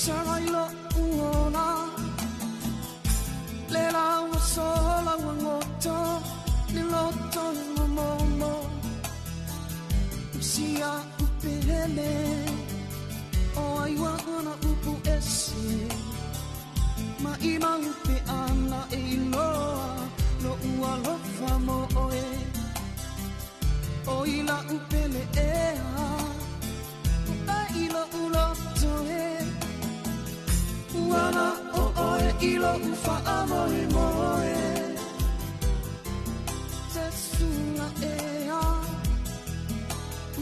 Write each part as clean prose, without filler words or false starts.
Sarai lo uola le la ua sola ua goto le loto i momomo usia upele o ai ua ona upu ese ma i maupe ana e iloa lo ua lofa mo oe o i la upele ea o ai lo uloto e Uana o oe i lo uwha moe moe Te sunga ea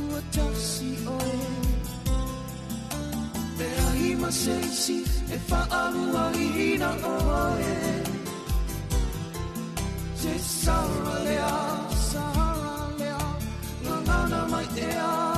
ua tasi oe Te ahi ma seisi e whaalua ina oe Te sara lea, ngangana mai ea.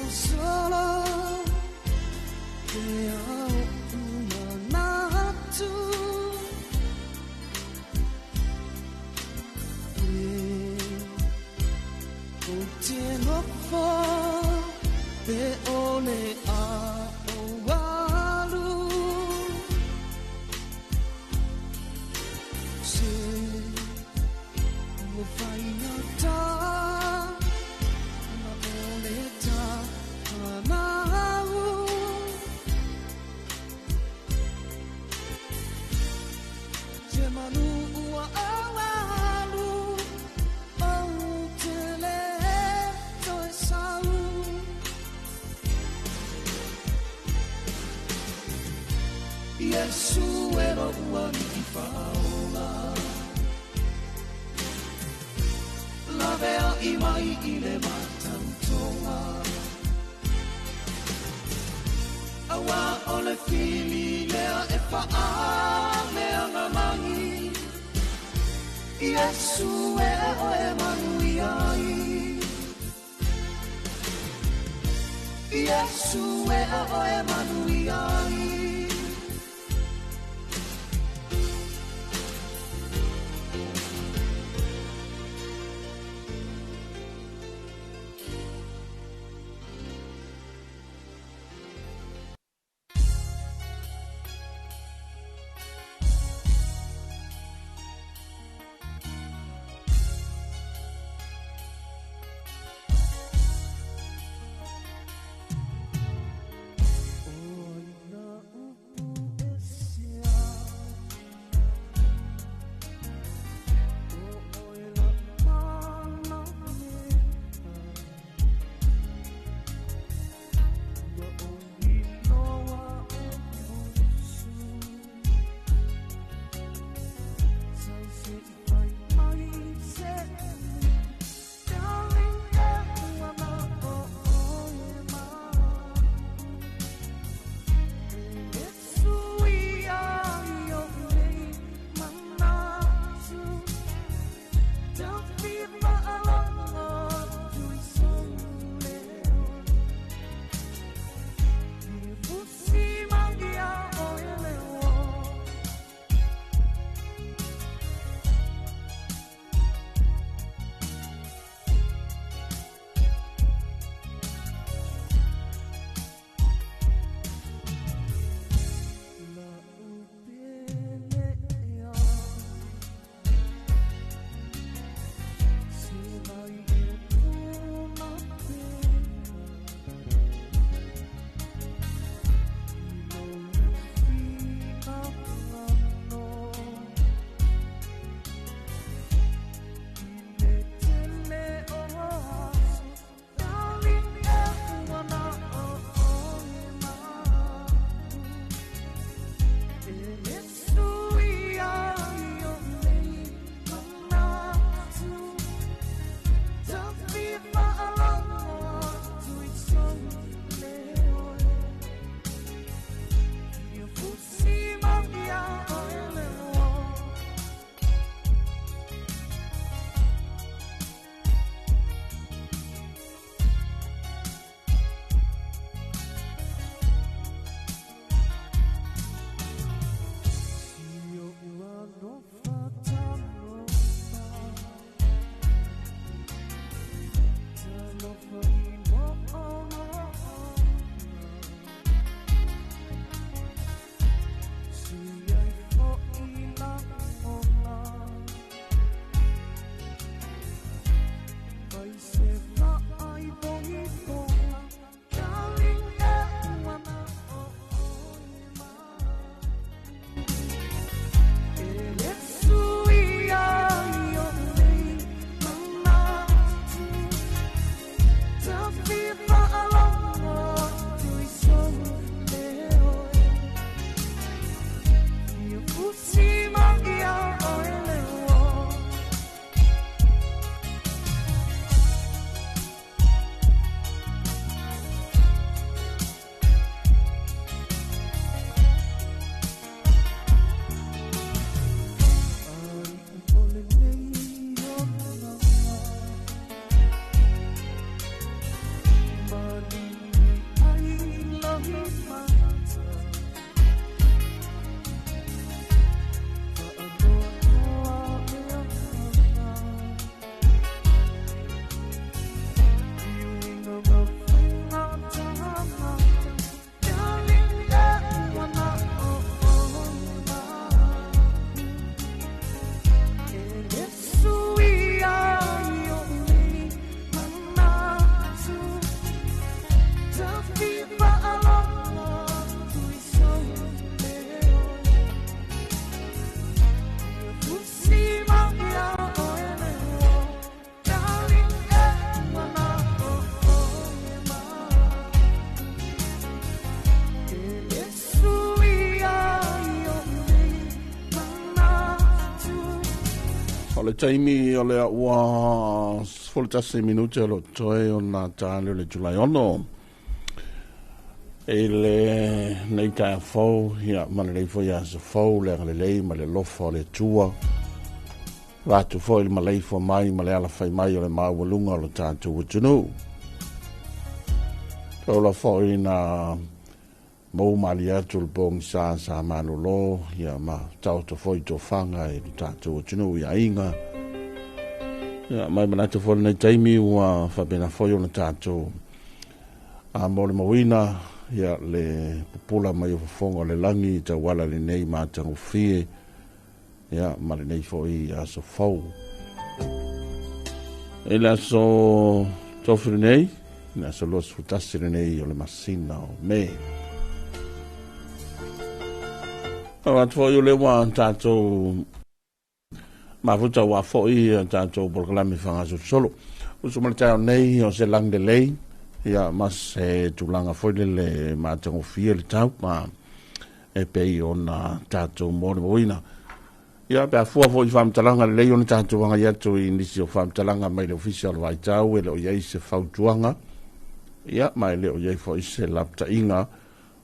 Solo ke au manatu E o te nofo pe ole a o alu Se ua whainata na ole ta hanau Te manu ua awalu Au te le toe sau Iesu e ro ua ni whaola Lavea i mai i le matautoga Aua o le fili lea e whaamea ngā mangi Iesu e oe manui ai Iesu e oe manui ai O aina le taimi o lea ua 11 minute o lo toe o na tale o le Julai 6. I le nei taeao fou, ia, ma lenei foi aso fou, le agalelei ma le alofa o le Atua. Vaeatu foi le maleifua mai ma le alafai mai o le maualuga o lo tatou atunuu. Taula foi na mou malie atu le pogisa sa malolo, ia, ma taoto foi tofaga i lo tatou atunuu i aiga. Ia, mai manatu foi lenei taimi ua faapena foi ona tatou a molimauina, ia, le pupula mai o fofoga o le lagi i tauala lenei matagofie, ia, ma lenei foi aso fou. I le aso tofi lenei, le aso 21 lenei o le masina o Me. O atu foi o le ua tatou mafuta ua foi a tatou polokalame fagasolosolo. Uso ma le taeao nei o se lagi lelei, ia, ma se tulaga foi lele matagofie le tau, ma e pei ona tatou molimauina. Ia, pe a fua foi i faamatalaga lelei ona tatou agai atu i nisi o faamatalaga mai le Ofisa o le Vaitau, e le o i ai se fautuaga, ia, ma e le o i ai foi se lapataiga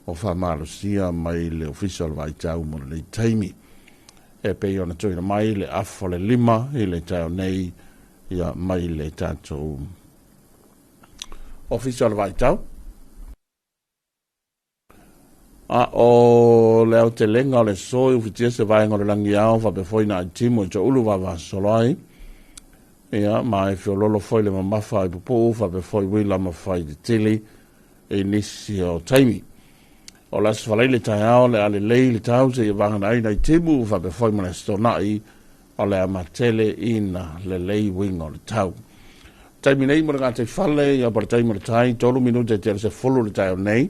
o faamalosia mai le Ofisa o le Vaitau mo lenei taimi. E pei ona tuuina mai le afa o le 5 i le taeao nei, ia, mai le tatou Ofisa o le Vaitau. A o le aotelega o le aso i ufitia se vaega o le langiao faapea foi na timu e toulu vavasolo ai. Ia, ma e feololo foi le mamafa ai pupuu faapea foi uila ma fai tetele i nisi o taimi. O le aso Faraile taeao le alelei le tau se i vagana ai nai timu faapea foi ma le aso Toonai o le amatele ina lelei uiga o le tau. Taimi nei mo le gatai fale, ia pa le taimi o le tai, 3 minute te se fulu le taeao nei,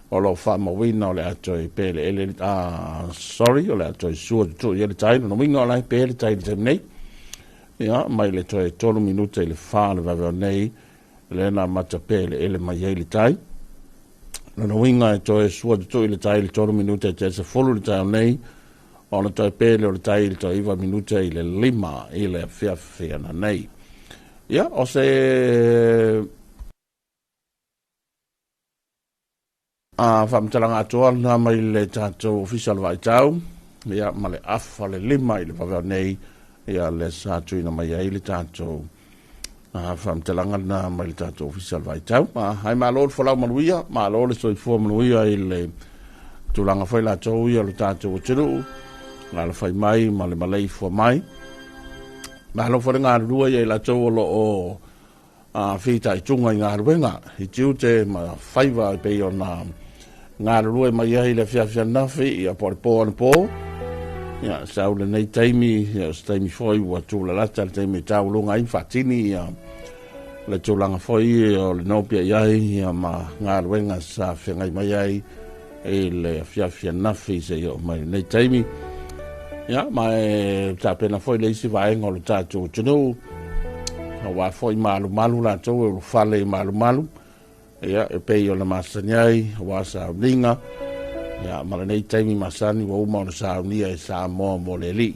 o lo faamauina o le ato i pele ele, sorry, o le ato i sua tutu i ele tai, no winga o lai pele tai le taimi nei. Ia, mai le toe 3 minute i le 4 le vaveo nei, le na mata pele ele mai ai le tai. No winga e toe sua tutu i le tai le 3 minute te se fulu le taeao nei, o le toe pele o le tai le toe 9 minute i le 5 i le afiafi ana nei. Ia, o se a faamatalaga atoa na mai le tatou Ofisa o le Vaitau, ia, ma le afa le 5 i le vaveo nei, ia, le sa tuuina mai ai le tatou faamatalaga na mai le tatou Ofisa o le Vaitau. Hai malo le folau manuia, malo le soifua manuia i le tulaga foi latou ia o le tatou atunuu, alafai mai ma le maleifua mai. Malo foi le galulue ia i latou o lo o fitaituga i galuega, i tiute ma faiva e pei ona galulue mai ai le afiafi ananafi, ia, po o le po anapo. Ia, sau lenei taimi, ia, o se taimi foi ua tulalata le taimi e tauluga ai faatini, ia, le tulaga foi o le nopia i ai, ia, ma galuega sa feagai mai ai i le afiafi ananafi se i oo mai lenei taimi. Ia, ma e tapena foi le isi vaega o le tatou atunuu, aua foi malumalu latou e ulufale i malumalu, ia, e pei ona masani ai, aua sauniga, ia, ma lenei taimi masani ua uma ona saunia e Samoa mo le alii.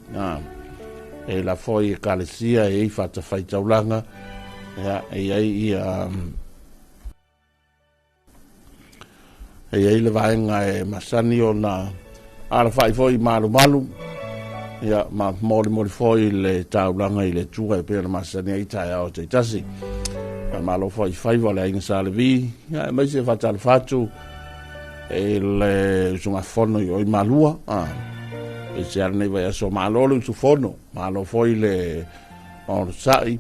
E la foi ekalesia e i fatafaitaulaga, ia, e i ai ia, e i ai le vaega e masani ona alafai foi malumalu, ia, ma molimoli foi le taulaga i le Atua e pei ona masani ai taeao taitasi. Ia, malo foi faiva o le aiga Sa Levi, ia, aemaise faatalofa atu e le usugafono i oi malua, e se ala nei vaiaso malo le usufono, malo foi le onosai,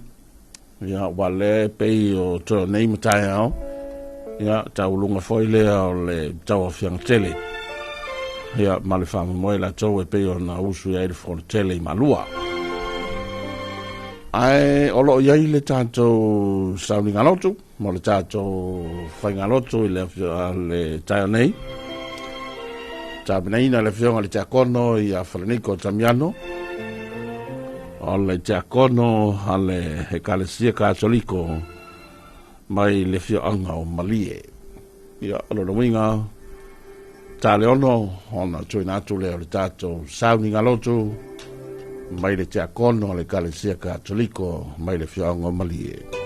ia, ua le pei o toe nei ma taeao, ia, tauluga foi lea o le tauaofiaga tele, ia, ma le faamoemoe latou e pei ona usu i ai le fono tele i Malua. Ae o lo o i ai le tatou sauniga lotu, mo le tatou faigalotu i le le taeao nei. Tapenaina le afioga i le Tiakono ia Falaniko Tamiano, o le Tiakono a le Ekalesia Katoliko mai le afioaga o Malie. Ia, o lona uiga, ta le 6 ona tuuina atu lea o le tatou sauniga lotu. Mai le tiakono a le Ekalesia Katoliko mai le afioaga o Malie.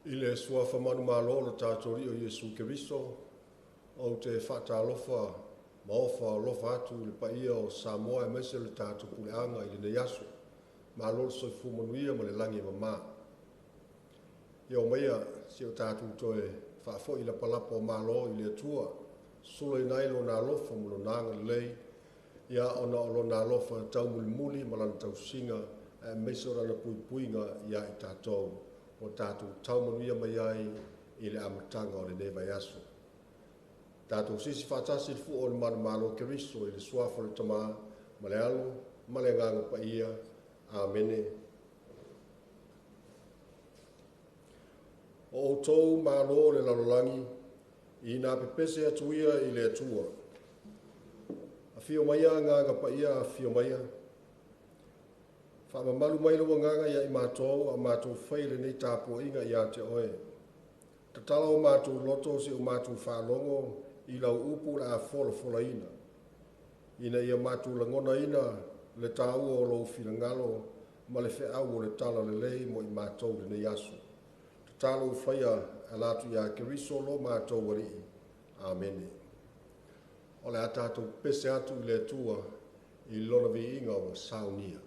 I le suafa manumalo o lo tatou Alii o Iesu Keriso, ou te faatalofa ma ofa alofa atu i le paia o Samoa aemaise o le tatou puleaga i lenei aso. Malo le soifua manuia ma le lagi e mama. Ia omaia si o tatou toe faafoi lapalapa o malo i le Atua, sulaina ai lona alofa ma lona agalelei, ia ona o lona alofa taumulimuli ma lana tausiga aemaise o lana puipuiga ia i tatou, ua tatou taumanuia mai ai i le amataga o lenei vaiaso. Tatou sisi faatasi le fua o le manumalo o Keriso i le suafa o le Tama ma le Alo ma le Agaga Paia. Amene. O outou malo o le lalolagi, ina pepese atu ia i le Atua. Afio maia Agaga Paia, afio maia. Faamamalu mai lou agaga ia i matou, a o matou fai lenei tapuaiga ia te oe. Tatala o matou loto se o matou faalogo i lau upu o le a folafolaina, ina ia matou lagonaina le taua o lou finagalo ma le feau o le tala lelei mo i matou lenei aso. Tatalo ua faia e ala atu ia Keriso lo matou Alii. Amene. O le a tatou pese atu i le Atua i lona viiga ua saunia.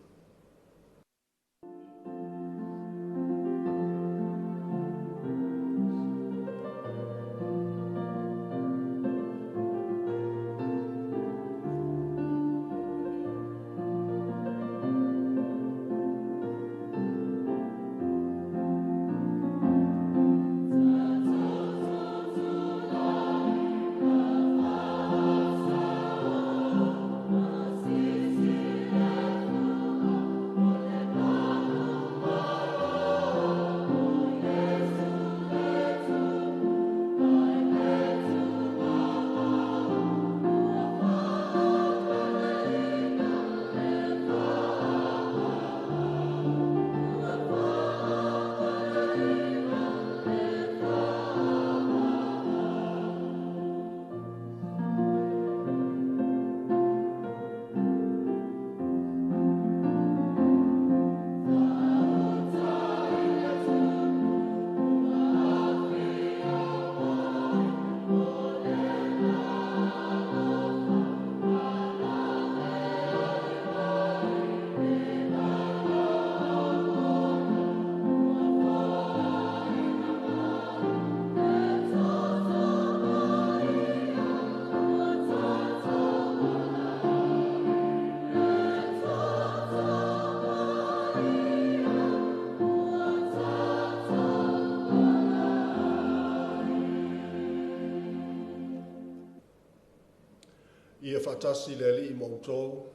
Ia faatasi le Alii ma outou.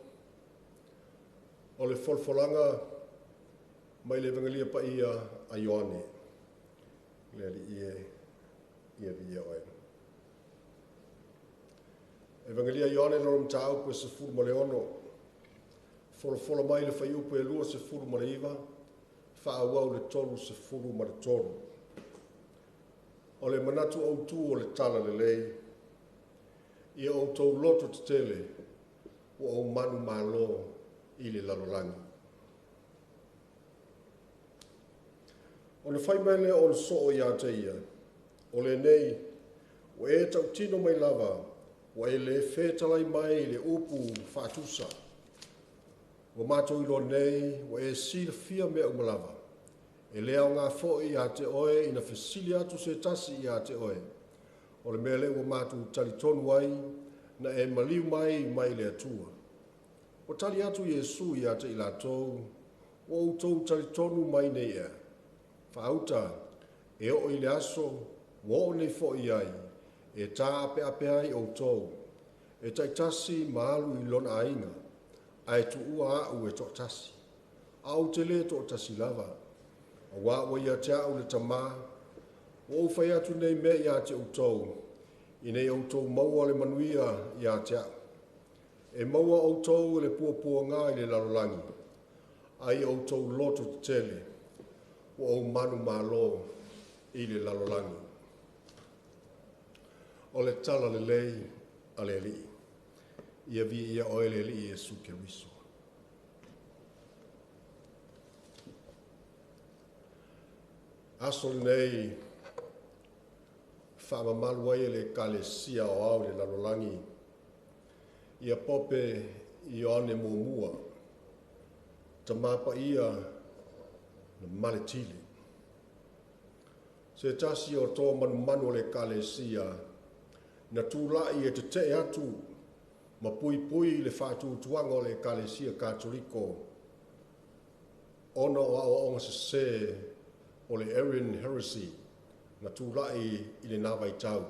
O le folafolaga mai le Evagelia Paia a Ioane. Le Alii e, ia viia oe. Evagelia Ioane lona mataupu e 16. Folafola mai le fuaiupu e 29, faaauau le 33. O le manatu autu o le tala lelei, ia outou loto tetele ua ou manumalo i le lalolagi. Ona fai mai lea o le soo ia te ia, o lenei, ua e tautino mai lava, ua e le fetalai mai i le upu faatusa. Ua matou iloa nei, ua e silafia mea uma lava. E le aoga foi ia te oe ina fesili atu se tasi ia te oe. O le mea lea ua matou talitonu ai, na e maliu mai mai le Atua. Ua tali atu Iesu ia te i latou, ua outou talitonu mai nei ea. Faauta, e oo i le aso, ua oo nei foi ai, e taapeape ai outou, e taitasi ma alu i lona aiga, ae tuua au e toatasi. A ou te le toatasi lava, auā ua ia te au le Tamā, ua ou fai atu nei mea ia te outou, ina ia outou maua le manuia ia te au. E maua outou e le puapuaga i le lalolagi, a ia outou loto tetele, ua ou manumalo i le lalolagi. O le tala lelei a le Alii. Ia viia oe le Alii Iesu Keriso. Aso lenei faamamalu ai e le Ekalesia Aoao i le lalolagi ia Pope Ioane Muamua, Tama Paia na Maletile. Se tasi o toa manumanu o le Ekalesia na tulai e tete'e atu ma puipui i le faatuatuaga o le Ekalesia Katoliko ona o aoaoga sesē o le Arian Heresy na tulai i lena vaitau.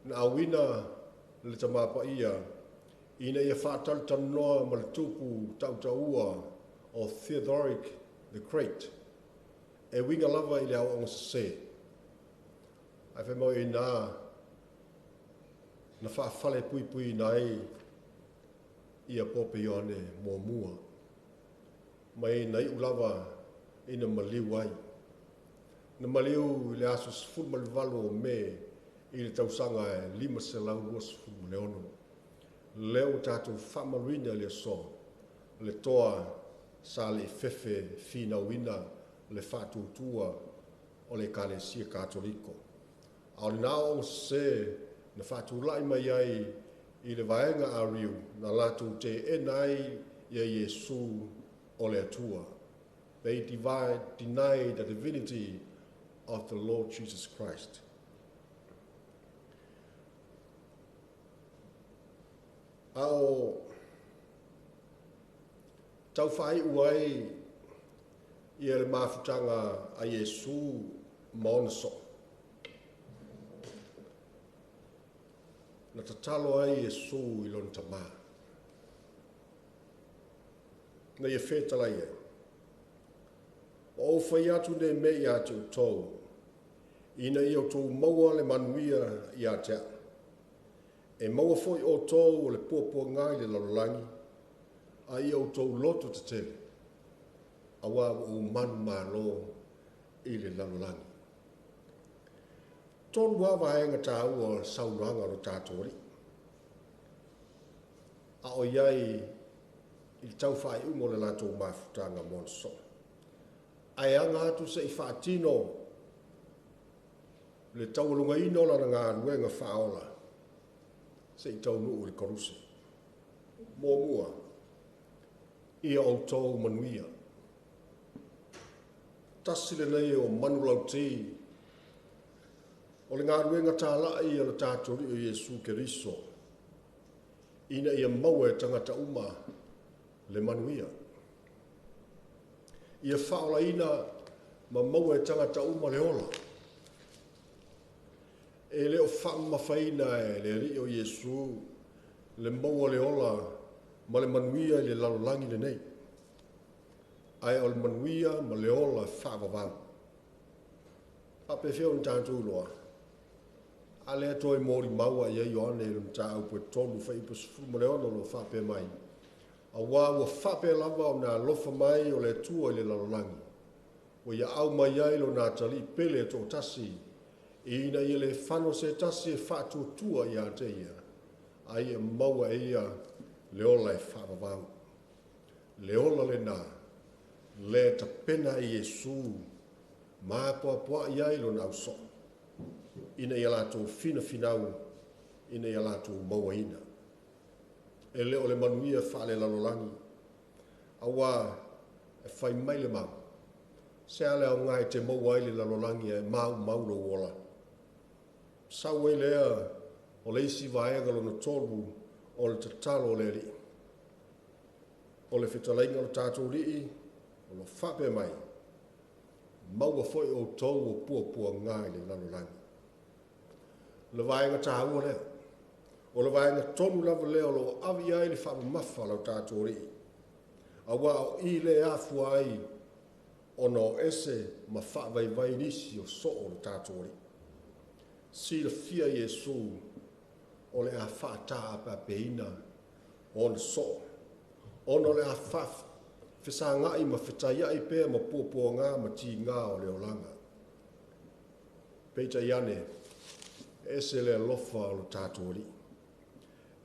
Na auina le Tama Paia ina ia faatalatalanoa ma le tupu tautaua o Theodoric the Great e uiga lava i le aoaoga sesē. Ae fai mai o i ina na faafalepuipuiina ai ia Pope Ioane Muamua mai na iu lava ina maliu ai. Na maliu i le aso 18 o Me i le tausaga e 526. Lea ua tatou faamaluina i le aso le toa sa le i fefe finauina le faatuatua o le Ekalesia Katoliko. A o lena aoaoga sesē na faatulai mai ai i le vaega Ariu na latou teena ai ia Iesu o le Atua. They denied the divinity of the Lord Jesus Christ. A o tau faaiu ai ia le mafutaga a Iesu ma ona soo, na tatalo ai Iesu i lona Tamā, na ia fetalai ai, Ua ou fai atu nei mea ia te outou, ina ia outou maua le manuia ia te a'u. E maua foi outou o le puapuaga i le lalolagi, a ia outou loto tetele, auā ua ou manumalo i le lalolagi. Tolu lava vaega taua o le saunoaga a lo tatou Alii, a o i ai i le tau faaiuga o le latou mafutaga mo ona soo. Ae aga atu se i faatino le taualugaina o lana galuega faaola se i taunuu i le koluse. Muamua, ia outou manuia. Tasi lenei o manulauti o le galuega talai a lo tatou Alii o Iesu Keriso, ina ia maua e tagata uma le manuia. Ia faaolaina ma maua e tagata uma le ola. E le o faamamafaina e le Alii o Iesu le maua le ola ma le manuia i le lalolagi lenei, ae o le manuia ma le ola faavavau. Faapefea ona tatou iloa? A lea toe molimau i ai Ioane i le mataupu e 3 fuaiupu 16 o lo o faapea mai, auā ua faapea lava ona alofa mai o le Atua i le lalolagi, ua ia au mai ai lona atalii pele e toatasi, ina ia le fano se tasi e faatuatua ia te ia, a ia maua e ia le ola e faavavau. Le ola lena, le tapena e Iesu ma apoapoai ai lona ausoo, ina ia latou finafinau, ina ia latou mauaina. E le o le manuia faalelalolagi, auā e fai mai le mau, se a le aoga e te maua ai le lalolagi ae maumau lou ola. Sau ai lea o le isi vaega lona tolu o le tatalo o le Alii. O le fetalaiga o le tatou Alii, o lo faapea mai, maua foi outou o puapuaga i le lalolagi. Le vaega taua lea, o le vaega tonu lava lea o lo o ave i ai le faamamafa a lo tatou Alii, auā o i le afua ai ona o ese ma faavaivai nisi o soo o le tatou Alii. Silafia Iesu o le a faataapeapeina ona soo, ona o le a faafesagai ma fetaiai pea ma puapuaga ma tiga o le olaga. Peitai ane, ese le alofa o le tatou Alii.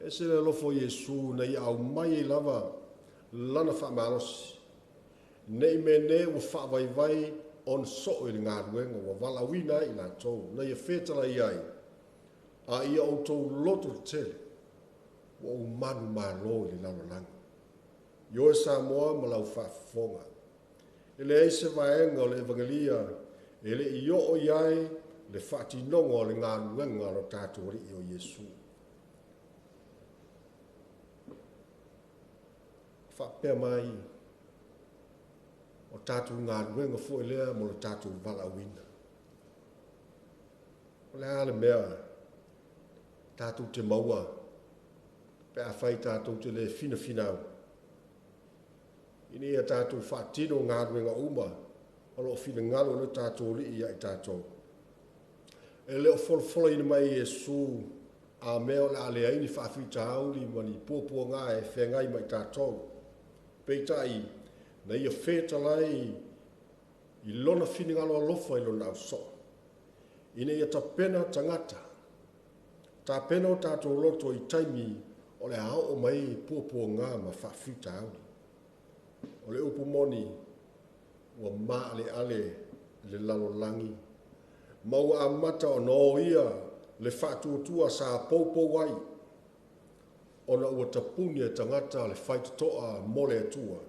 Ese le alofa o Iesu na ia aumai ai lava lana faamalosi, ne i meaane ua faavaivai ona soo i le galuega ua valaauina ai i latou, na ia fetalai ai, a ia outou loto tetele, ua ou manumalo i le lalolagi. Ioe Samoa ma lau faafofoga. E leai se vaega o le Evagelia e le i oo i ai le faatinoga o le galuega a lo tatou Alii o Iesu. Faapea mai, o tatou galuega foi lea mo le tatou valaauina. O le a le mea tatou te maua pe afai tatou te le finafinau, ina ia tatou faatino galuega uma o loo finagalo le tatou Alii ia i tatou. E le o folafolaina mai e Iesu a mea o le a leai ni faafitauli ma ni puapuaga e feagai ma i tatou. Peitai, na ia fetalai i lona finagalo alofa i lona ausoo, ina ia tapena tagata, tapena o tatou loto i taimi o le a oo mai puapuaga ma faafitauli. O le upu moni, ua maaleale le lalolagi, ma ua amata ona oia le faatuatua sa poupou ai, ona ua tapuni e tagata le faitotoa mo le Atua,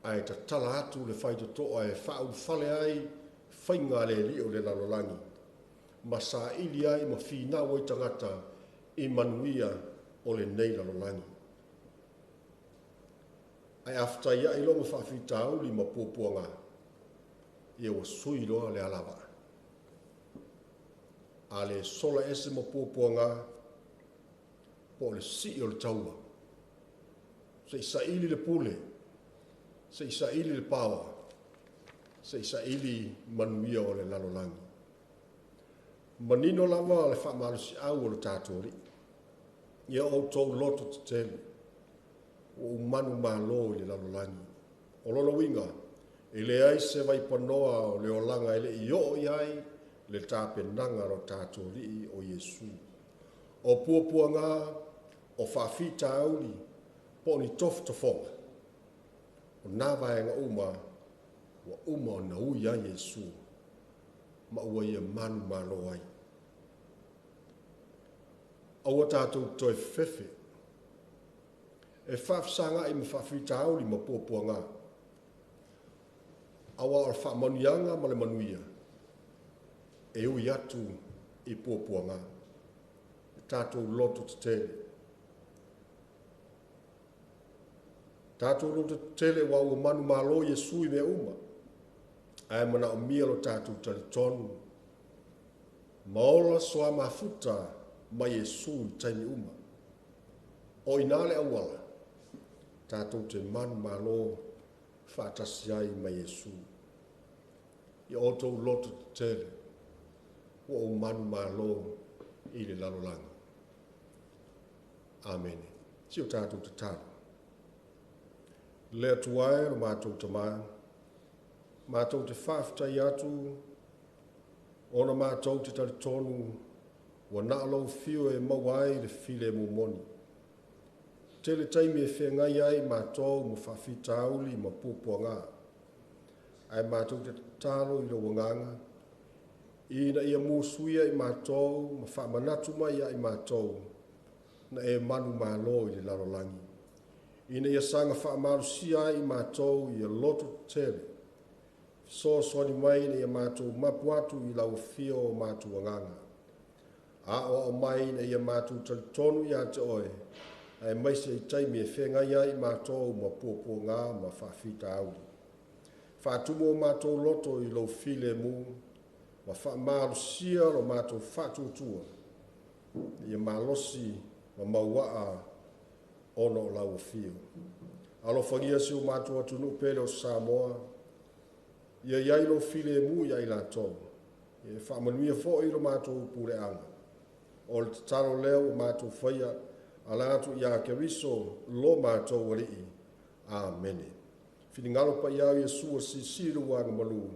ae tatala atu le faitotoa e faaulufale ai faiga a le alii o le lalolagi, ma saili ai ma finau ai tagata i manuia o lenei lalolagi. Ae a fetaiai loa ma faafitauli ma puapuaga, ia ua sui loa le alavaa. A le sola ese ma puapuaga, po o le sii o le taua, se i saili le pule, se i saili le paoa, se i saili manuia o le lalolagi. Manino lava le faamalosiau o le tatou Alii. Ia outou loto tetele, ua ou manumalo i le lalolagi. O lona uiga, e leai se vaipanoa o le olaga e le i oo i ai le tapenaga a lo tatou Alii o Iesu. O puapuaga, o faafitauli, po o ni tofotofoga, o nā vaega uma ua uma ona ui ai Iesu, ma ua ia manumalo ai. Aua tatou toe fefefe e faafesagai ma faafitauli ma puapuaga, aua o le faamanuiaga ma le manuia e ui atu i puapuaga. E tatou loto tetele. Tatou loto tetele ua ua manumalo Iesu i mea uma, ae manaomia lo tatou talitonu ma ola soa mafuta ma Iesu i taimi uma. O ina le auala, tatou te manumalo faatasi ai ma Iesu. Ia outou loto tetele, ua ou manumalo i le lalolagi. Amene. Si o tatou tatalo. Le Atua e lo matou Tamā, matou te faafetai atu ona matou te talitonu ua na o lou afio e maua ai le filemu moni. Tele taimi e feagai ai matou ma faafitauli ma puapuaga, ae matou te tatalo i lou agaga, ina ia musuia i matou ma faamanatu mai ia i matou na e manumalo i le lalolagi, ina ia saga faamalosia ai i matou ia loto tetele, fesoasoani mai ina ia matou mapu atu i lau afio o matou agaga. Aoao mai ina ia matou talitonu ia te oe, aemaise i taimi e feagai ai i matou ma puapuaga ma faafitauli. Faatumu o matou loto i lou filemu, ma faamalosia lo matou faatuatua, ia malosi ma mauaa ona o lau afio. Alofagia si o matou atunuu pele o Samoa, ia iai lou filemu ia i latou, ia faamanuia foi lo matou puleaga. O le tatalo lea ua matou faia, ala atu ia Keriso lo matou Alii. Amene. Finagalo paia o Iesu silisili le agamalu,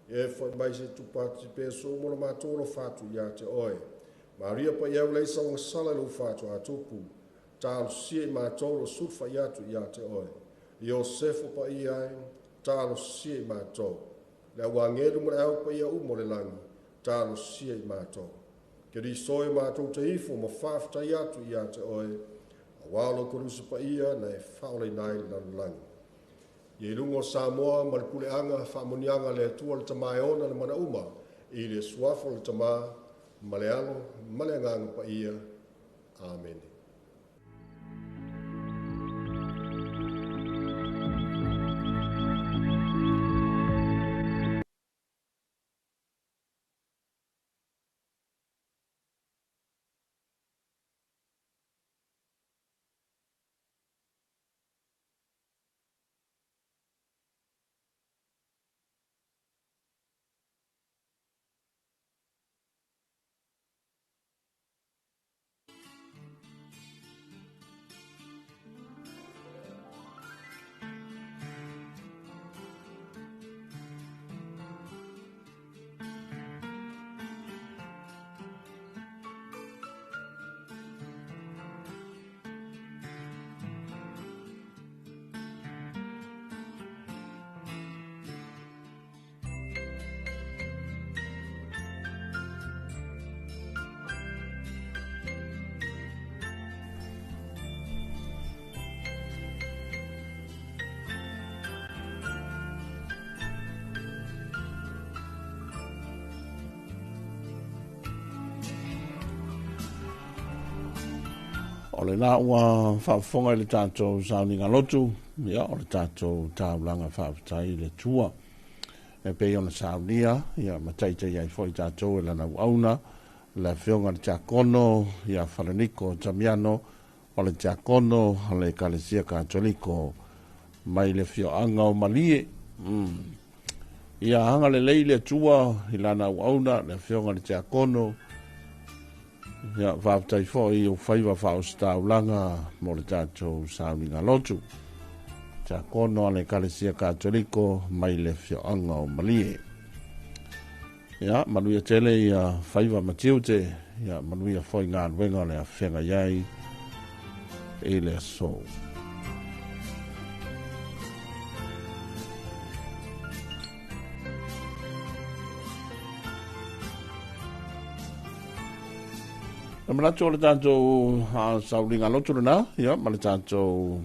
e foi mai se tupati pe so uma lo matou alofa atu ia te oe. Maria paia o leisa o sala i lou faatoa tupu, talosia i matou lo sulufai atu ia te oe. Iosefo paia ai, talosia i matou. Le au agelu ma le au paia uma o le lagi, talosia i matou. Keriso e matou te ifo ma faafetai atu ia te oe, auā o lou koluse paia na e faaolaina ai le lalolagi. Ia i luga o Samoa ma le puleaga faamanuiaga a le Atua le Tama e ona le mana uma, i le suafa o le Tama ma le Alo ma le Agaga Paia. Amene. O lena ua faafofoga i le tatou sauniga lotu, ia, o le tatou taulaga faafetai i le Atua. E pei ona saunia, ia, ma taitai ai foi tatou e lana auauna, le afioga i le Tiakono, ia Falaniko Tamiano, o le Tiakono a le Ekalesia Katoliko mai le afioaga o Malie. Ia agalelei le Atua i lana auauna, le afioga i le Tiakono. Ia, faafetai foi i ou faiva faaositaulaga mo le tatou sauniga lotu. Tiakono a le Ekalesia Katoliko mai le afioaga o Malie. Ia, manuia tele ia faiva ma tiute, ia manuia foi galuega o le afeagai ai i le aso. E manatu o le tatou sauliga lotu lena, ia, ma le tatou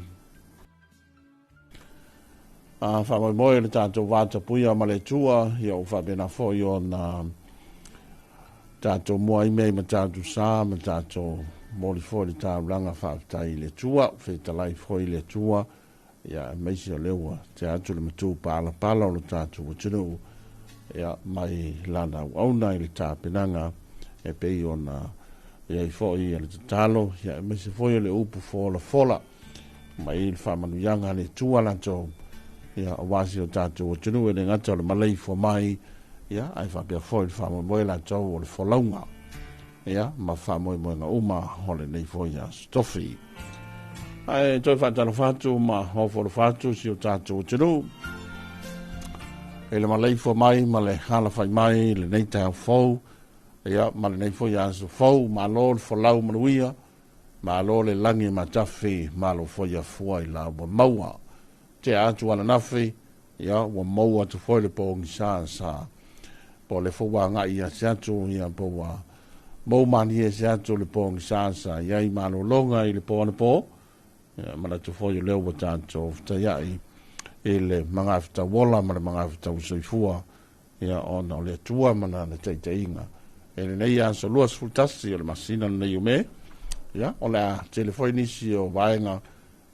faamoemoe o le tatou vatapuia ma le Atua, ia ua faapena foi ona tatou mua ai mea i Matautu Sa ma tatou momoli foi le taulaga faafetai i le Atua, fetalai foi i le Atua, ia aemaise o lea ua tea atu le matu palapala o le tatou atunuu, ia mai lana auauna i le tapenaga e pei ona i ai foi le tatalo, ia aemaise foi o le upu folafola mai le faamanuiaga a le Atua latou, ia aua si o tatou atunuu e le gata o le maleifua mai, ia ae faapea foi le faamoemoe latou o le folauga, ia ma faamoemoega uma o lenei foi aso tofi. Ae toe faatalofa atu ma ofo atu si o tatou atunuu i le maleifua mai ma le alafai mai lenei taeao fou, ia ma lenei foi aso fou. Malo le folau manuia, malo le lagi matafi, malo foi afua i la ua maua. Tea atu ananafi, ia ua maua atu foi le pogisa sa po le fou agai ia se atu, ia po ua mau manie se atu le pogisa sa iai malologa i le po anapo. Ia manatu foi o lea ua tatou fetaiai i le magafetauola ma le magafetau soifua, ia ona o le Atua ma lana taitaiga. E lenei aso 21 o le masina lenei o Me, ia o le a tele foi nisi o vaega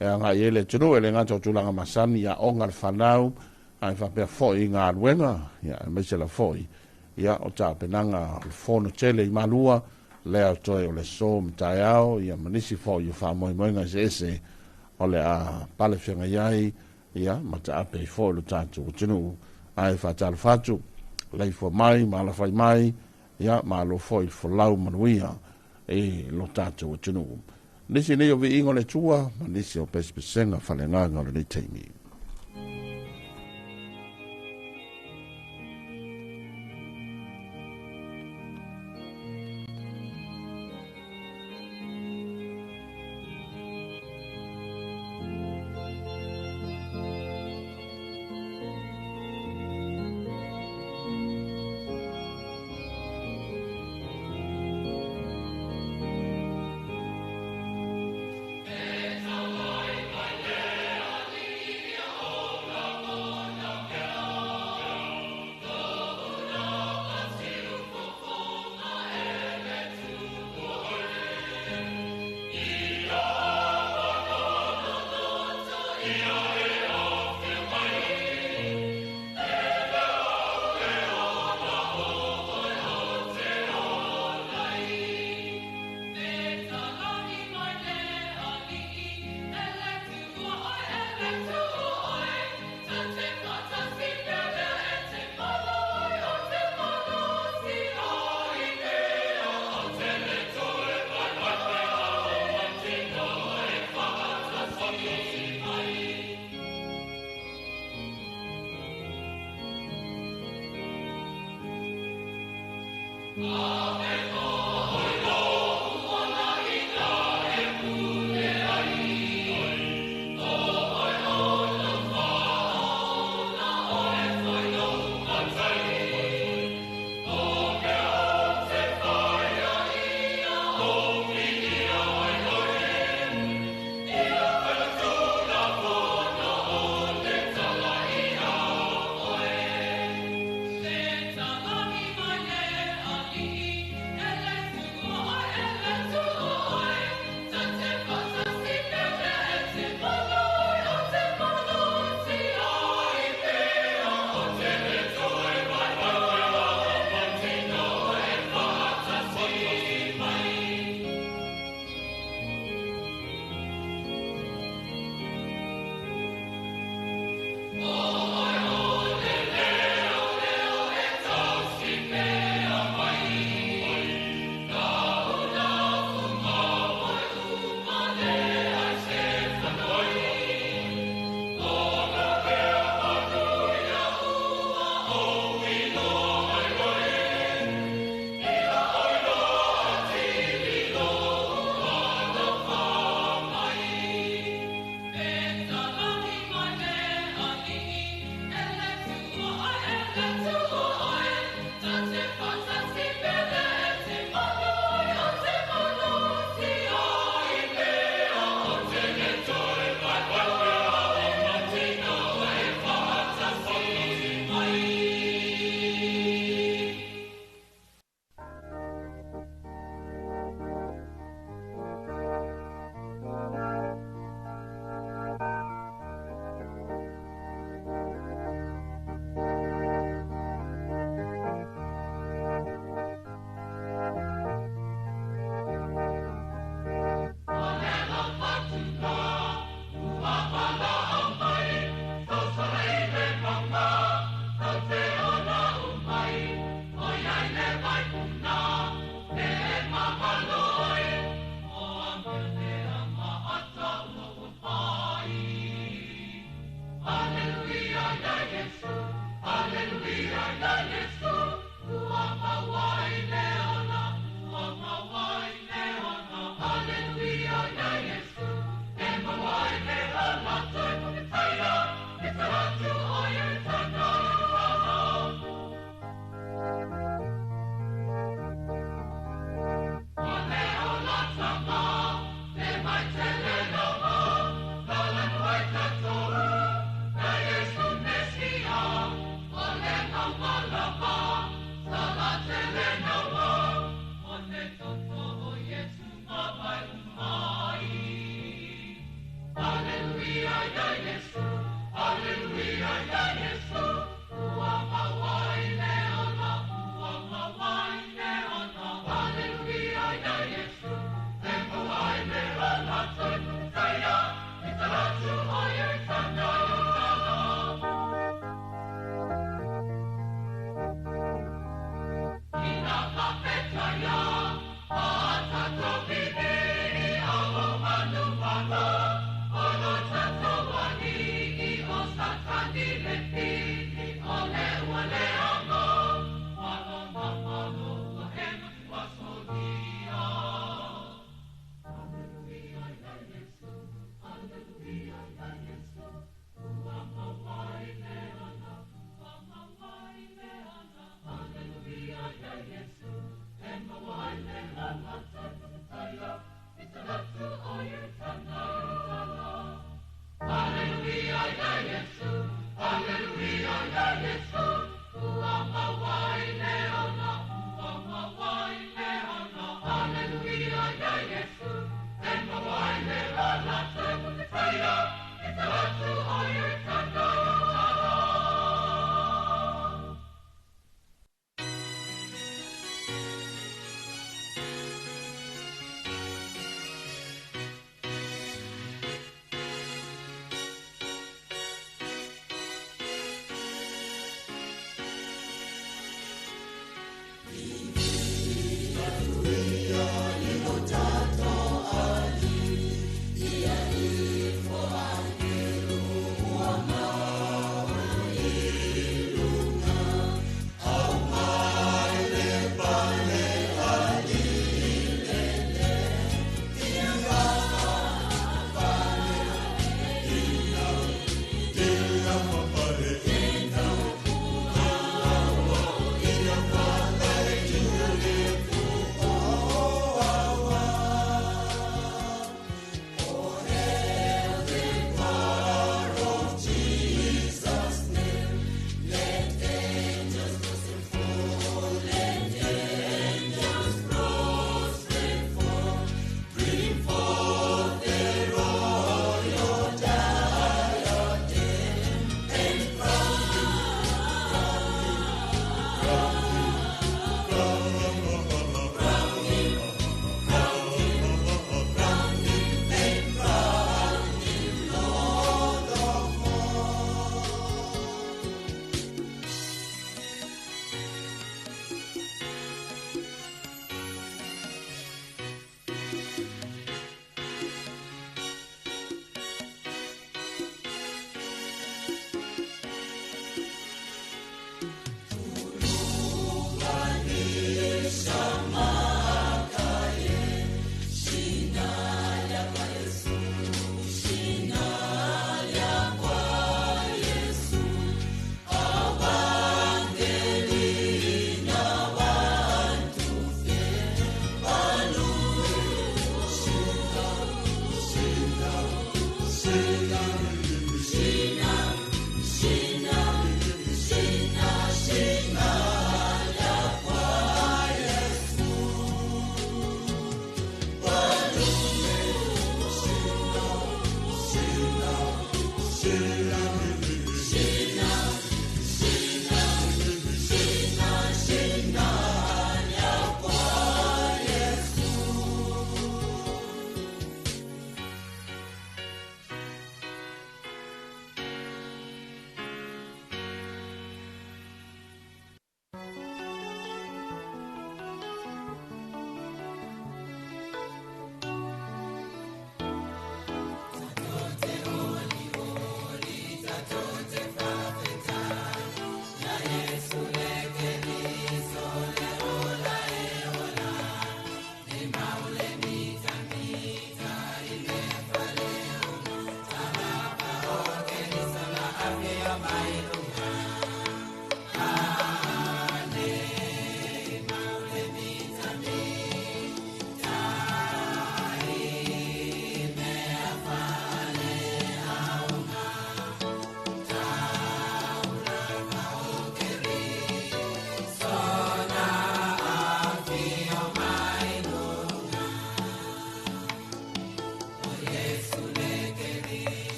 e agai ai le atunuu, e le gata o tulaga masani, ia aoga le fanau, ae faapea foi i galuega, ia aemaise la foi, ia o tapenaga o le fono tele i Malua, lea toe o le aso ma taeao, ia ma nisi foi o faamoemoega eseese o le a pale feagai ai, ia ma taape ai foi lo tatou atunuu. Ae faatalofa atu, leifua mai ma alafai mai, ia malo foi le folau manuia i lo tatou atunuu. Nisi nei o viiga o le Atua ma nisi o pesepesega faaleagaga o lenei taimi.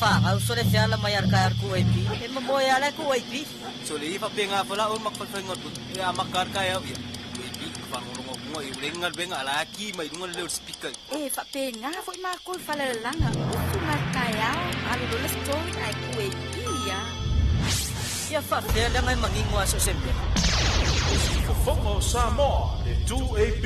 Whāngau so le whiala mai ar kai ar ku AP. E mo moe ala ku AP. So le ifa penga fala o makfalfainga tu. E a makar kai au ia. AP whangolongo kunga i urenga benga ala ki mai runga le speaker. E fa penga foi ma ku falalanga. Utu ma kai au alu lo story ai ku AP ya. Ia fa fea ngai mangingwa so sempe. Fofoga o Samoa, le 2AP.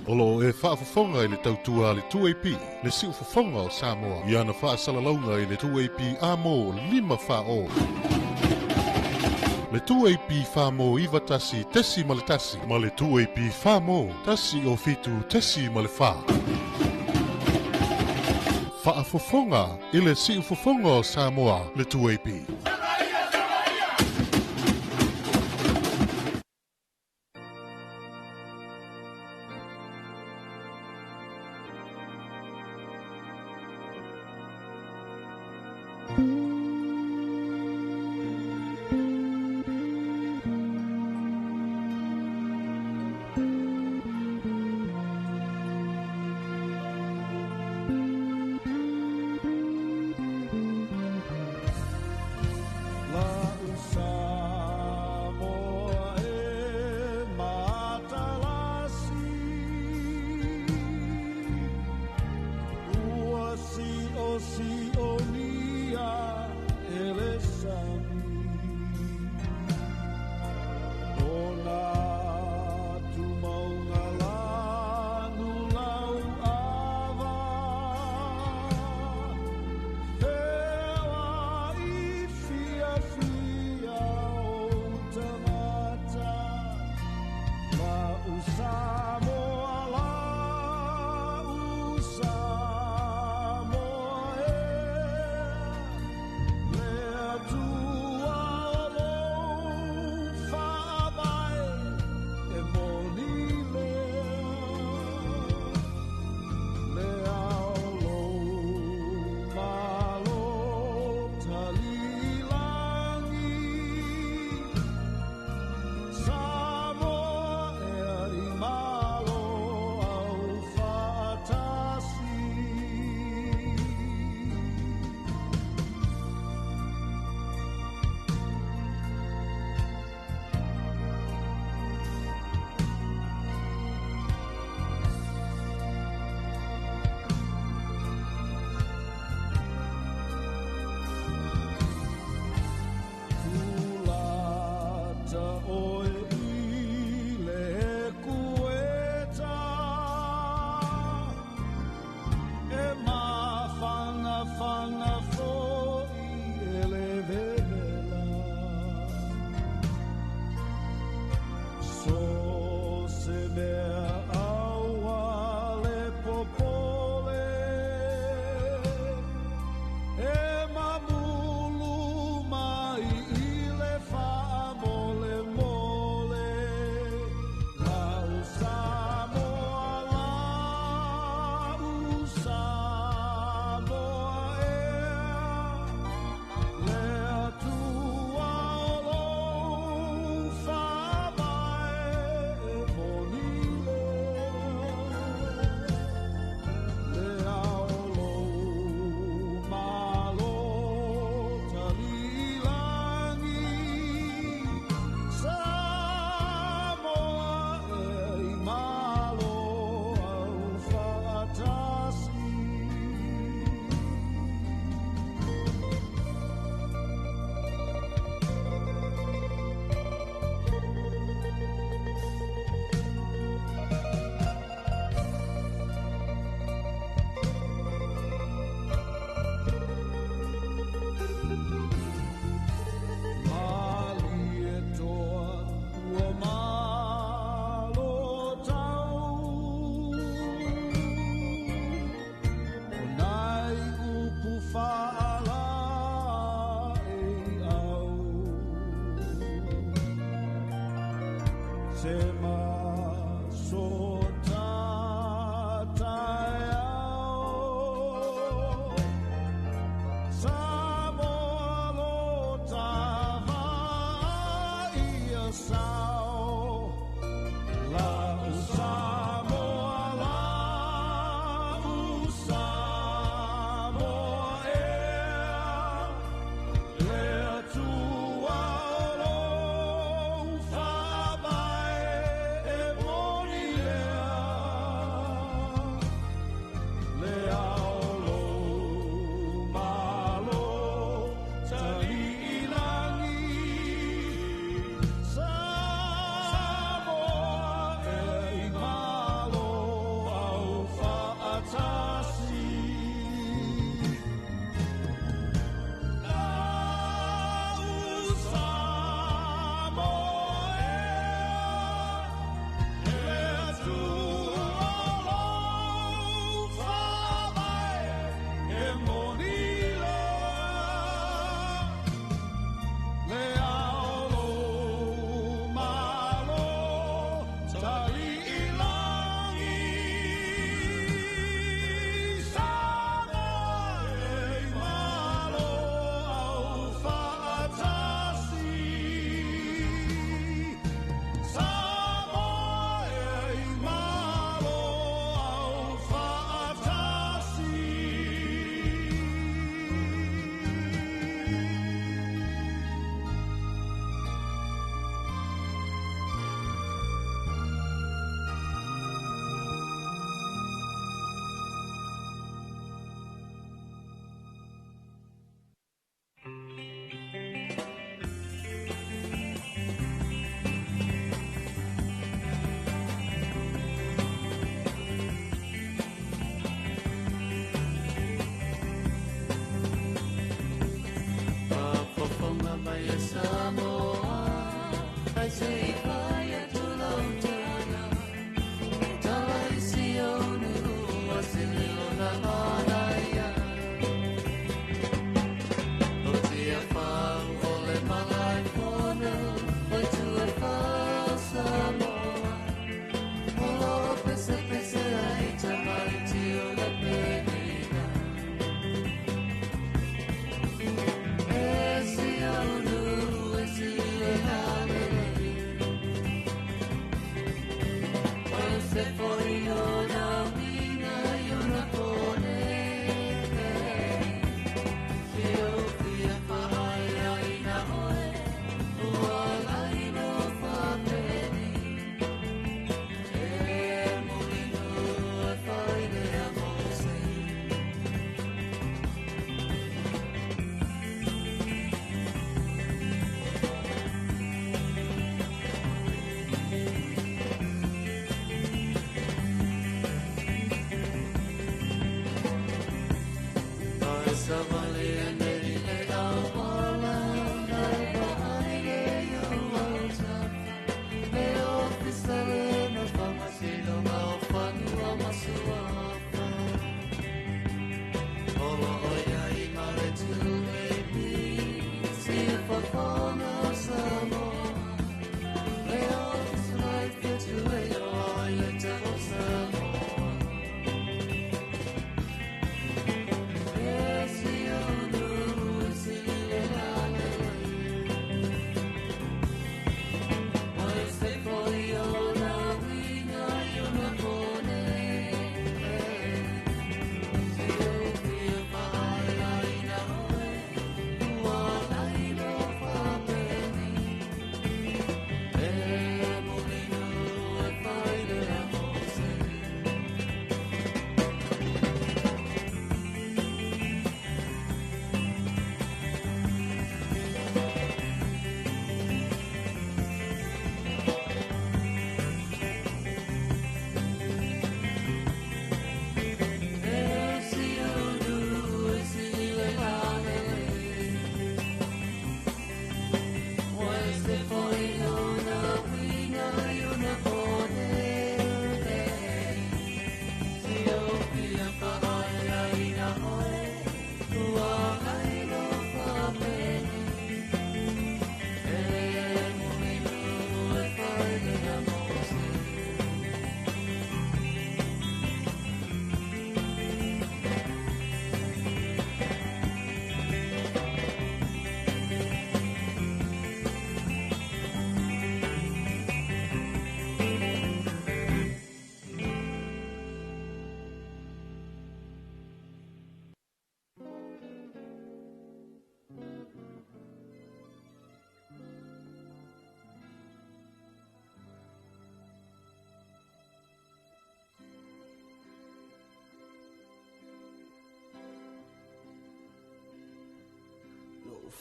O lo e faafofoga i le tautua a le 2AP, le siufofoga o Samoa, i ana faasalalauga i le 2AP amo 5 fao. Le 2AP whamo iwa tasi tesi ma le tasi, ma le 2AP whamo tasi o fitu tesi ma le wha. Faafofoga i le siufofoga o Samoa, le 2AP.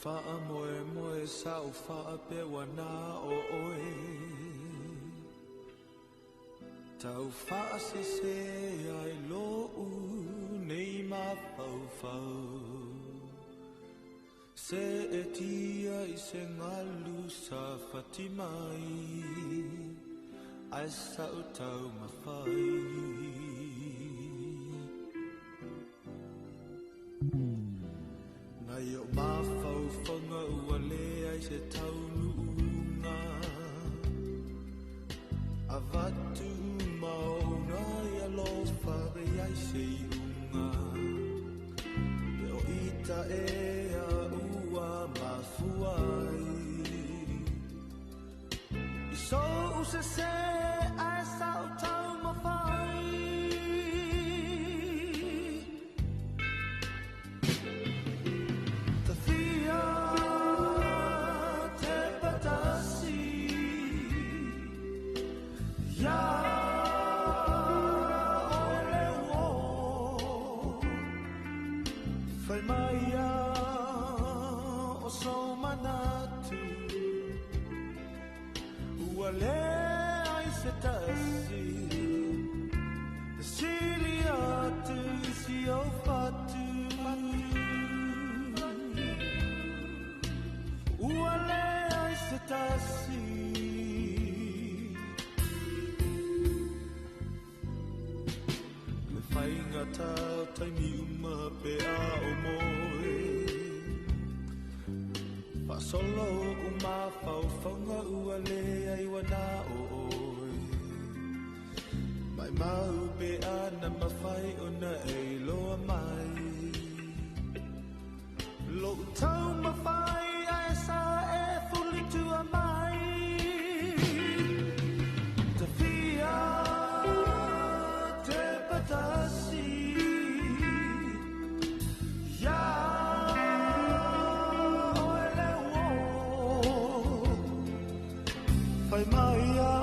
Whaa moe moe sa o whaa pewa na o oe. Tau whaa se se ai lo u nei ma fau fau. Se e tia i se ngalu sa fatimai, ai sa o tau mawhai. Nai o mawhauwhanga ua le ai se taunuunga. A vatu mauna ia lofa re ai se iunga. Pe o ita ea ua mafuai. I so usese ai sa o tau mawhai. Tasi. pe a o moe Faasolo o mafaufauga ua leai ua na o oe Mai mau pe ana mafai ona e iloa mai Lou taumafai ae sa e fulitua mai Tafia te patasi Ia oe le uō Fai mai a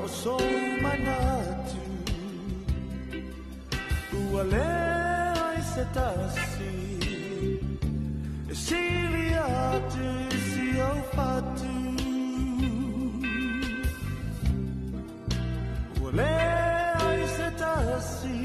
o sou manatu Ua leai se tasi E sili atu i si ou fatu Ua leai se tasi.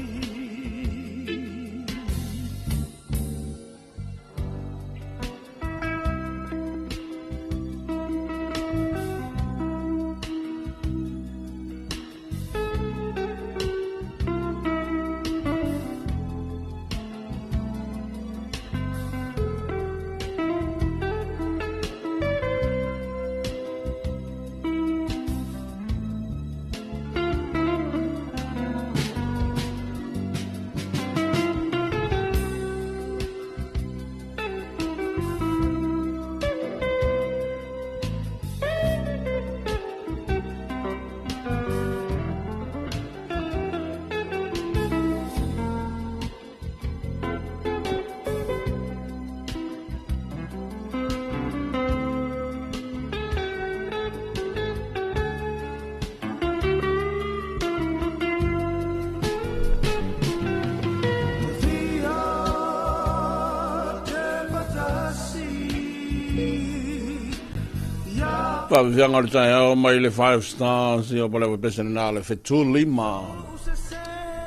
Faafiafiaga o le taeao mai le Five Stars ia pale ua pese na le fetu lima.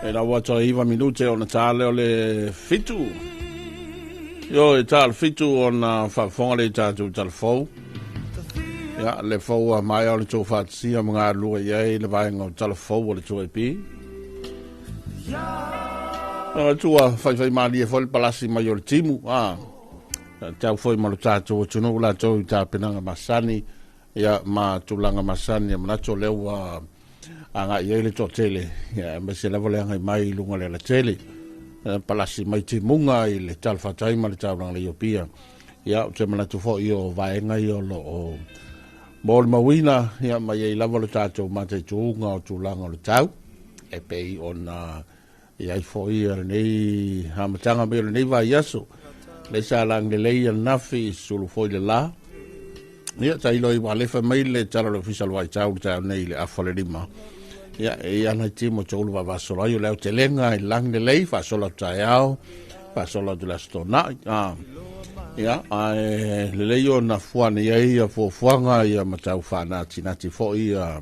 E lau atu ai iva minute ona tā leo le fitu. Io e tā le fitu ona faafofoga le tatou talafou. Ia le fou a mai o le tou faatasia ma galulue i ai le vaega o talafou o le 2AP. Tua faifai malie foi le palasi mai o le timu. Ah. Tau foi ma lo tatou atunuu latou i tapenaga masani ia ma tulaga masani e manatu o lea ua agai i ai le toatele ia aemaise lava le agai mai i luga o le alatele palasi mai timuga i le talafatai ma le taulaga lei o Apia. Ia ou te manatu foi o vaega ia o lo o molimauina ia ma i ai lava lo tatou mataituga o tulaga o le tau e pei ona I ai foi lenei amataga mai o lenei vaiaso, lea sa lagi lelei ananafi i sulu foi le la. Ia, tailo i ua alefa mai le tala o le Ofisa o le Vaitau le taeao nei i le afa o le lima. Ia, e i ana i timo toulu vaavasolo ai o le aotelega i lagi lelei, faasolo atu taeao, faasolo atu le Aso Toonai. Ah. Ia, ae lelei ona fuana i ai ia fuafuaga ia ma tau faanatinati foi ia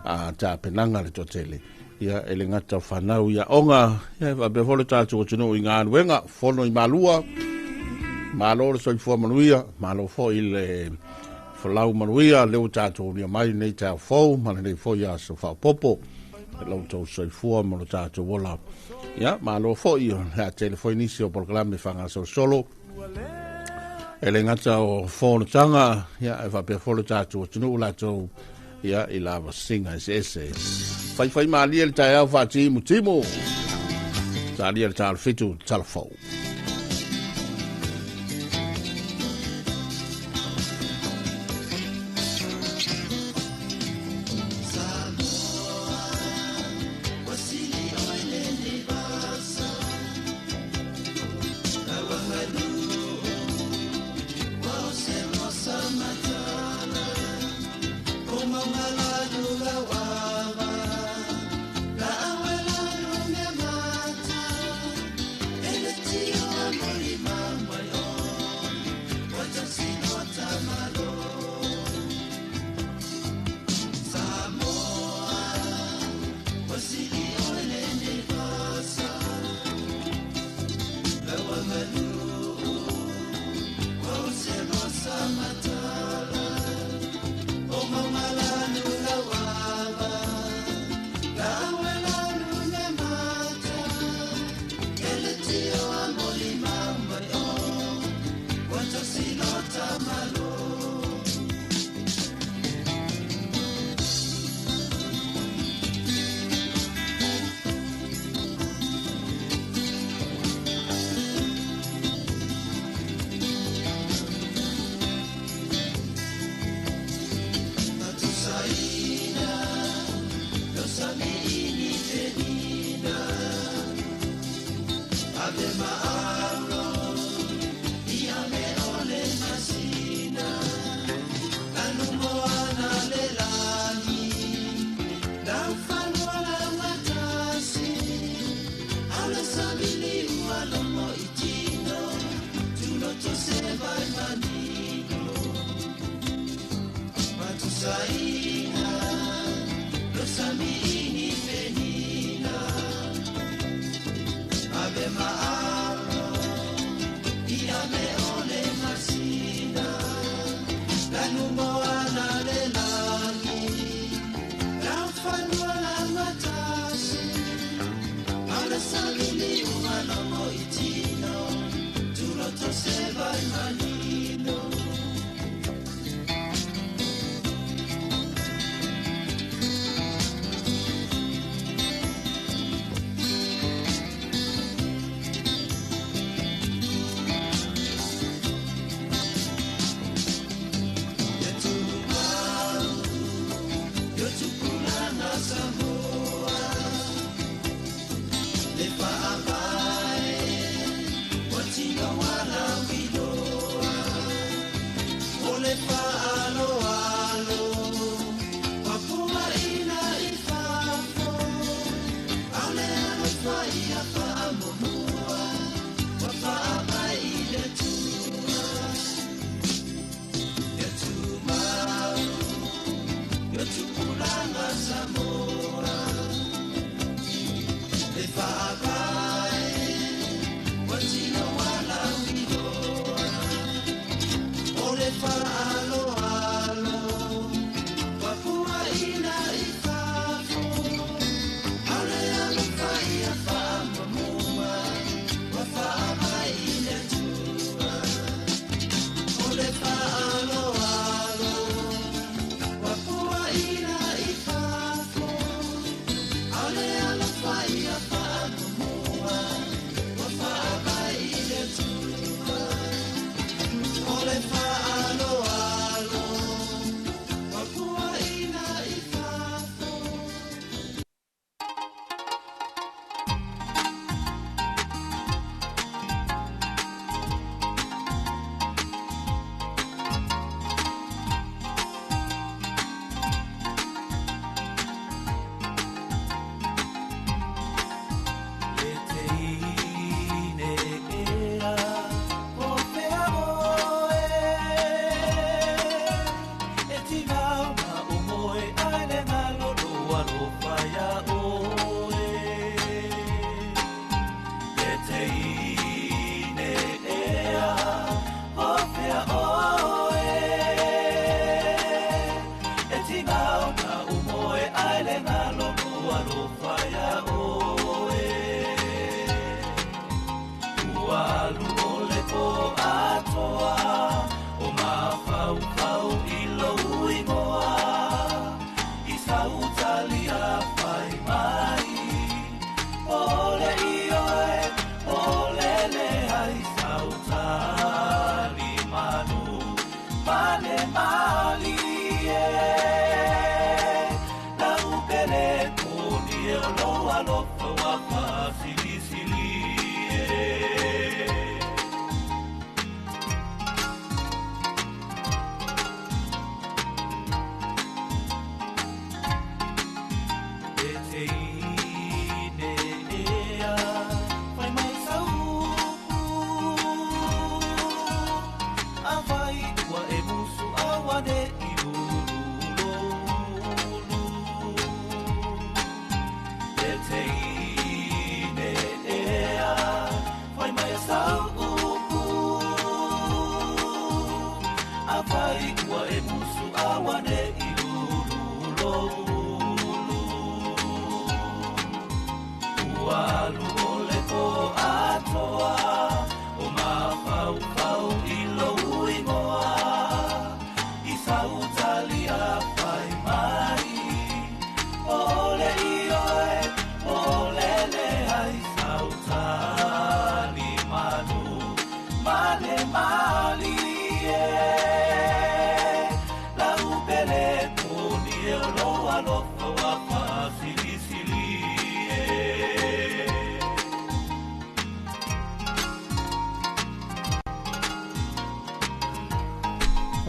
a tapenaga le toatele. Ia, e le gata o fanau i aoga, ia, e faapea foi le tatou atunuu i galuega, fono i malua, malo le soifua manuia, malo foi le folau manuia, lea ua tatou aulia mai lenei taeao fou ma lenei foi aso faaopoopo i lo outou soifua ma lo tatou ola. Ia, malo foi, o le a tele foi nisi o polokalame faagasolosolo, e le gata o fonotaga, ia, e faapea foi le tatou atunuu latou ia i lavasiga eseese. Faifai malie le taeao faatimutimu. Talia le talfitu talafou. Ave ma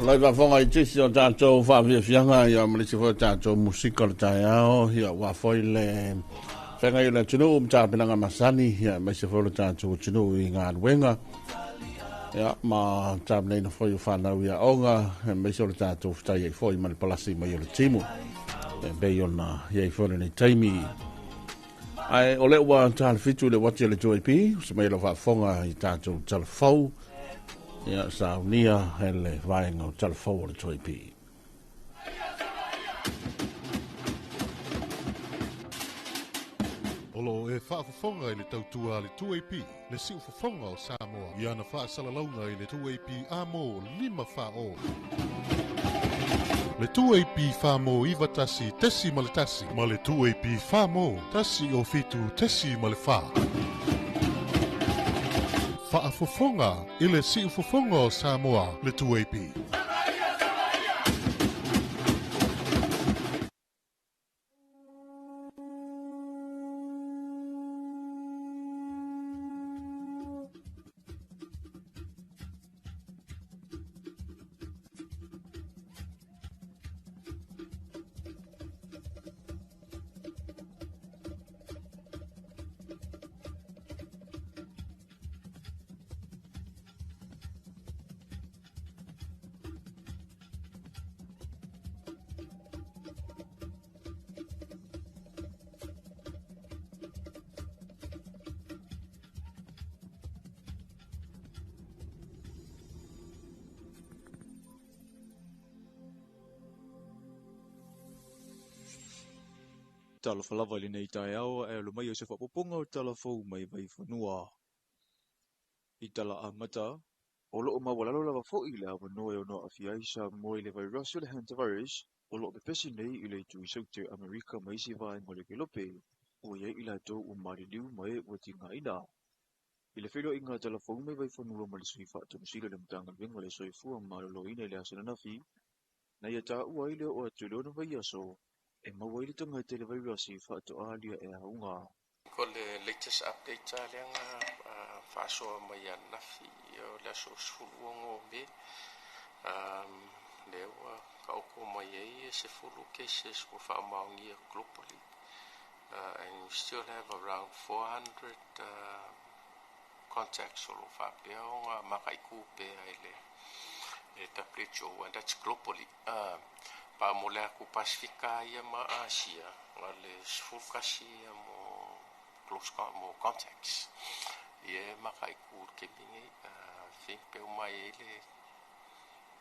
Lai faafofoga i tisi o tatou faafiafiaga ia ma le isi foi o tatou musika o le taeao ia ua foi le feagai o le atunuu ma tapenaga masani ia aemaise foi o le tatou atunuu i galuega ia ma tapenaina foi o fanau i aoga aemaise o le tatou fetai ai foi ma le palasi mai o le timu e pei ona i ai foi lenei taimi. Ae o lea ua talfitu le uati o le 2AP, se mai lau faafofoga i tatou talafou, ia saunia e le vaega o talafou o le 2AP. O lo o e faafofoga i le tautua a le 2AP, le siufofoga o Samoa, i ana faasalalauga i le 2AP Amo 540. Le 2AP Famo 91.1 ma le 2AP Famo 107.4. Faafofoga i le siufofoga o Samoa, le 2AP. Talofa lava i lenei taeao ae alo mai o se faaopoopoga o tala fou mai Vaifanua. I tala amata, o lo o maualalo lava foi le avanoa e ono aafia ai Samoa i le vairasi o le hantavirus o lo o pepesi nei i le itu i Saute Amerika ma isi vaega o le Kelope, o i ai i latou ua maliliu ma e ua tigaina. I le feiloaiga a tala fou mai Vaifanua ma le sui faatonusili o le Matagaluega o le Soifua Maloloina i le aso ananafi, na ia taua ai le oo atu i le 6 vaiaso e maua ai le tagata i le vairasi faatoa alia e auga. Ko le latest update a lea na faasoa mai ananafi o le aso 16 o Me, lea ua taoto mai ai e 10 cases ua faamaonia globally, and we still have around 400 contacts o lo o faapea ona mataitu pea i le WHO, and that's globally. Pa mo le atu Pasifika ia ma Asia, na le 11 ia mo close mo contacts. Ia e mataitu i le taimi nei, think pe mai ai le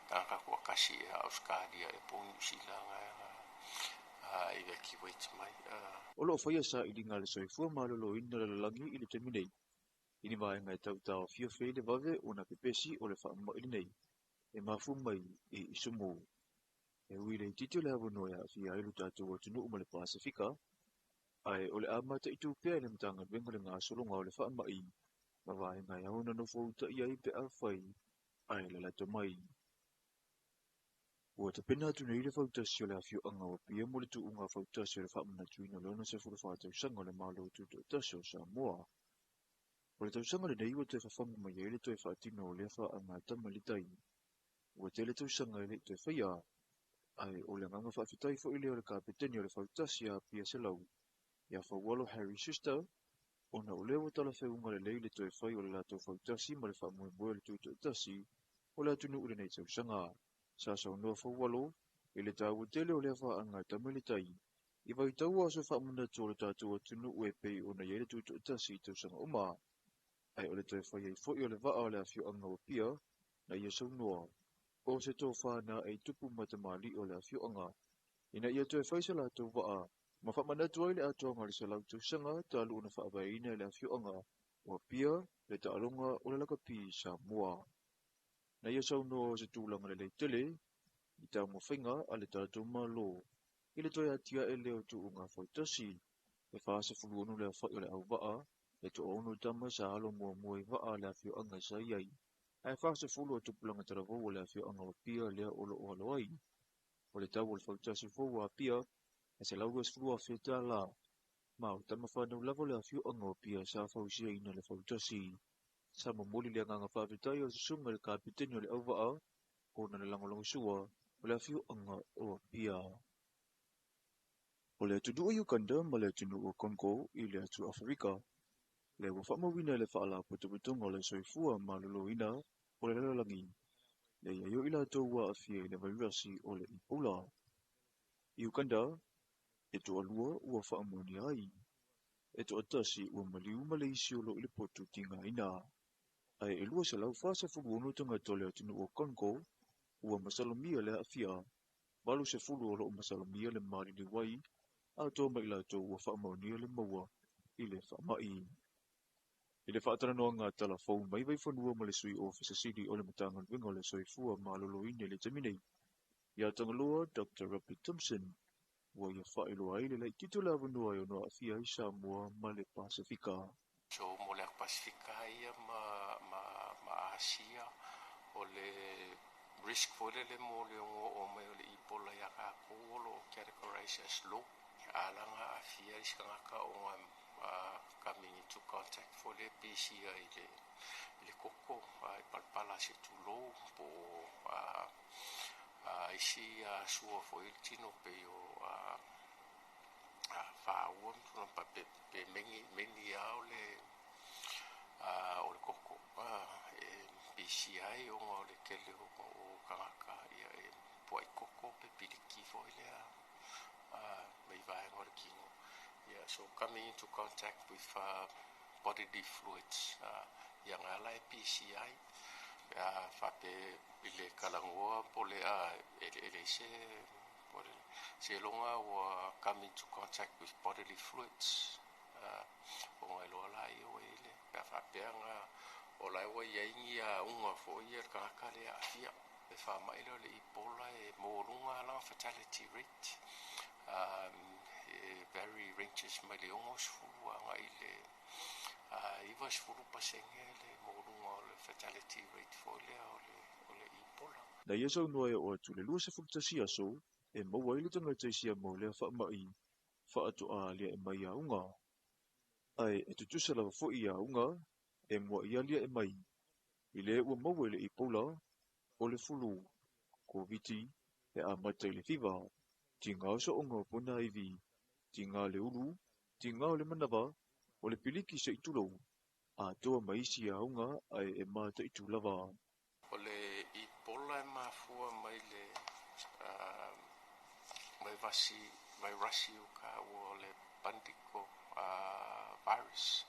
tagata toatasi ia Australia e po New Zealand evacuate mai. O lo o faia sailiga a le soifua maloloina o le lalolagi i le taimi nei, i ni vaega e tau taofiofia ai le vave ona pepesi o le faamai lenei e mafua mai i isumu. E ui le itiiti o le avanoa e aafia ai lo tatou atunuu ma le Pasefika, ae o le a mataitu pea e le Matagaluega le gasologa o le faamai ma vaega e ao ona nofo utai ai pe afai ae lalato mai. Ua tapena atu nei le fautasi o le afioaga o Apia mo le tuuga fautasi o le faamanatuina o le 64 tausaga o le Malo Tutoatasi o Samoa. O le tausaga lenei ua toe fafagu mai ai le toe faatino o lea faaaga tamalitai. Ua tele tausaga e le i toe faia, ae o le agaga faafetai foi lea o le kapeteni o le fautasi a Apia 100 ia Faualo Harry Schuster, ona o lea ua talafeuga lelei le toe fai o le latou fautasi ma le faamoemoe o le tutoatasi o le atunuu i lenei tausaga. Sa saunoa Faualo i le taua tele o lea faaaga tamalitai i vaitau aso faamanatu o le tatou atunuu e pei ona i ai le tutoatasi i tausaga uma, ae o le toe fai ai foi o le vaa o le afioaga o Apia na ia saunoa o se tofā na e tupu ma tamalii o le afioaga ina ia toe fai se latou vaa ma faamanatu ai le atoaga o le 100 tausaga talu ona faavaeina e le afioaga o Apia le taaloga o le lakapi Samoa. Na ia saunoa o se tulaga lelei tele i taumafaiga a le tatou Malo i le toe atiae lea o tuuga fautasi e 46 le aofai o le auvaa e 60 tama sa alo muamua i vaa a le afioaga sa i ai, ae 40 o tupulaga talavou o le afioaga o Apia lea o lo o alo ai. O le tau o le fautasi fou a Apia e $120,000, ma o tama fanau lava o le afioaga o Apia sa fausiaina le fautasi. Sa momoli le agaga faafetai o le susuga i le kapeteni o le auvaa ona le lagolagosua o le afioaga o Apia. O le atunuu o Uganda ma le atunuu o Congo i le atu Aferika, lea ua faamauina e le Faalapotopotoga o le Soifua Maloloina o le Lalolagi, le i ai o i latou ua aafia i le vairasi o le Ebola. I Uganda, e toalua ua faamaonia ai, e toatasi ua maliu ma le isi o lo o i le potu tigaina. Ae e 246 tagata o le atunuu o Congo ua masalomia le aafia, 80 o lo o masalomia le maliliu ai, atoa ma i latou ua faamaonia le maua i le faamai. I le faatalanoaga tala fou mai Vaifanua ma le Sui Ofisa Sili o le Matagaluega o le Soifua Maloloina i le taimi nei, ia Tagaloa Doctor Robert Thompson, ua ia faailoa ai le laitiiti o le avanoa e ono aafia ai Samoa ma le Pasefika. So mo le Pasefika ia ma Asia, o le risk foi lele mo le ono oo mai o le Ebola ia tatou o lo o categorize as low. Alaga aafia isi tagata ona coming into contact foi le pisia i le koko, i palapala se tulou, po o isi sua foi le tino pei o fāua ma tulaga pe meni lava o le koko e pisia ai ona o le tele o tagata ia e puai koko pe piliki foi lea mai vaega o le kino. Yeah, so coming into contact with bodily fluids, ia ngā la e pisia ai. Fape i le kalanoa po le e le se se longa ua come into contact with bodily fluids, ona e loa la ia ua i le pe a faapea nga o la ua iai ni auga foi ia le tagata lea aafia. E faamai lea o le Ebola e maualuga lana fatality rate, e vary ranges mai le 60 agai le 90% le maualuga o le fatality rate foi lea o le Ebola. Na ia saunoa e oo atu le 21 aso e maua ai le tagata i Siamao lea faamai faatoa aliae mai auga. Ae e tutusa lava foi i auga e muai aliae mai. I le ua maua i le Ebola, o le fulu, Koviti, e amata i le fiva, tiga o soonga o pona ivi, tiga le ulu, tiga o le manava, o le piliki se i tulou, atoa ma isi auga ae e mataitu lava. O le Ebola e mafua mai le mai vasi vairasi o ka ua o le Bundibugyo virus,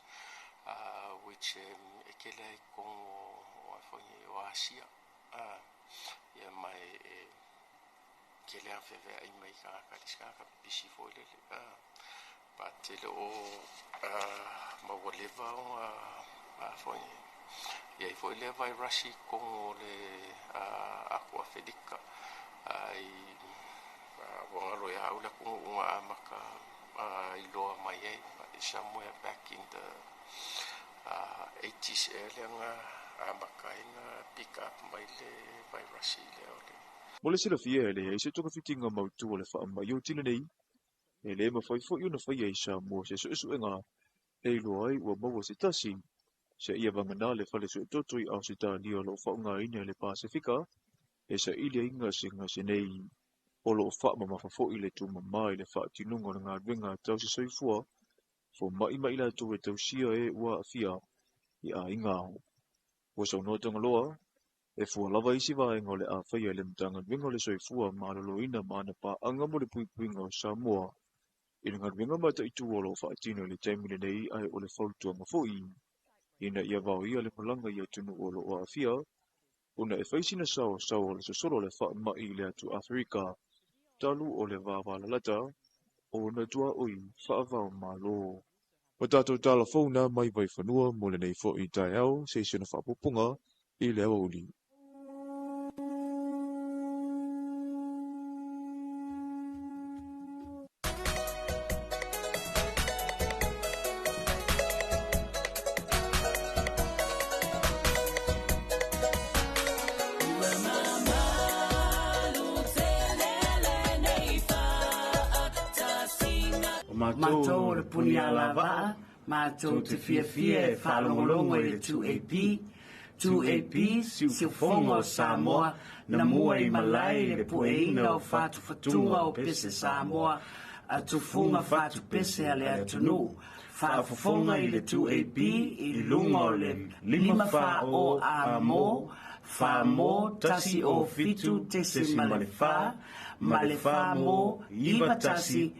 which e kele ai kongo o foi o Asia, ia mai e kele a feveai mai tagata le isi tagata pipisi foi lele patele o ma ua leva ona foi iai foi lea vairasi i totonu o le atu Afelika ai ua galo ia au le atunuu na amata iloa mai ai, somewhere back in the 80s ea lea na amata ai na pick up mai le vairasi lea o le. Mo le silafia e leai se togafitiga mautu o le faamai o tino nei, e le mafai foi ona faia i Samoa se suesuega e iloa ai ua maua se tasi, seia vagana le fale suetoto i Ausetalia o lo o faaaogaina e le Pasefika e saili ai gasegase nei. O lo o faamamafa foi le tumama i le faatinoga o le galuega tausi soifua, foma'i ma i latou e tausia e ua aafia i aiga. Ua saunoa Tagaloa, e fua lava isi vaega o le a faia e le Matagaluega o le Soifua Maloloina ma ana paaga mo le puipuiga o Samoa i le galuega mataitu o lo o faatino i le taimi lenei, ae o le fautuaga foi ina ia vaoia le malaga i atunuu o lo o aafia ona e fai sina saoasaoa o le sosolo o le faamai i le atu Aferika talu o le vavalalata ona tuaoi faava-o-Malo. O tatou tala fou na mai Vaifanua mo lenei foi taeao se isi ona faapupuga i le aoauli. O matou o le puni alavaa, matou te fiafia e faalogologo i le 2AP. 2AP, siufofoga o Samoa, na mua i malae i le pueina o fatufatuga o pese Samoa, a tufuga fatupese a le atunuu. Faafofoga i le 2AP i luga o le 5 4 o A mo, 4 mo 107.4, ma le 4 mo 91.1.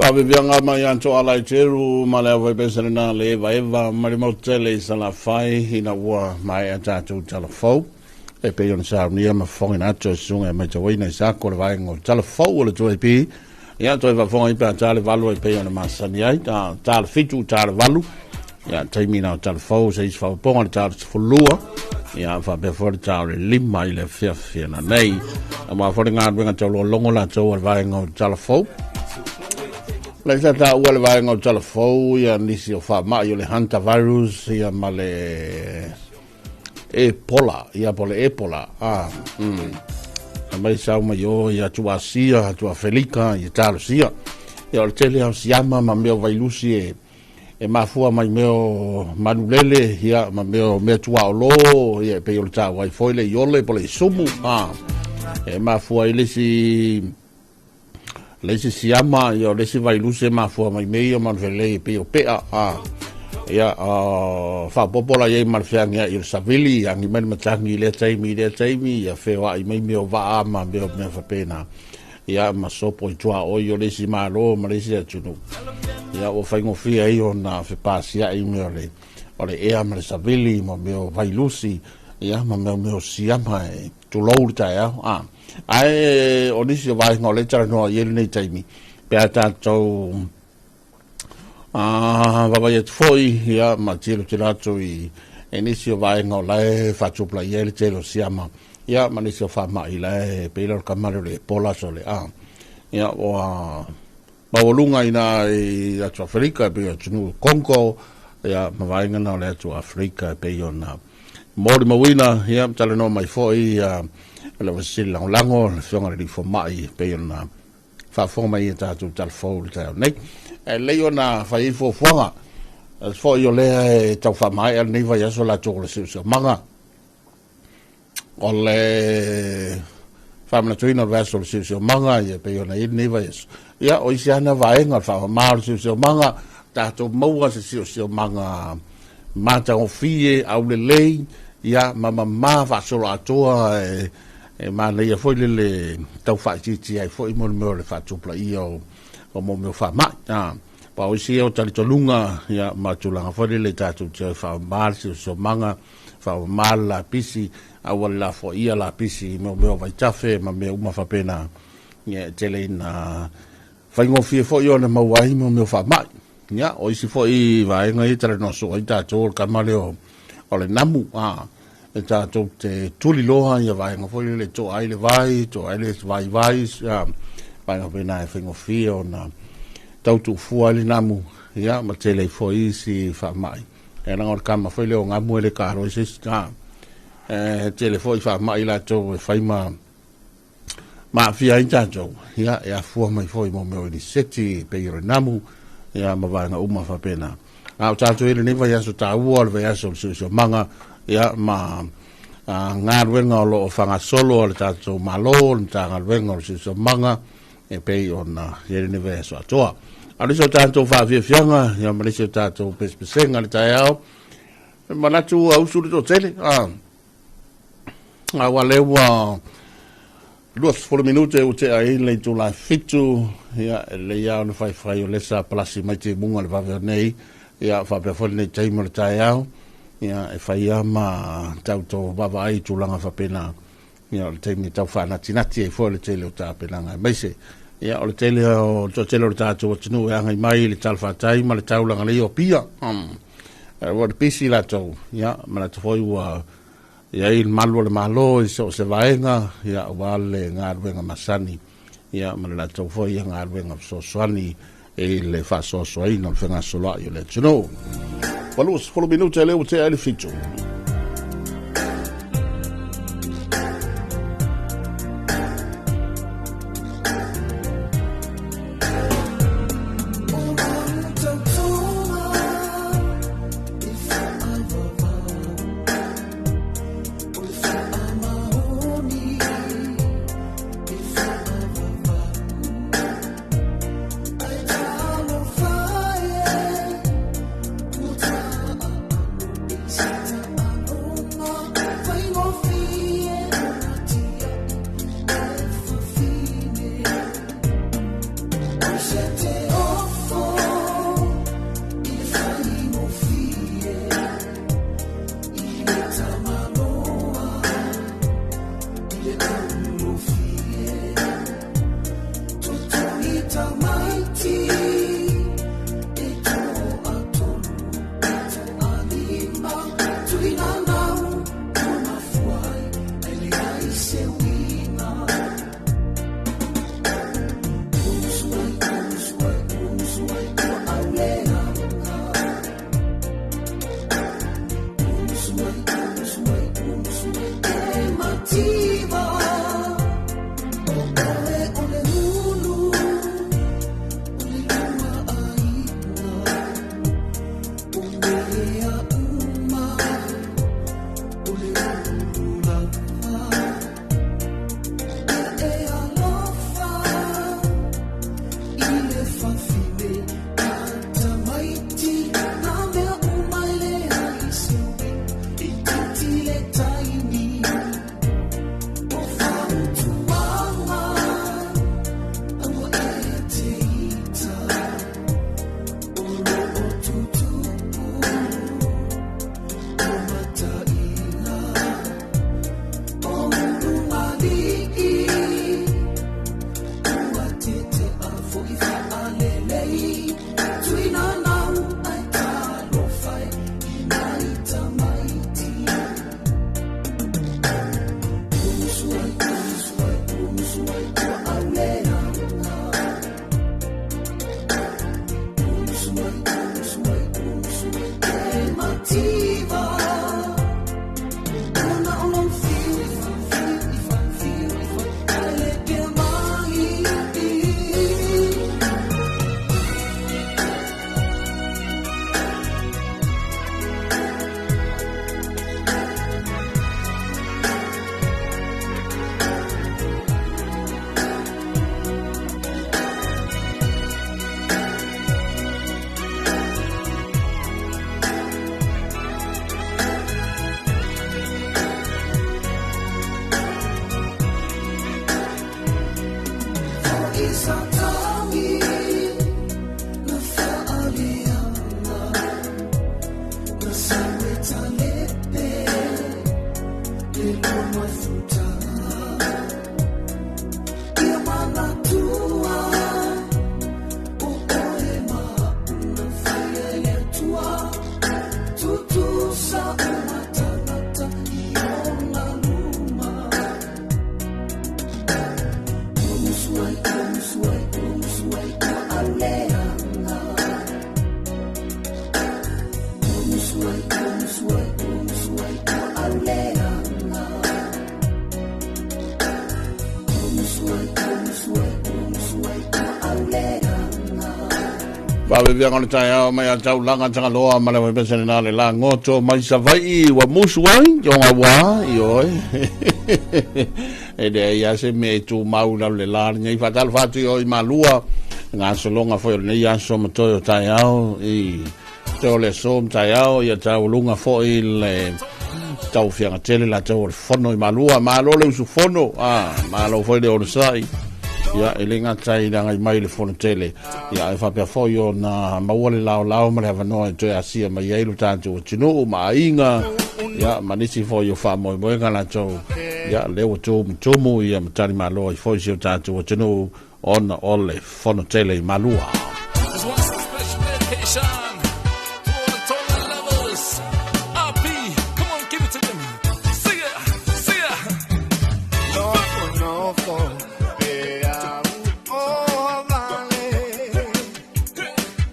Faaviaviaga mai ia Toalaiteru ma le aufaipese lena le evaeva ma le mautele i Salafai ina ua maea tatou tala fou e pei ona saunia ma fofogaina atu e susuga e matauina i sako le vaega o tala fou o le 2AP. Ia toe faafofoga i pe a ta le 8 e pei ona masani ai, ta le 7, ta le 8. Ia taimi na o tala fou se isi faaopoopoga le ta 12. Ia faapea foi le ta o le 5 i le afiafi nei. Aua foi le galuega taulogologo latou o le vaega o tala fou. Le sa taua le vaega o tala fou ia nisi o faamai o le hantavirus ia ma le Ebola, ia po le Ebola. Mai sau mai o ia atu Asia, atu Afelika, ia Talosia. Ia o le tele au siama ma mea o vailusi e mafua mai mea o manulele, ia ma mea o mea tuaolo, ia e pei o le taua ai foi le iole po le isumu. E mafua i le isi siama, ia o le isi vailusi e mafua mai mea ia manufelei e pei o pea. Ia faapopo la iai ma le feagiai o le savili, agi mai le matagi i lea taimi i lea taimi, ia feoai mai mea o vaa ma mea o mea faapena. Ia ma sopo i tuaoi o le isi malo ma le isi atunuu. Ia ua faigofie ai ona fepasiai mea o le ea ma le savili ma mea o vailusi, ia ma mea o siama e tulou le taeao. Ae o nisi o vaega o le talanoa i ai lenei taimi, pe a tatou vaavaai atu foi, ia, ma tilotilo atu i nisi o vaega o la e faatupulaia ai le tele o siama, ia, ma nisi o faamai la e pei la o le kama lea o le Ebola so le a. Ia, ua maualuga ina i atu Aferika e pei o atunuu Congo, ia, ma vaega na o le atu Aferika e pei ona molimauina, ia, talanoa mai foi, ia, le Ofisa Lagolago, le Afioga i le Alii Fomai, e pei ona faafofoga mai i tatou talafou le taeao nei. E lelei ona fai ai fuafuaga, foi o lea e tau faamaea lenei vaiaso latou o le siosiomaga. O le faamanatuina o le vaiaso o le siosiomaga, ia pei ona i ai lenei vaiaso. Ia, o isi ana vaega o le faamama o le siosiomaga, tatou maua se siosiomaga matagofie, aulelei, ia, ma mamā faasoloatoa e manaia foi lele tau faaitiitia ai foi mo le mea o le faatupulaia o mo mea o faamai. Pa o isi o talitonuga, ia, ma tulaga foi lele tatou te faamama le siosiomaga, faamama le lapisi, aua le lafoaia lapisi i mo mea o vaitafe ma mea uma faapena. Ia, e tele ina faigofie foi ona maua ai mo mea o faamai. Ia, o isi foi vaega ia talanoa soo ai tatou o le kama lea o le namu. E tatou te tuli loa ia vaega foi lele toa ai le vai, toa ai le vaivai, vaega faapena e faigofie ona tau tuufua ai le namu, ia, ma tele ai foi isi faamai. E leaga o le kama foi lea o ngamu e le kalo i se isi. E tele foi faamai latou e fai ma maafia ai tatou, ia, e afua mai foi mo mea o iniseti, pei o le namu, ia, ma vaega uma faapena. A o tatou i lenei vaiaso taua o le vaiaso o le siosiomaga, ia, ma galuega o lo o faagasolo a le tatou Malo, le Matagaluega o le Siosiomaga, e pei ona i ai lenei vaiaso atoa. A o nisi o tatou faafiafiaga, ia, ma nisi o tatou pesepesega le taeao, e manatu ua usu le toatele, aua lea ua 20 minute ua tea ai le itula e 7, ia, e lelei lava ona faifai o lea sa palasi mai timuga le vave o nei, ia, faapea foi lenei taimi o le taeao, ia, e fai lava ma tauto vaavaai i tulaga faapena, ia, o le taimi e tau faanatinati ai foi le tele o tapenaga aemaise, ia, o le tele o le toatele o le tatou atunuu e agai mai i le talafatai ma le taulaga nei o Apia. Ua le pisi latou, ia, manatu foi ua i ai le malu o le Malo i so o se vaega, ia, aua le galuega masani, ia, ma le latou foi ia galuega fesoasoani i le faasoasoaina o le fegasoloai o le atunuu. Ua 20 minute lea ua tea ai le 7. Faavevia o le taeao mai a taulaga tagaloa ma le waipese lena le lagoto mai Savaii ua musu ai o gaua i oe. E leai a se mea e tumau i lalo le la lenei. Faatalofa atu i oe i Malua, gasologa foi o lenei aso ma toe o taeao i toe o le aso ma taeao ia taualuga foi le tauaofiaga tele latou o le fono i Malua. Malo le usufono, malo foi le onosai. Ia, e le gata i le agai mai i le fono tele, ia ae faapea foi ona maua le laolao ma le avanoa e toe asia mai ai lo tatou atunuu ma aiga, ia ma nisi foi o faamoemoega latou, ia lea ua tumutumu ia ma talimalo ai foi si o tatou atunuu ona o le fono tele i Malua. This one's a special dedication to all the Tongan lovers. RP, come on, give it to them. Sing it, sing it. Nofo, pe au o vale.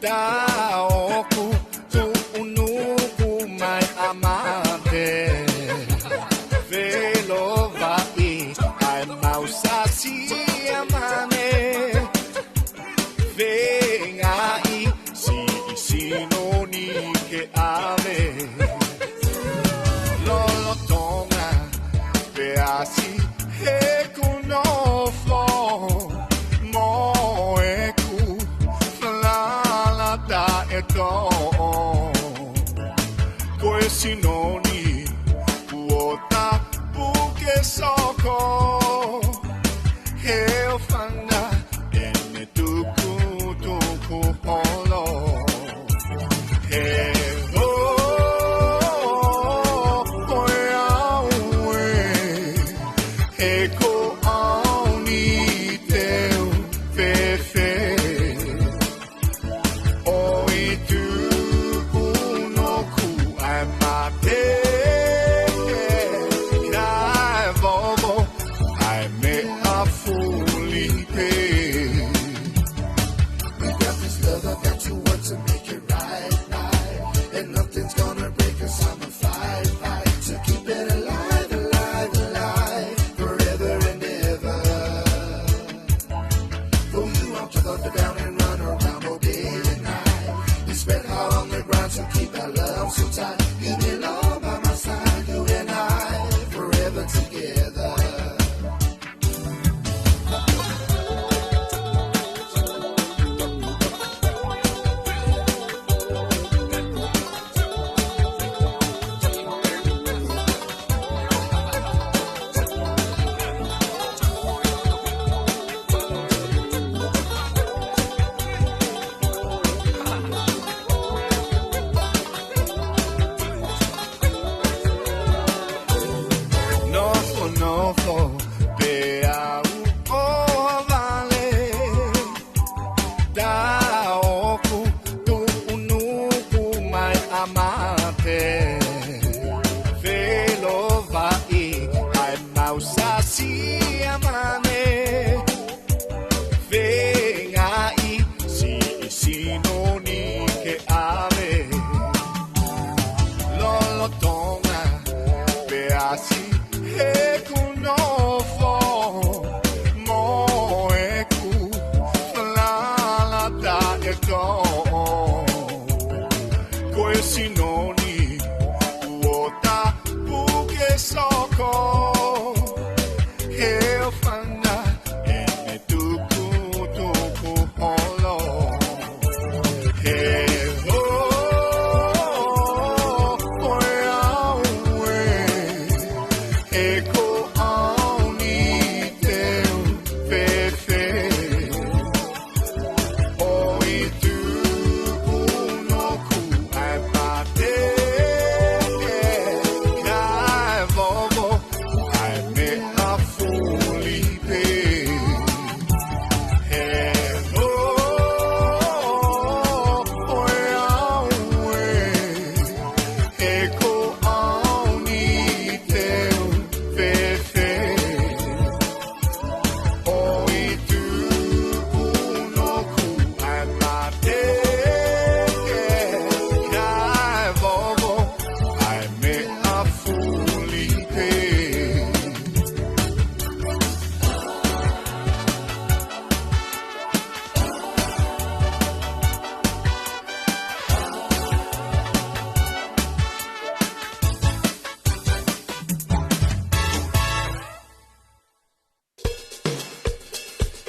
Ta oku tu unuku mai amate. Velo vai ai mausasi amane. Venga i si sino ni ke ave. Lolo tonga pe asi he kunofo. Mo e ku la ta e to. Koe sinoni uota puke soko. He o whanga ene tuku tuku holo. He o koe au e. He ko au ni teu fefe. O i tuku no ku ai mate. Kai vovo ai me a fuli pe. We got this love, I've got to work to make it right, right. And nothing's gonna break us, I'ma fight, fight to keep it alive, alive, alive, forever and ever. For you, I'll up and down and run around all day and night. It's red hot on the ground to keep our love so tight. You belong by my side, you and I, forever together.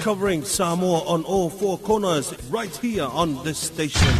Covering Samoa on all four corners right here on this station.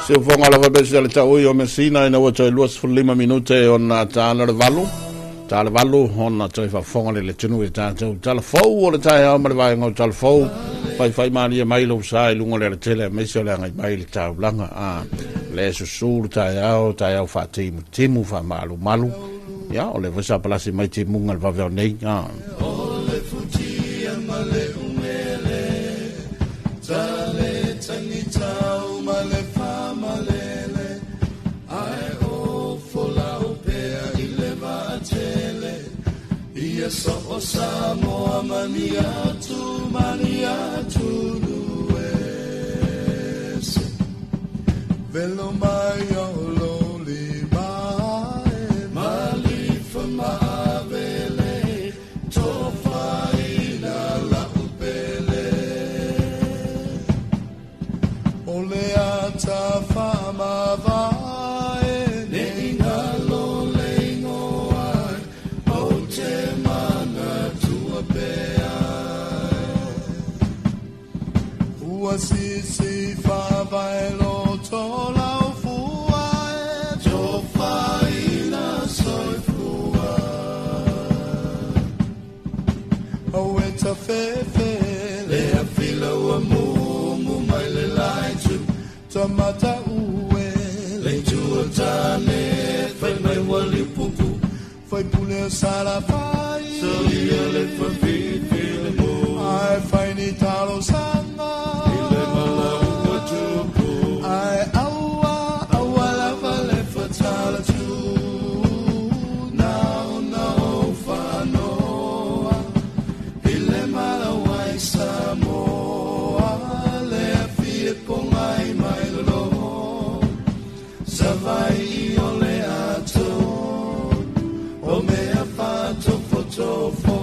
Se ufonga lava besi ale tau i o Messina ina ua toe 25 minute ona tāna le valu. Tā le valu ona toe whafonga le le tunu e tātou. Tala fau o le tae au ma le vaenga o tala fau. Whai whai maania mai lo sa i lunga le ale tele meise o le angai mai le taulanga. Le susu le tae au wha timu timu wha malu malu. Ia, o le vasa palasi mai timunga le vaveo nei. O le futia ma le umele, tale tangi tau ma le whamalele, ai o fola o pea i le vaatele, ia so o Samoa mani atu nuese. Velo mai o lo lima e malifa maavele tofaina la upele. O le ata whamavae ne ingalo le ingoa o te mana tua pea. Ua sisi whavae loto lau fua e tofaina soifua. O e ta fefe le afila ua mumu mai le laitu tamata ue le tua tane fai mai wali pupu fai pule o sala fai Soia le whafifi le mo ai fai ni talo sanga I le mala ua tupu ai aua aua lava le fatala tu nao nao whanoa i le mala wai Samoa le afia pongai mai lolo Savai i o le ato o mea whatofotofo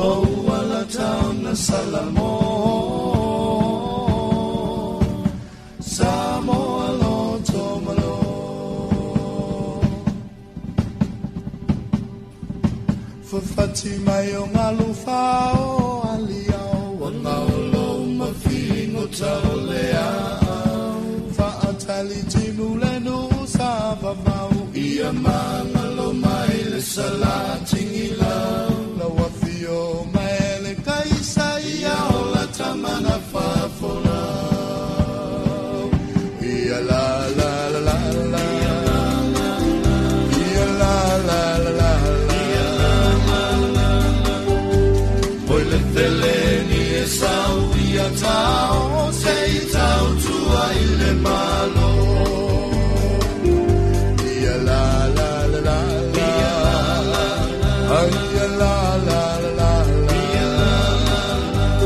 o uala tauna Salamo Samoa loto malo. Fafati mai o ngalu whao aliao o ngaulo mawhingo tau le au. Whaatali timu le nusa vavau ia mangalo mai le salatingi lau. Lau afio mai le kaisa ia ola tamana whafolau. Ia la la la la la. Ia la la la la la. Ia la la la la. Oi le tele ni e sau ia tau se i tau tua i le malo. Ia la la la la la. Ia la la la la. Ia la la la la la. Ia la la la.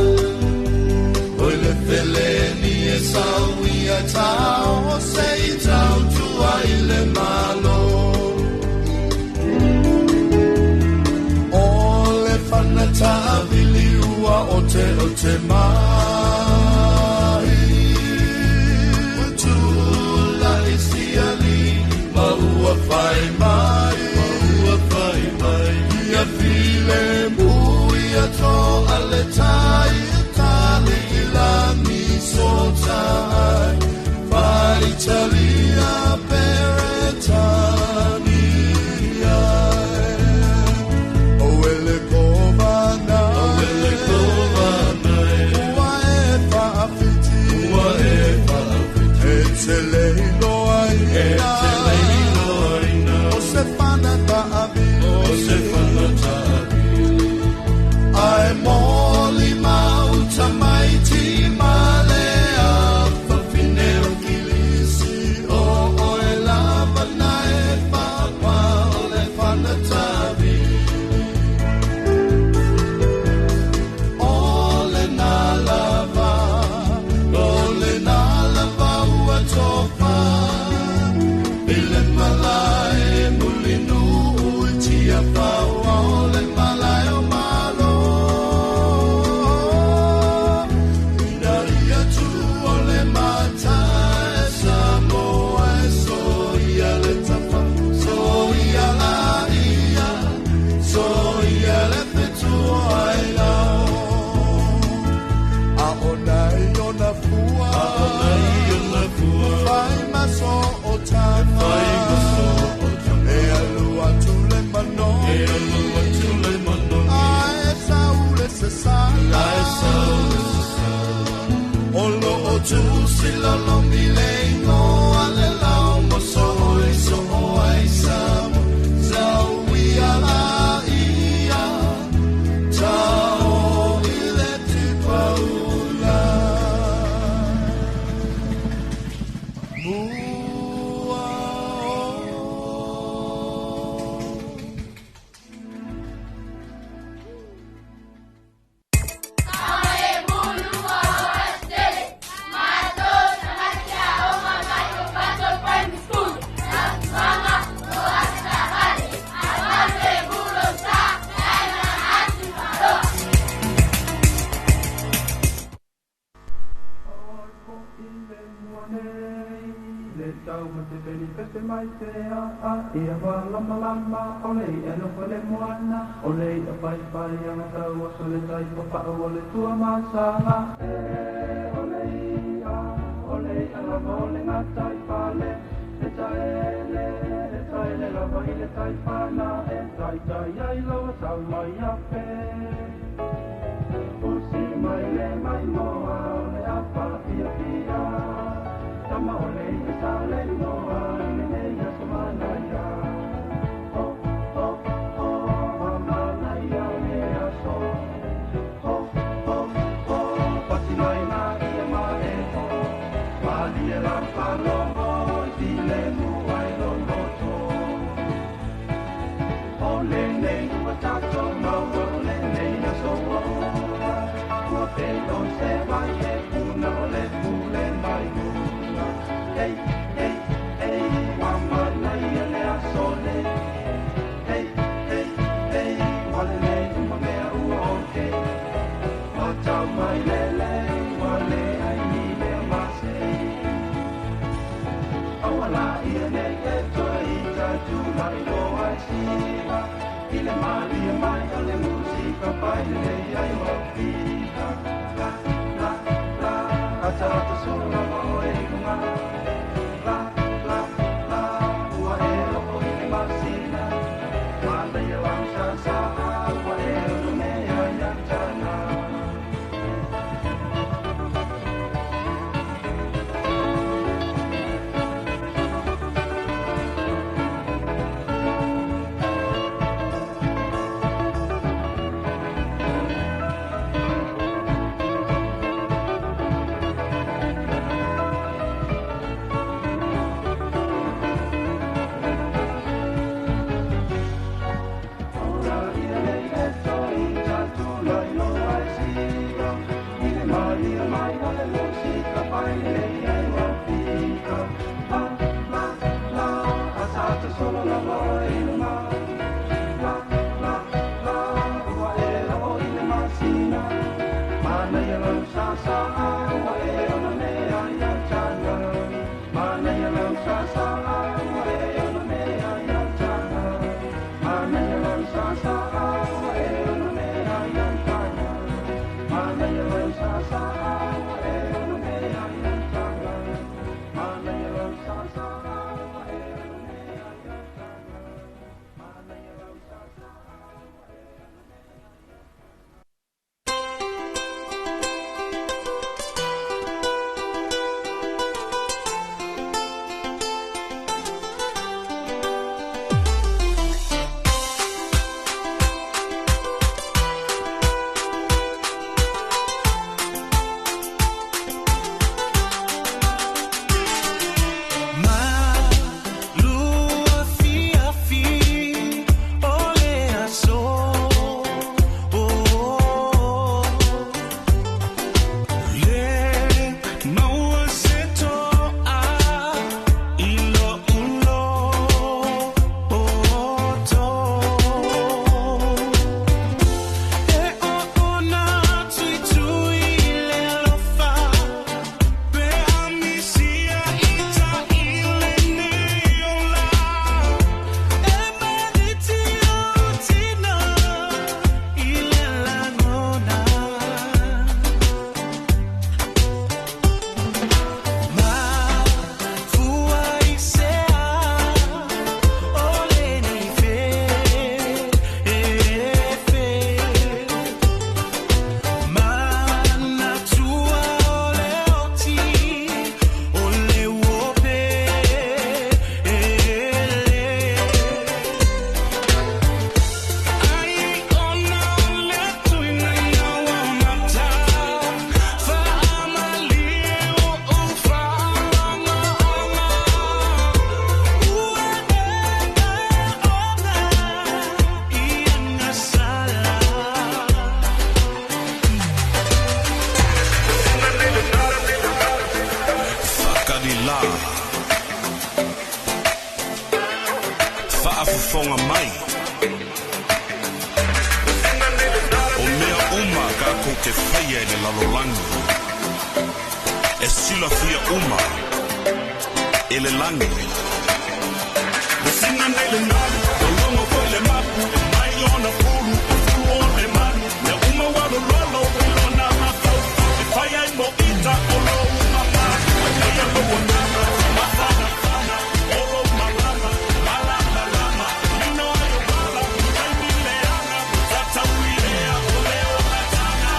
Oi le tele ni e sau ia tau se i tau tua i le malo. O le whanata avili ua o te o te mahi. Ua tula i siali ma ua whai mai. Ma ua whai mai. Ia file mu ia tō ale tai tali i langi so tai. Whai talia peretania. O ele kovana. O ele kovana. Ua e whaafiti. Ua e whaafiti. E te leiloa ina. E te leiloa ina. O se whana taavili. O se whana taavili. Ai moli mauta mai ti male a whawhine o kilisi. O oe lava na e whapa o le whana taavili. O le nā lava, o le nā lava ua tofa. I le malae mulinu ui tia pau o le malae o malo. Ina ia tu o le matae Samoa e so ia le tapa, so ia la ia, so ia le fetua ai lao. A o nai o na fua, A o nai o na fua. Whai maso o tama, Whai maso o tama. E alu atu le manogi, E alu atu le manogi. Ae saule se sala, Ae saule se sala. O lo o tusi lolomi le ingoa le lao mo so oi so o ai samo. Sau ia la ia, tau i le tipaula. Mua o. Samoa e mulua o te peli pepe mai pea a ia wa lama lama o le ia no le moana o le ia pai pai anga tau o le tai papa o le tua masanga e o le ia o le ia lama o le ngatai pale e taele lava i le tai pana e tai tai ai lawa tau mai ape usi mai le mai moa o le apa pia pia tama o le ia sa le moa i le ia so mana ia ho ho ho wa mana ia le aso ho ho ho pasi mai ma ia ma e ho ma lia la palomo i le mua i lo loto o le nei ua tatou maua o le nei aso ua pe o se vai e puna o le pule mai luna ei ei ei ua mana ia le aso nei ei ei ei ua lelei uma mea ua okay ua tau mai lelei ua leai ni mea masei aua la ia nei e toe i tatulai loa e sila i le malie mai o le musika pai lelei ai o pika la la la ata ata solo lava oe i luga la la la ua e loko i le masina manaia lau sasa ua e ono mea ia tana. Ora ia nei e toi tatulai loa e sila i le malie mai o le musika pai lelei ai o pika la la la ata ata solo lava oe i luga la la la ua e loo i le masina manaia lau sasa ua e ono mea ia tana manaia lau sasa ua e ono mea ia tana manaia lau sasa ua e ono mea ia tana manaia lau sasa ua e ono mea ia tana manaia lau sasa ua e ono mea ia tana manaia lau sasa ua e ono mea ia. Malua fia fi o le aso oh, le maua se to'a i lo'u loto e oona tuitui le alofa pe amisia i ta'ile nei ola e mariti o tina i le lagona mafua i se a o lenei fefe manatua o le oti o le uopele ai ona o le tuinaina ua mata faamalie o ou faalagaaga ua ea ona i agasala. Fakalila Faafofoga mai O mea uma kākou te faia i le lalolagi e silafia uma e le lagi. Sina nei le nalu, o logo foi le mapu, e mai ona fulu, o fulu o le malu, mea uma ua lololo i lona mafaufau, e fai ai mo ita o lou mamalu, e leia lou agaga, mafanafana, o lou malama, malamalama, nino ai o ala, taimi leaga, tataui lea o le olataga.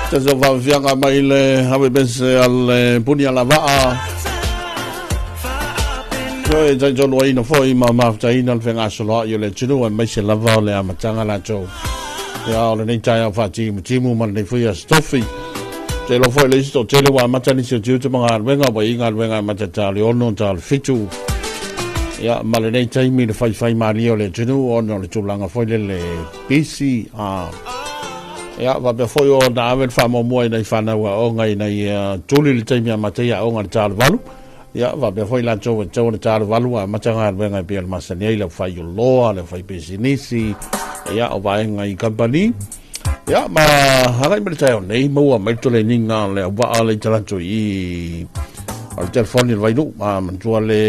Tasi o faafiaga mai le ave pese a le puni a lavaa. Toe taitoluaina foi ma mafutaina le fegasoloai o le atunuu aemaise lava o le amataga latou. Ia o lenei taeao faatimutimu ma lenei foi aso tofi. Te iloa foi le isi toatele ua amata nisi o tiute ma galuega ua i galuega amata ta o le 6 ta o le 7. Ia ma lenei taimi le faifai malie o le atunuu ona o le tulaga foi lele busy a ia faapea foi ona ave le faamuamua i nai fanau aoga ina ia tuli le taimi amata ai aoga i le ta o le 8. Ia faapea foi latou e tatau ona ta o le 8 ua amata galuega e pei o le masani ai le aufaioloa, le aufaipisinisi, ia o vaega i kamupani. Ia ma agai mai le taeao nei maua mai le toleniga o le auvaa le i talaatu i o le telefoni o le Vainuu a manatua le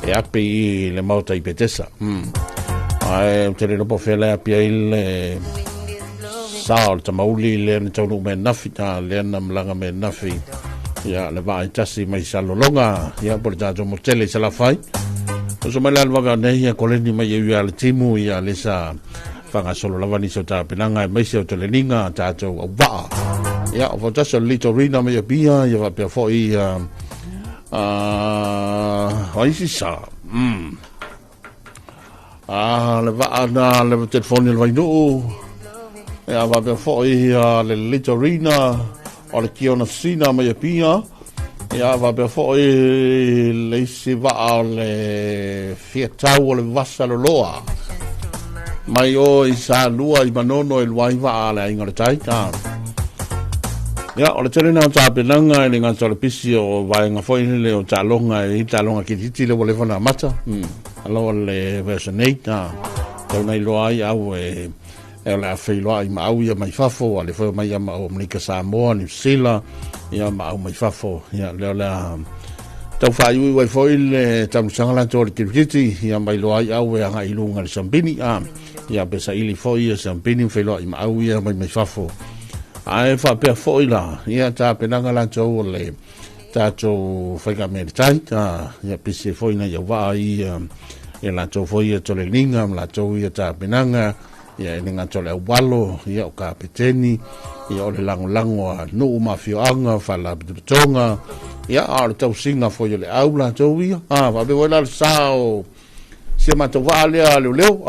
e ape i le maota i Petesa. Ae ou te le iloa po o fea la e api ai le sa o le tamauli lea na taunuu mai ananafi, a lea na malaga mai ananafi ia le vaa e tasi mai Salelologa, ia po o le tatou motele i Salafai. Oso mai la le vave nei ia koleni mai e ia le timu ia le sa whangasolo lava nisi o tapenaga aemaise o toleniga tatou auvaa. Ia o fautasi o le Litorina mai Apia ia faapea foi ia o isi sa. Le vaa na le telefoni o le Vainuu. Ia faapea foi ia le Litorina o le Kiona Sina mai Apia. Ia faapea foi le isi vaa o le Fiatau o le Vasa Loloa. Mai o i Salua i Manono e lua ai vaa a le Aiga o le Tai. Ia, o le tele na o tapenaga e le gata o le pisi o vaega foi lele o taaloga e i taaloga kititi le ua leva ona amata. Alo o le version 8, tau nei loa ai au e o le a feiloai ma au ia mai fafo, a le foi o mai ia ma au Amerika Samoa, New Zealand, ia ma au mai fafo, ia lea o le a tau faaiuiu ai foi le tanusaga latou o le kirikiti, ia mai loa ai au e agai i luga i le Sampini, ia pe saili foi ia Sampini ma feiloai ma au ia mai mai fafo. Ae faapea foi la, ia tapenaga latou o le tatou faigamea le tai, ia pisi foi na ia waa ia ia latou foi ia toleniga ma latou ia tapenaga, ia e le gata o le aualo, ia o kapeteni, ia o le lagolago a nuu ma afioaga, faalapotopotoga, ia a o le tausiga foi o le au latou ia, faapea foi la le sa o sia matou vaa lea leoleo,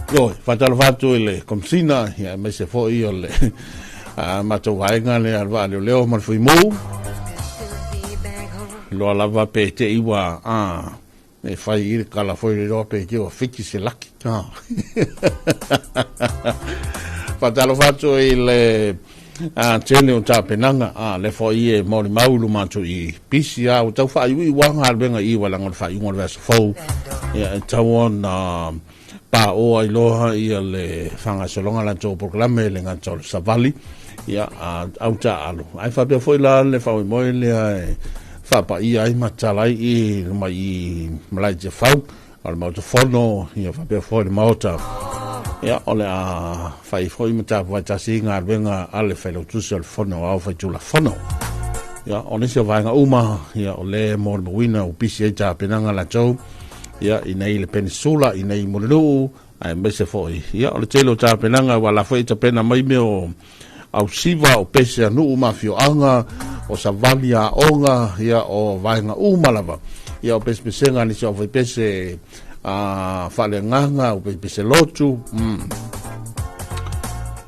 ioe, faatalofa atu i le Komisina, ia aemaise foi o le matou vaega lea le vaa leoleo ma le fuimu. Loa lava pe te i ua e fai i le kala foi le loa pe te ua fiti se laki. Faatalofa atu i le tele o tapenaga, le foi e molimau i luma atu i pisi a ua tau faaiuiu lava galuega i i laga o le faaiuga o le vaiaso fou, ia e tatau ona paoa ai loa ia le faagasologa latou polokalame le gata o le savali, ia au taaalo ae faapea foi la le faamoemoe lea e faapaia ai ma tatala ai i luma i malae Tiafau o le Maota Fono, ia faapea foi le Maota. Ia, o le a fai foi ma tapuai tasi i galuega a le Failautusi o le Fono Aoao Faitulafono. Ia, o nisi o vaega uma, ia, o le molimauina ua pisi ai tapenaga latou, ia, i nei le Penisula, i nei Mulinuu, Aemaise foi ia o le tele o tapenaga ua la foi tapena mai mea o ausiva o pese a nuu ma afioaga o savali aoga ia o vaega uma lava ia o pesepesega a nisi o aufaipese a faaleagaga o pesepese lotu.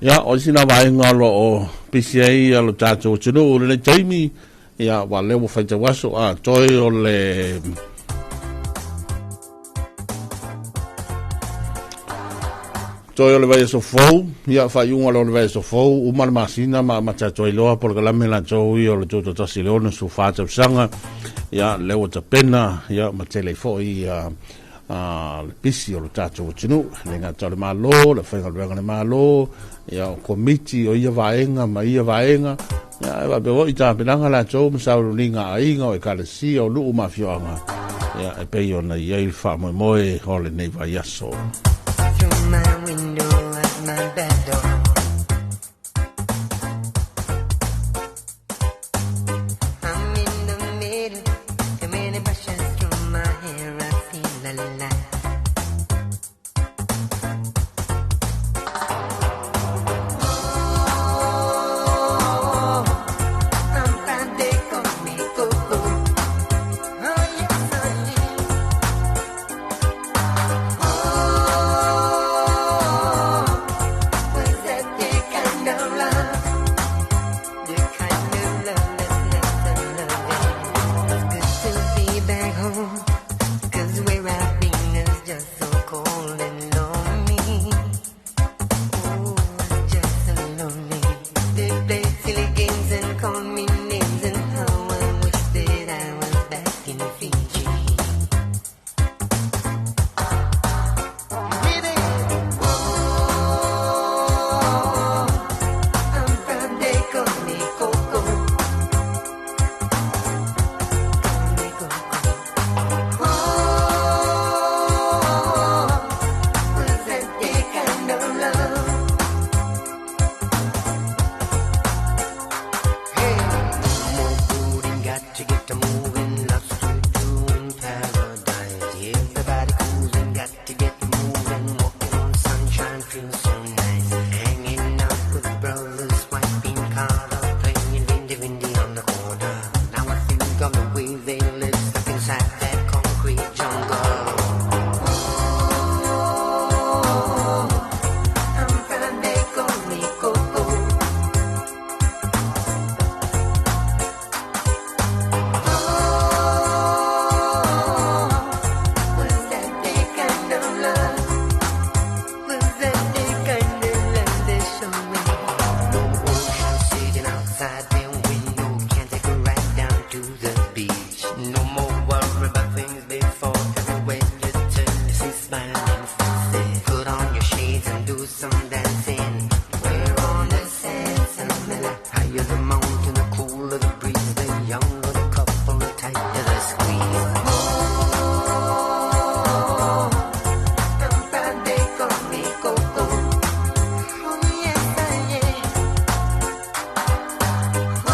Ia o isi na vaega o lo o pisi ai ia lo tatou atunuu i lenei taimi ia ua lea ua faitau aso a toe o le Toe o le vaiaso fou, ia faaiuga loa o le vaiaso fou, uma le masina ma amata atu ai loa polokalame latou ia o le tutoatasi i le 64 tausaga, ia lea ua tapena, ia ma tele ai foi ia le pisi o le tatou atunuu, e le gata o le Malo, le aufaigaluega a le Malo, ia o komiti o ia vaega ma ia vaega, ia e faapea foi tapenaga latou ma sauniuniga a aiga, o ekalesia, o nuu ma afioaga, ia e pei ona i ai le faamoemoe o lenei vaiaso. Through my window at my bed door. I'm in the middle, and when it brushes through my hair, I feel alive. Oh, I'm proud they call me Coco. Oh, yes, I am. Oh, was that the kind of love? The kind of love that's not so loving. It's good to be back home, 'cause where I've been is just so cold and lonely. Oh, it's just so lonely. They play silly games and call me names, and how I wish that I was back in Fiji. Living, oh, I'm proud they call me Coco. Call me Coco. Oh, was that the kind of love? Hey, no more brooding, got to get to moving, lots to do in paradise. Everybody cruising, got to get moving, walking on sunshine feels so nice. Hanging out with brothers, swiping collar, playing windy windy on the corner. Now I think of the way they live, stuck inside that concrete jungle. Oh, I'm proud they call me Coco. Oh, was that the kind of love? Was that the kind of love they show me? No ocean sitting outside their window, can't take a ride down to the beach. No more worry about things before. Everywhere you turn, you see smiling faces. Put on your shades and do some dancing. We're on the sand, Samela. Higher the mountain, the cooler the breeze. The younger the couple, the tighter the squeeze. Oh, I'm proud they call me Coco. Oh yes, I am. Oh,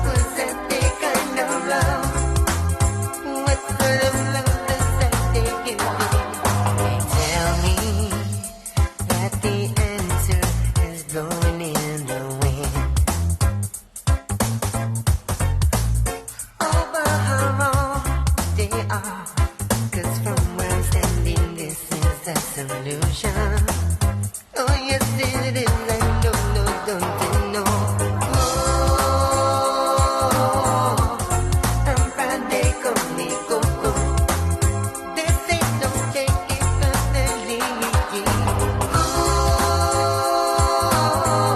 was that the kind of love? What sort of love does that they give me? They tell me that the answer is blowing in the wind. Oh, but how wrong they are. 'Cause from where I'm standing, this is the solution. Oh, yes, it is. I know, no, don't you know? Oh, I'm proud they call me Coco. They say don't take it personally. Oh,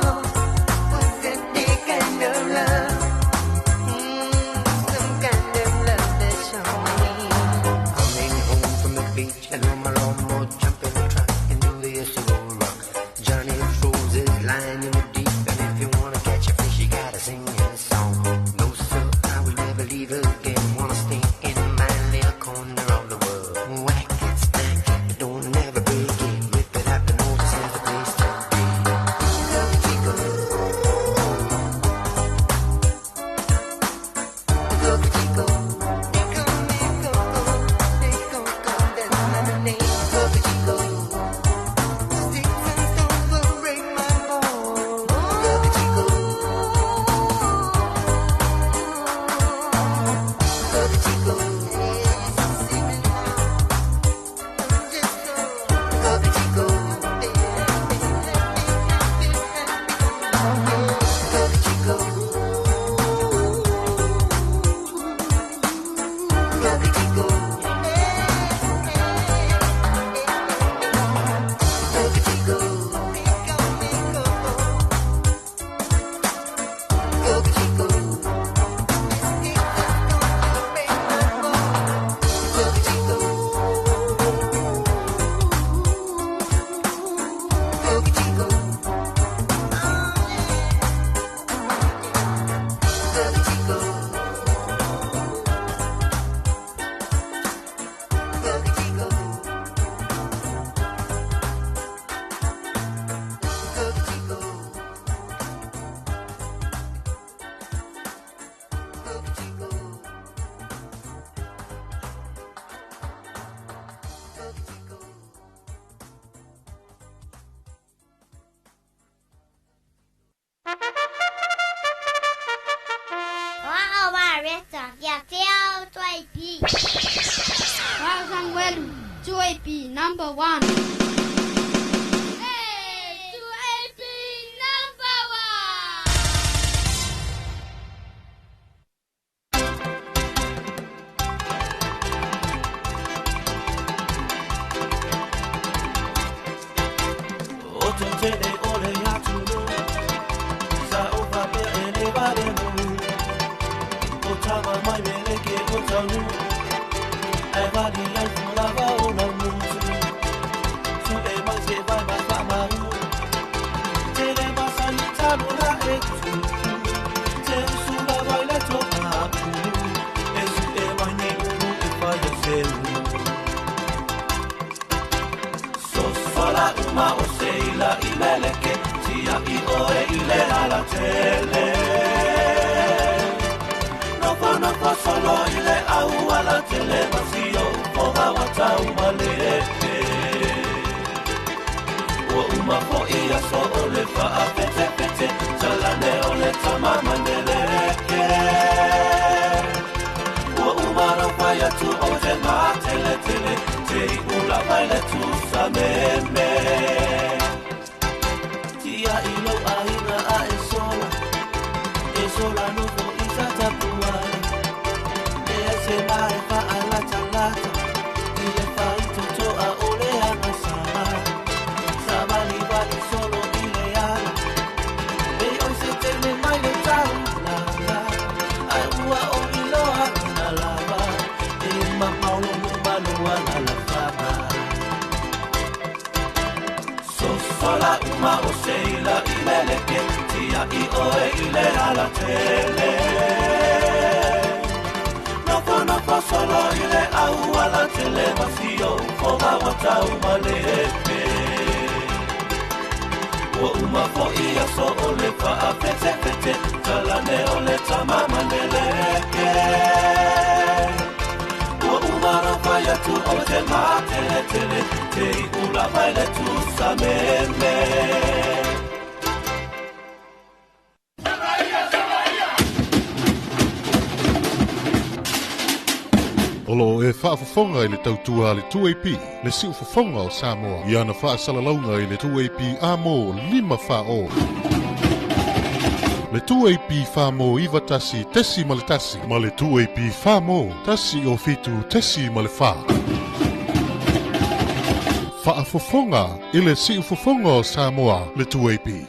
Mareta, ia te ao 2AP. Welu, 2AP number 1. Hey, 2AP number 1. O te tele o le atunu, sa o whapea e le wale mu. O tama mai mele ke o taunu, e wali ai fulawa o la mutu. Tu e mai se vai mai wha maru, tele masa i talo la e tu. Te usu la vai le to apu, e su e mai ne ulu e whai e se ulu. Sosola uma o seila i meleke, tia i oe i le ala tele. Nofo nofo solo i le au ala tele, masio ufoga wa tau maleke. Ua uma fo i aso o le wha pete pete, talane o le tama maneleke. Ua uma no whai atu o te matele tele, te i ula mai le tusa meme. Tia i lau aina a e sola, e sola no fo i sa tapuai. E se mai wha a lata lata, i le whai toto a ole anga sama. Sa wali wali solo i le ala, e oi se tele mai le tau la la. Ai ua o i loa una lava, e mamaulo numaloa la la fama. Sosola uma o seila i meleke, tia i oe i le ala tele. Nofo nofo solo i le au ala tele, masio ufoga wa tau maleke. Ua uma fo i aso o le wha pete pete, talane o le tama maneleke. Ua uma no whai atu o te matele tele, te i ula mai le tusa meme. O lo e whaafofonga i le tautua le 2AP, le siufofonga o Samoa. I ana whaasalalauga i le 2AP amo lima wha o. Le 2AP wha mo iwa tasi tesi ma le tasi, ma le 2AP wha mo tasi o fitu tesi ma le wha. Whaafofonga i le siufofonga o Samoa, le 2AP.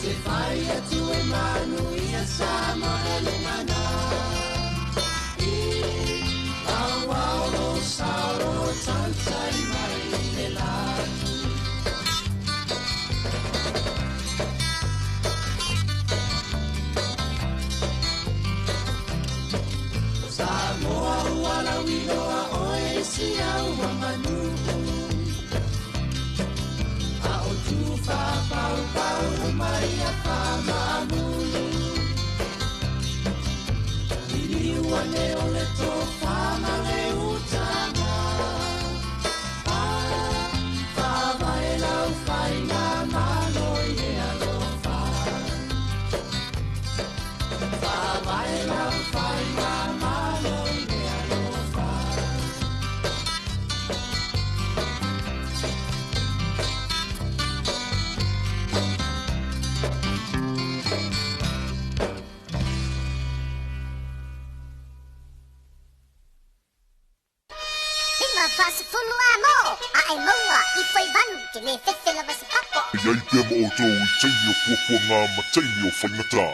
Te whai atu e manu ia Samoa e lumana. Ane o le tofa ma le utaga. Faavae lau faigamalo i le alofa. Faavae lau faigamalo i le alofa. Lima fa sefulu a mo, a e maua i foi valu te le fefe lava se papo. E iai pea ma outou i taimi o puapuaga ma taimi o faigata.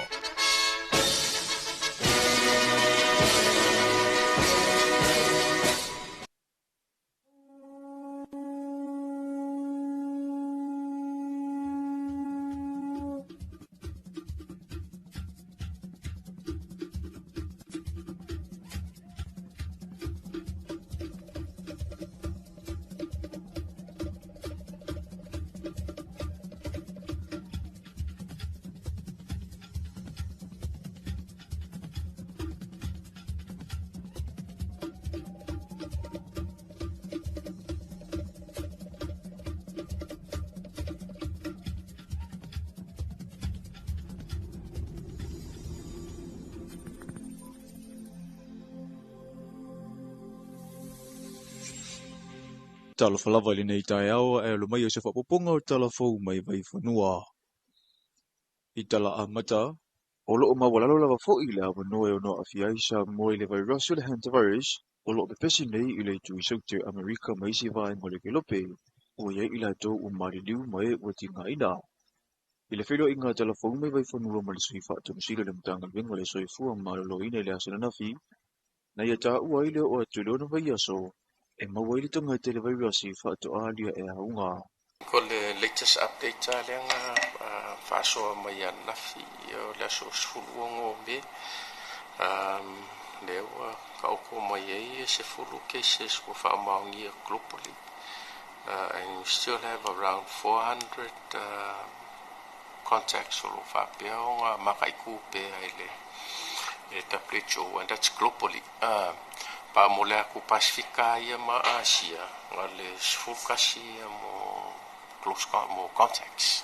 Talofa lava i lenei taeao ae alo mai o se faaopoopoga o tala fou mai Vaifanua. I tala amata, o loo maualalo lava fo'i le avanoa e ono aafia ai Samoa i le vairasi o le hantavirus o loo pepesi nei i le itu i Saute o Amerika ma isi vaega o le Kelope, ua i ai i latou ua maliliu ma e ua tigaina. I le feiloaiga a tala fou mai Vaifanua ma le Sui Faatonu Sili o le Matagaluega o le Soifua Maloloina i le aso ananafi, na ia taua ai le oo atu i le 6 vaiaso e maua ai le tagata i le vairasi faatoa alia e auga. Ko le latest update a lea na faasoa mai ananafi o le aso 16 o Me, lea ua taoto mai ai e 10 cases ua faamaonia globally. And we still have around 400 contacts o lo o faapea ona mataitu pea i le WHO, and that's globally. Pa mo le atu Pasifika ia ma Asia, na le 11 mo close mo contacts.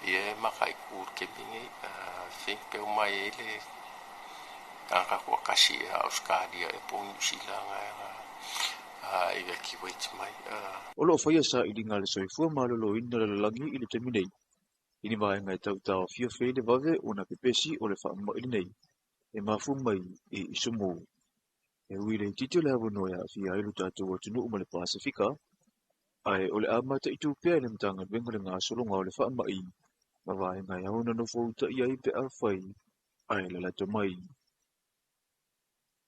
Ia e mataitu i le taimi nei. Think pe o mai ai le tagata toatasi ia Australia e po o Niu Sila na evacuate mai. O loo faia sailiga a le soifua maloloina o le lalolagi i le taimi nei, i ni vaega e tau taofiofia ai le vave ona pepesi o le faamai lenei e mafua mai i isumu. E ui le itiiti o le avanoa e aafia ai lo tatou atunuu ma le Pasefika, ae o le a mataitu pea e le Matagaluega le gasologa o le faamai ma vaega e ao ona nofo utaia ai pe afai ae lalato mai.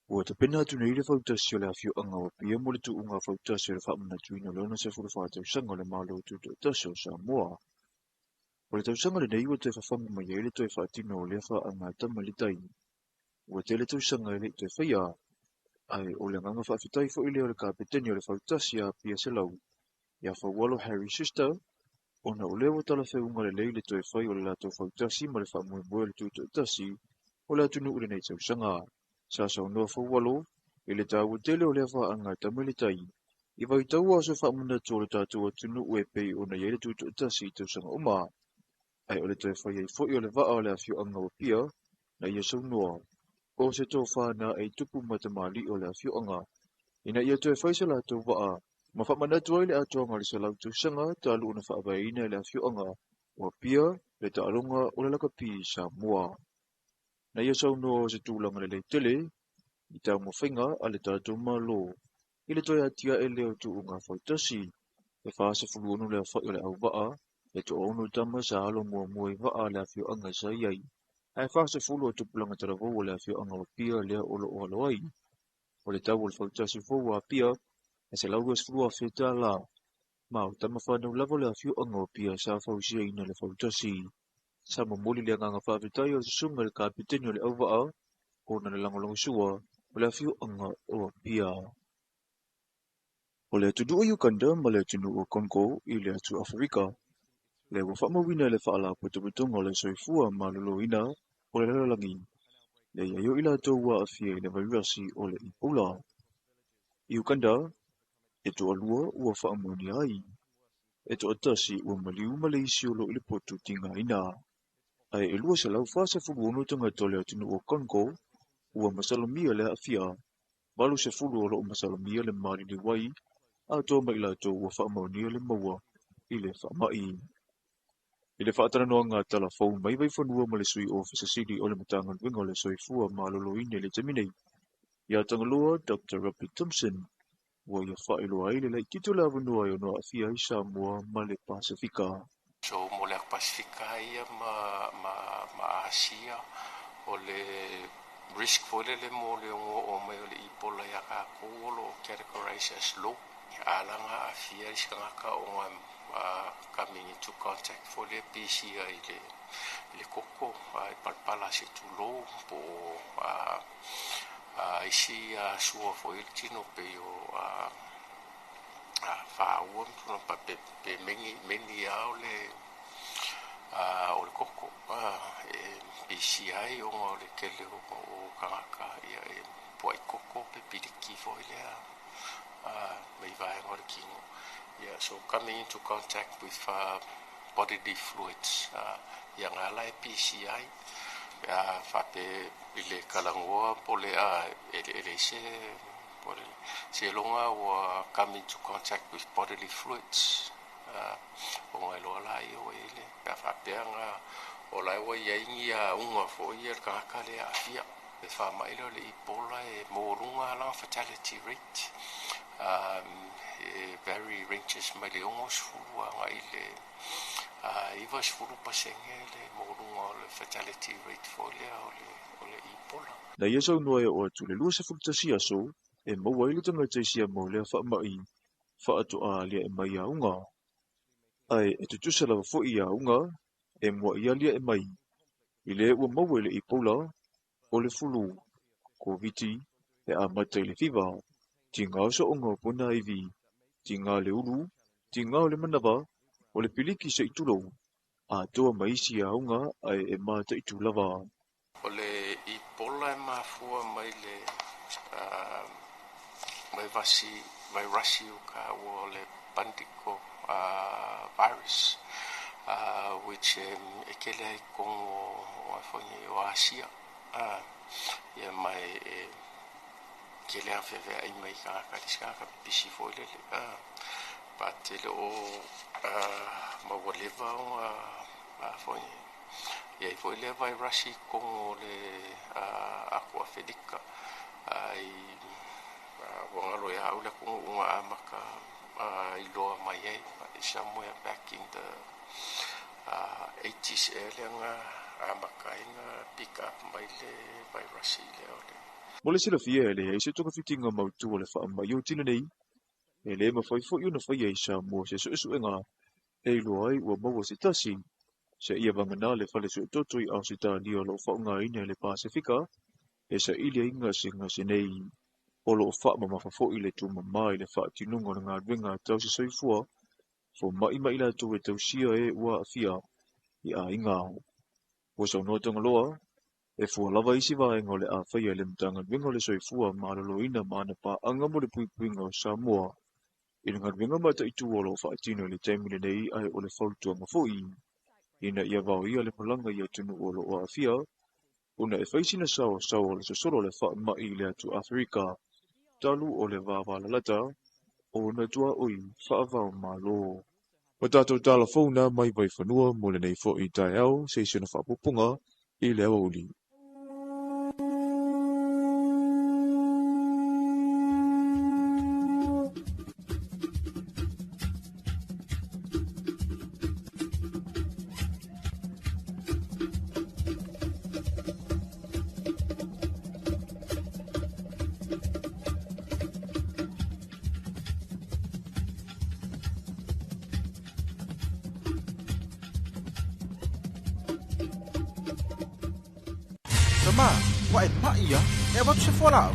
Ua tapena atu nei le fautasi o le afioaga o Apia mo le tuuga fautasi o le faamanatuina o le 64 tausaga o le Malo Tutoatasi o Samoa. O le tausaga lenei ua toe fafaga mai ai le toe faatino o lea faaaga tama i le tai. Ua tele tausaga e le i toe faia, ae o le agaga faafetai foi lea o le kapeteni o le fautasi a Apia 100 ia Faualo Harry Schuster, ona o lea ua talafeuga lelei le toe fai o le latou fautasi ma le faamoemoe o le tutoatasi o le atunuu i lenei tausaga. Sa saunoa Faualo i le taua tele o lea faaaga tama i le tai, i vaitaua aso faamanatu o le tatou atunuu e pei ona i ai le tutoatasi i tausaga uma, ae o le toe fai ai foi o le vaa o le afioaga o Apia na ia saunoa, o se tofa na e tupu ma tamalii o le afioaga, ina ia toe fai se latou vaa ma faamanatu ai le atoaga o le 100 tausaga talu ona faavaeina e le afioaga o Apia le taaloga o le lakapi i Samoa. Na ia saunoa o se tulaga lelei tele i taumafaiga a le tatou Malo i le toe atiae lea o tuuga fautasi, e 46 le aofai o le auvaa, e 60 tama sa alo muamua i vaa a le afioaga sa i ai, ae 40 o tupulaga talavou o le afioaga o Apia lea o loo alo ai. O le tau o le fautasi fou a Apia e $120,000, ma o tama whanau lava o le afioaga o Apia sa fausiaina le fautasi. Sa momoli le agaga faafetai o le susuga i le kapeteni o le auvaa ona le lagolagosua o le afioaga o Apia. O le atunuu o Uganda ma le atunuu o Congo i le atu Aferika, le ua faamauina e le Faalapotopotoga o le Soifua Maloloina o le Lalolagi, Le i ai o i latou ua aafia i le vairasi o le Ebola. I Uganda, e toalua ua faamaonia ai, e toatasi ua maliu ma le isi o lo o i le potu tigaina. Ae e 246 tagata o le atunuu o Congo ua masalomia le aafia, 80 o lo o masalomia le maliliu ai, atoa ma i latou ua faamaonia le maua i le faamai. I le faatalanoaga tala fou mai Vaifanua ma le Sui Ofisa Sili o le Matagaluega o le Soifua Maloloina i le taimi nei, ia Tagaloa Dr. Robbie Thompson, ua ia faailoa ai le laitiiti o le avanoa e ono aafia ai Samoa ma le Pasefika. So mo le Pasefika ia ma Asia, o le risk foi lele mo le ono oo mai o le Ebola ia tatou o lo o categorize as low. Alaga aafia isi tagata ona coming into contact foi lea pisi ai i le koko i palapala se tulou po o isi sua foi le tino pei o fāua ma tulaga pe meni lava o le koko e pisi ai ona o le tele o tagata ia e puai koko pe piliki foi lea mai vaega o le tino. Yeah, so coming into contact with bodily fluids, ia ngā la e PCI, whape i le kalangoa po le e le se po le se longa ua come into contact with bodily fluids, o ngai loa la i o e le pe whapea ngā o lai ua iai ngi a unga fo i el kangaka le afia. E wha mai leo le Ebola e mōlunga langa fatality rate. E very ranges mai le 60 aga i le 90% le mōlunga o le fatality rate fo lea o le Ebola. Na ia saunoa e o atu le 21 aso e maua ai le tagata i sia mau lea faamai faatoa alia e mai aunga. Ae e tutusa lava foi i aunga e mua i alia e mai. I le ua maua i le Ebola o le fulu, Koviti, e amata i le fiva, tiga o soonga o pona ivi, tiga le ulu, tiga o le manava, o le piliki se i tulou, atoa ma isi aunga ae e mataitu lava. O le Ebola e mafua mai le mai vairasi o ka ua o le Bandiko virus, which e kele ai kongo o Asia. Ia mai e kele a fevea i mai kangaka lisi kangaka pisi foi lele. Pa tele o mawaleva o foi. Ia i foi lea vairasi kongo le aku Afelika. I wangalo ia au le kongo unga amaka i loa mai ai. Somewhere back in the 80s e le nga amaka inga pick up mai le vairasi le o le. Mo le silafia e le ai se togafitiga mautu o le faamai o tina nei, e le mafai foi ona faia i Samoa se suesuega e iloa ai ua maua se tasi, se ia vagana le fale suetoto i Ausetalia o lo o faaaogaina e le Pasefika, e saili ai gasegase nei. O lo o faamamafa foi le tumama i le faatinoga o le galuega a tausi soifua, foma'i ma i latou e tausia e ua aafia i aiga. Ua saunoa Tagaloa, e fua lava isi vaega o le afaia i le Matagaluega o le Soifua Maloloina ma ana paaga mo le puipuiga o Samoa i le galuega mataitu o lo o faatino i le taimi lenei ae o le fautuaga foi ina ia vaoia le malaga i atunuu o lo o aafia ona e fai sina saosaoa o le sosolo o le faamai i le atu Aferika talu o le vavalalata o na tuaoi faavaomalo. Ma tatou tala fou na mai Vaifanua mo lenei foi taeao se isi ona faapupuga i le aoauli. Ma, ua e mai ia, e avatu se fualaau.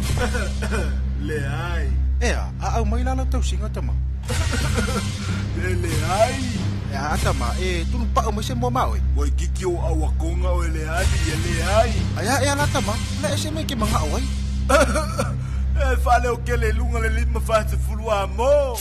Leai. Ea, a au mai lala tausiga tama. Le leai. E a ata ma e tunu pa o mai se mua ma oe. Ua ikiki o au akonga o ele ali e le ai. Ai a e ala tama, le ese me ke manga o ai. E fale o kele lunga le lima fa se fulu a mo.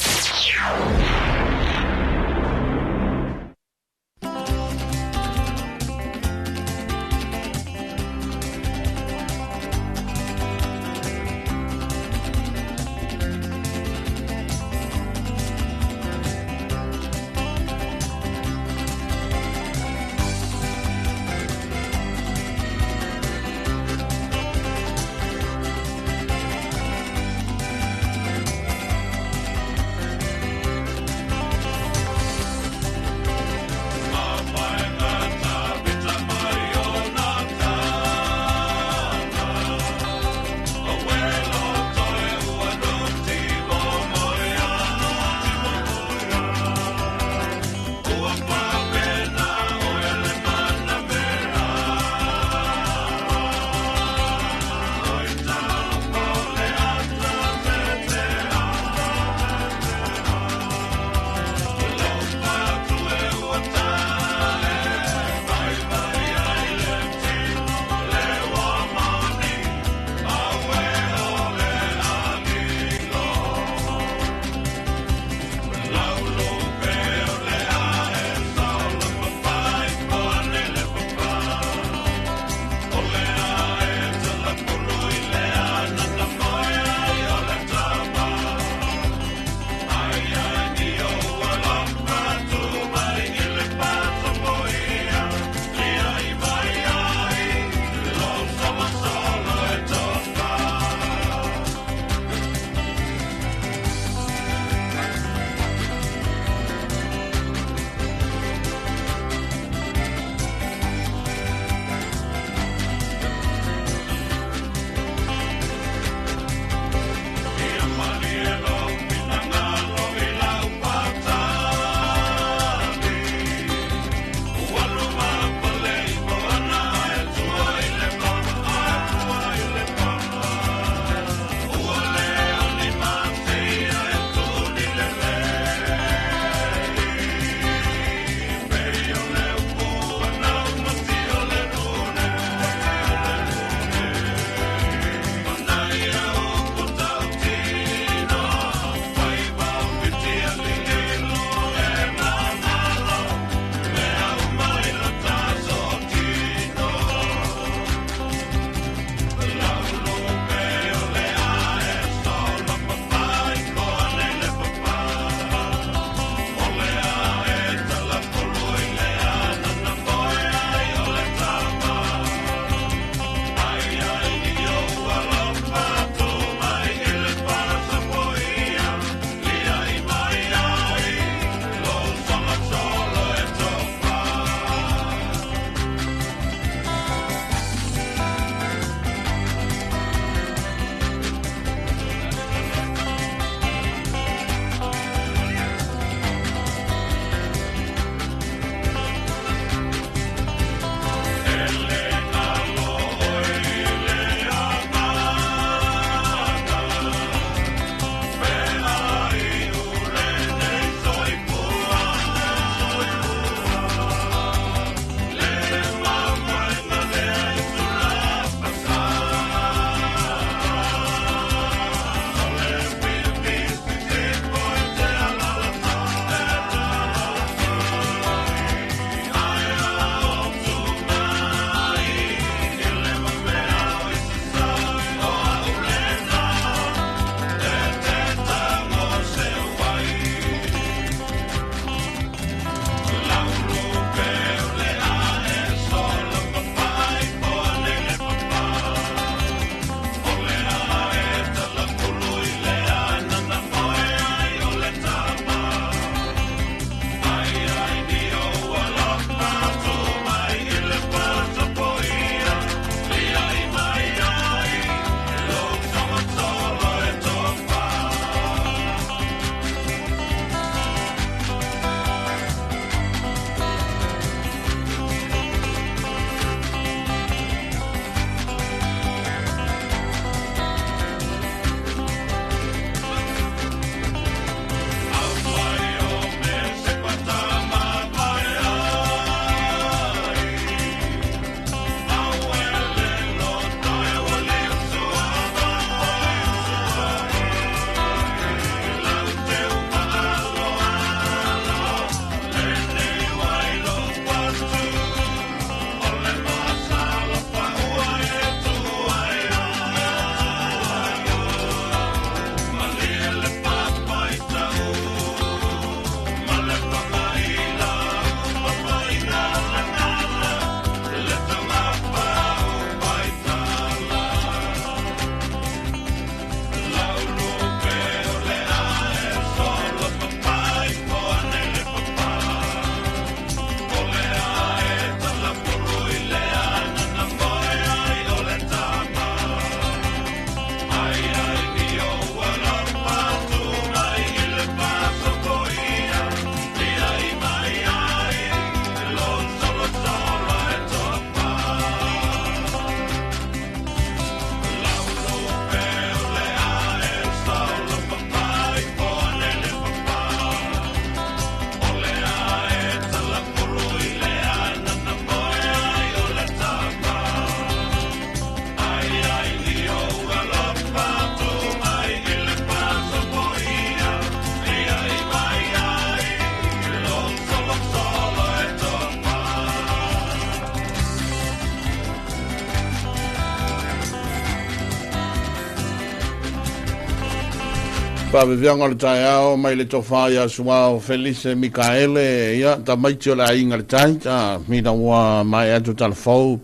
Faaveveaga o le taeao mai le tofa ia Suao Felise Mikaele, ia tamaiti o le aiga le tai, a mina ua maea atu talafou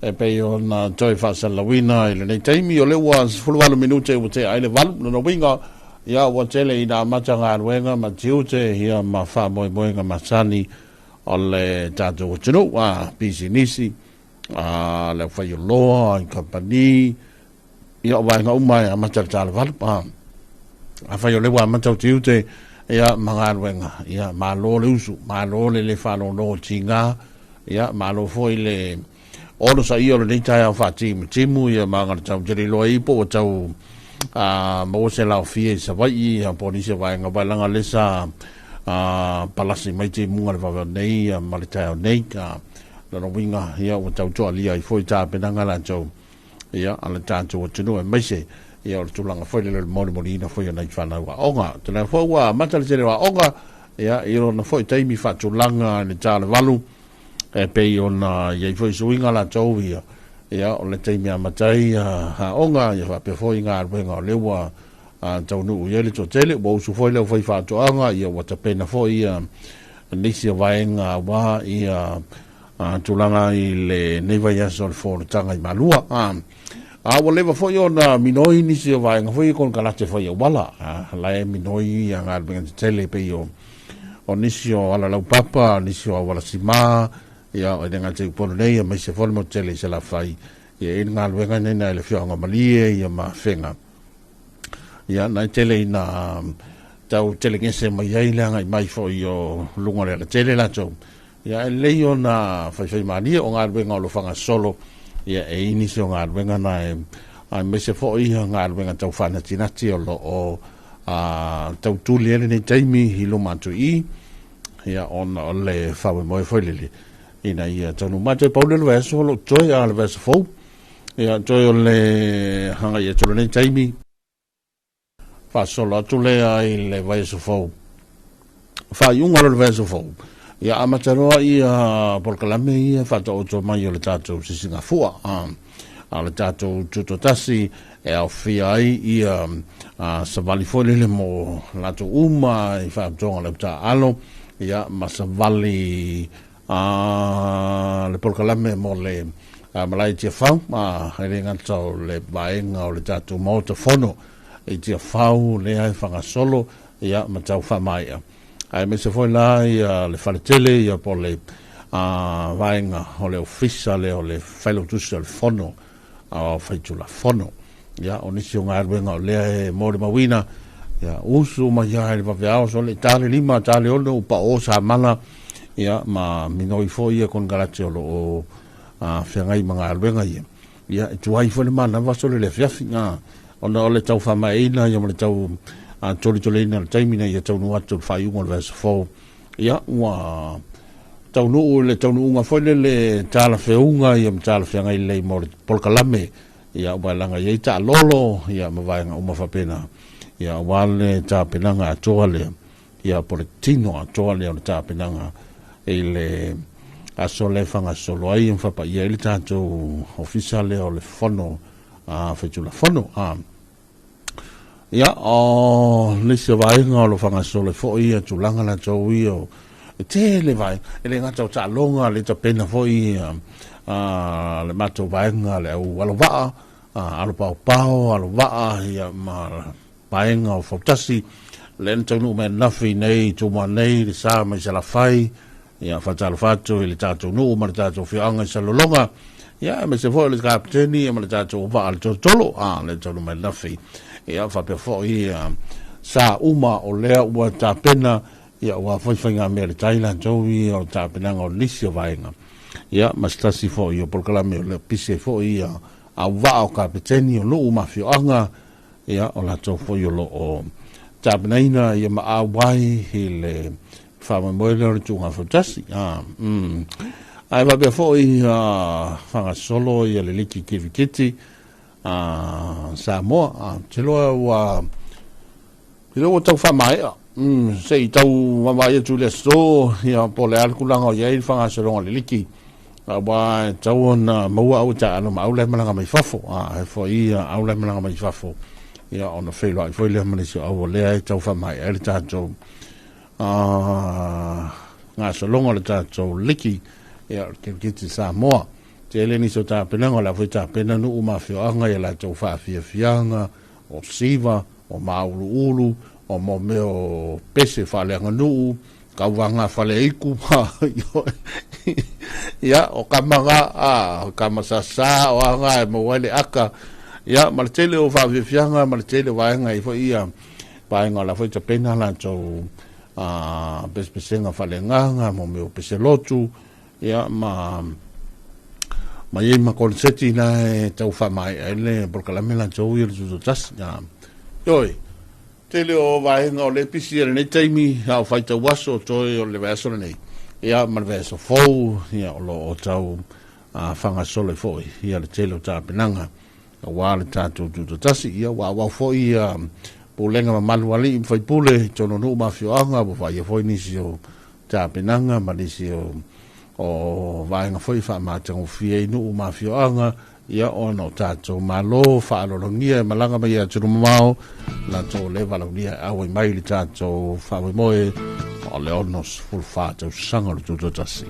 e pei ona toe faasalalauina i lenei taimi. O lea ua 18 minute ua tea ai le 8, lona uiga, ia ua tele ina amata galuega ma tiute ia ma faamoemoega masani o le tatou atunuu, a pisinisi, a le aufaioloa, i kamupani, ia o vaega uma e amata i le ta o le 8. Afai o lea ua amata o tiute ia ma galuega, ia malo le usu, malo le le faalolo tiga, ia malo foi le ono sa ia o lenei taeao faatimutimu ia ma aga tau tele iloa ai po ua tau maua se laofia i Savaii ia po o nisi o vaega uaea le sa palasi mai timuga le vaveo nei ia ma le taeao nei. Lona uiga ia ua tau toalia ai foi tapenaga latou ia a le tatou atunuu, aemaise ia o le tulaga foi lele o le molimoliina foi o nai fanau aoga. Tala foi ua amata le tele o aoga ia i lona foi taimi faatulaga i le ta o le 8, e pei ona i ai foi suiga latou ia, ia o le taimi amata ai aoga ia faapea foi galuega o lea ua taunuu i ai le toatele, ua usu foi le aufai faatoaga, ia ua tapena foi ia nisi o vaega aua ia tulaga i lenei vaiaso o le fonotaga i Malua. A ua leva foi ona minoi nisi o vaega foi i konekarate fai auala, la e minoi ia galuega tetele pei o nisi o alalaupapa, nisi o auala sima, ia o le gata i Upolu nei, aemaise foi le motu tele i Salafai, ia e i le galuega nei na i le afioaga o Malie, ia ma Afega. Ia na e tele ina tau telegese mai ai le agai mai foi o luga o le alatele latou. Ia e lelei ona faifai malie o galuega o lo faagasolo, ia e i nisi o galuega na e aemaise foi ia galuega tau faanatinati o lo o tau tuli ai lenei taimi i luma atu i i, ia ona o le faamoemoe foi lele ina ia taunuu mai. Toe pau lea o le vaiaso o lo o toe a le vaiaso fou, ia toe o le agai atu lenei taimi faasolo atu lea i le vaiaso fou, faaiuga o le vaiaso fou, ia amata loa ia polokalame ia faataoto mai o le tatou sisigafua a le tatou tutotasi e aofia ai ia savali foi lele mo latou uma i faatoga le utaalo, ia ma savali le polokalame mo le malae i Tiafau, e le gata o le vaega o le tatou Maota Fono i Tiafau lea e faagasolo ia ma tau faamaea, aemaise foi la ia le faletele ia po o le vaega o le ofisa lea o le failautusi o le Fono o Faitulafono. Ia o nisi o galuega o lea e molimauina ia usu mai ia i le vaveao so le ta le 5 ta le 6 upao sa mala ia ma minoi foi ia konekarate o lo o feagai ma galuega ia. Ia e tuai foi le manava so le afiafi ona o le tau faamaeina ia ma le tau tolitoleina o le taimi na ia taunuu atu le faaiuga o le vaiaso fou. Ia ua taunuu le taunuuga foi lele talafeuga ia ma talafeagai lelei mo le polokalame ia ua laga i ai taalolo ia ma vaega uma faapena ia aua le tapenaga atoa lea ia po le tino atoa lea o le tapenaga i le aso lea e faagasolo ai ma faapaia ai le tatou ofisa lea o le Fono Faitulafono. Ia, o le isi o vaega o lo o faagasolo ai foi ia tulaga latou ia o e tele vaega, e le gata o taaloga, le tapena foi ia le matou vaega le au alovaa, alo paopao, alovaa ia ma vaega o Fautasi, lea na taunuu mai ananafi nei i Tumua nei, le sa mai Salafai, ia faatalofa atu i le tatou nuu ma le tatou afioaga i Salelologa, ia aemaise foi o le kapeteni ia ma le tatou vaa le tolotolo, le taunuu mai ananafi, ia faapea foi sa uma o lea ua tapena, ia ua foi faigamea le tai latou ia o tapenaga o nisi o vaega, ia ma se tasi foi o polokalame o lea pisi ai foi ia au vaa o kapeteni o nuu ma afioaga, ia o latou foi o lo o tapenaina ia ma auai i le faamoemoe lea o le tuuga fautasi. Ae faapea foi faagasolo ia le liki kirikiti Samoa. Te loa ua i ua tau faamaea se i tau vaavaai atu i le aso ia po o le a le tulaga o i ai le faagasologa o le liki, aua e tau ona maua au e taalo ma au la e malaga mai fafo, e foi au la e malaga mai fafo Ia ona feiloai foi lea ma le isi o aualea e tau faamaea ai le tatou gasologa o le tatou liki, ia o le kirikiti Samoa. Tele nisi o tapenaga, o le a foi tapena nuu ma afioaga ia latou faafiafiaga, o siva, o māuluulu, o mo mea o pese faaleaganuu, kauvaga faleiku, ia, o kamaga, o kamasasa, o aga e maua ai le aka, ia, ma le tele o faafiafiaga, ma le tele o vaega i foi ia, vaega o le a foi tapena latou pesepesega faaleagaga, mo mea o pese lotu, ia, ma iai ma koneseti na e tau faamaea ai le polokalame latou ia le tutotasi. Ioe, tele o vaega o le pisi i lenei taimi, a o faitau aso toe o le vaiaso lenei, ia, ma le vaiaso fou, ia, o lo o tau faagasolo ai foi ia le tele o tapenaga aua le tatou tutotasi. Ia, ua auau foi ia pulega mamalu alii ma faipule i tonu o nuu ma afioaga, ua vaaia foi nisi o tapenaga ma nisi o vaega foi faamatagofie ai nuu ma afioaga, ia ona o tatou malo faalologia e malaga mai ia atunuu mamao, latou le valaulia e auai mai le tatou faamoemoe o le 64 tausaga o le tutotasi.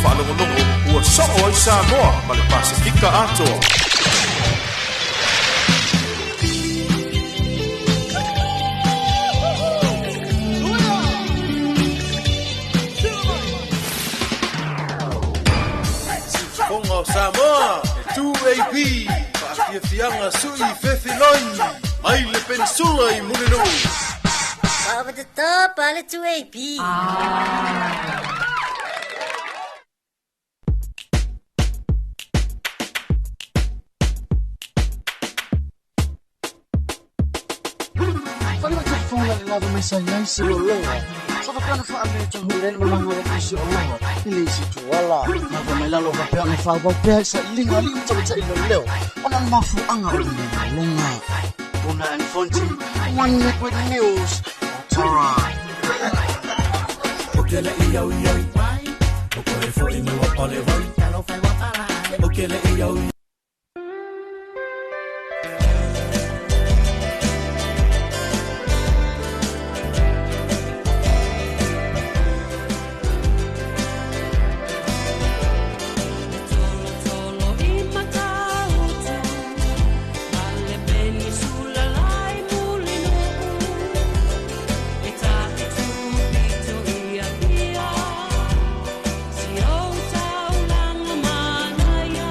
faalogologo ua soo ai Samoa ma le Pasefika atoa. Siufofoga o Samoa, e 2AP, faafiafiaga sui fefiloi, mai le penisula i Mulinuu. Over the top, ale 2AP. Fale mai tafofoga le lava mai sa iai se loloa. Sa faapea faale tahu le malaga o le se oloa. I le isi tuala. Lava mai lalo faapea ona faaauau pea i sailiga a alii ma tamaitai leoleo. Ona o le mafuaaga o le lologa. Puna and Fonti, One Network News, Tara. O ke le i au i ai. O koe foi mua pale vai. O ke le i au i. Tolo i matautu, ma le penisula lai mulinuu. E tapitu pito ia pia, si ou taulanga manaia.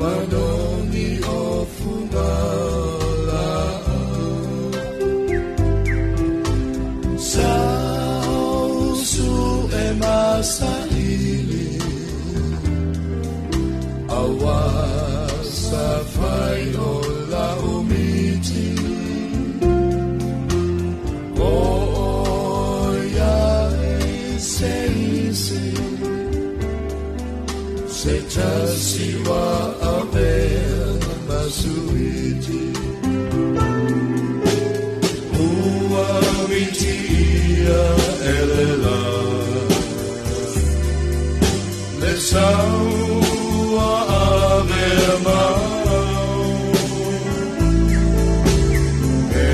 Manogi o fugalaau. Sa usu e masaili, aua sa fai o lau miti. O ia e se isi, se tasi wa avea masuiti. Ua miti ia elela, le saua avea mau. E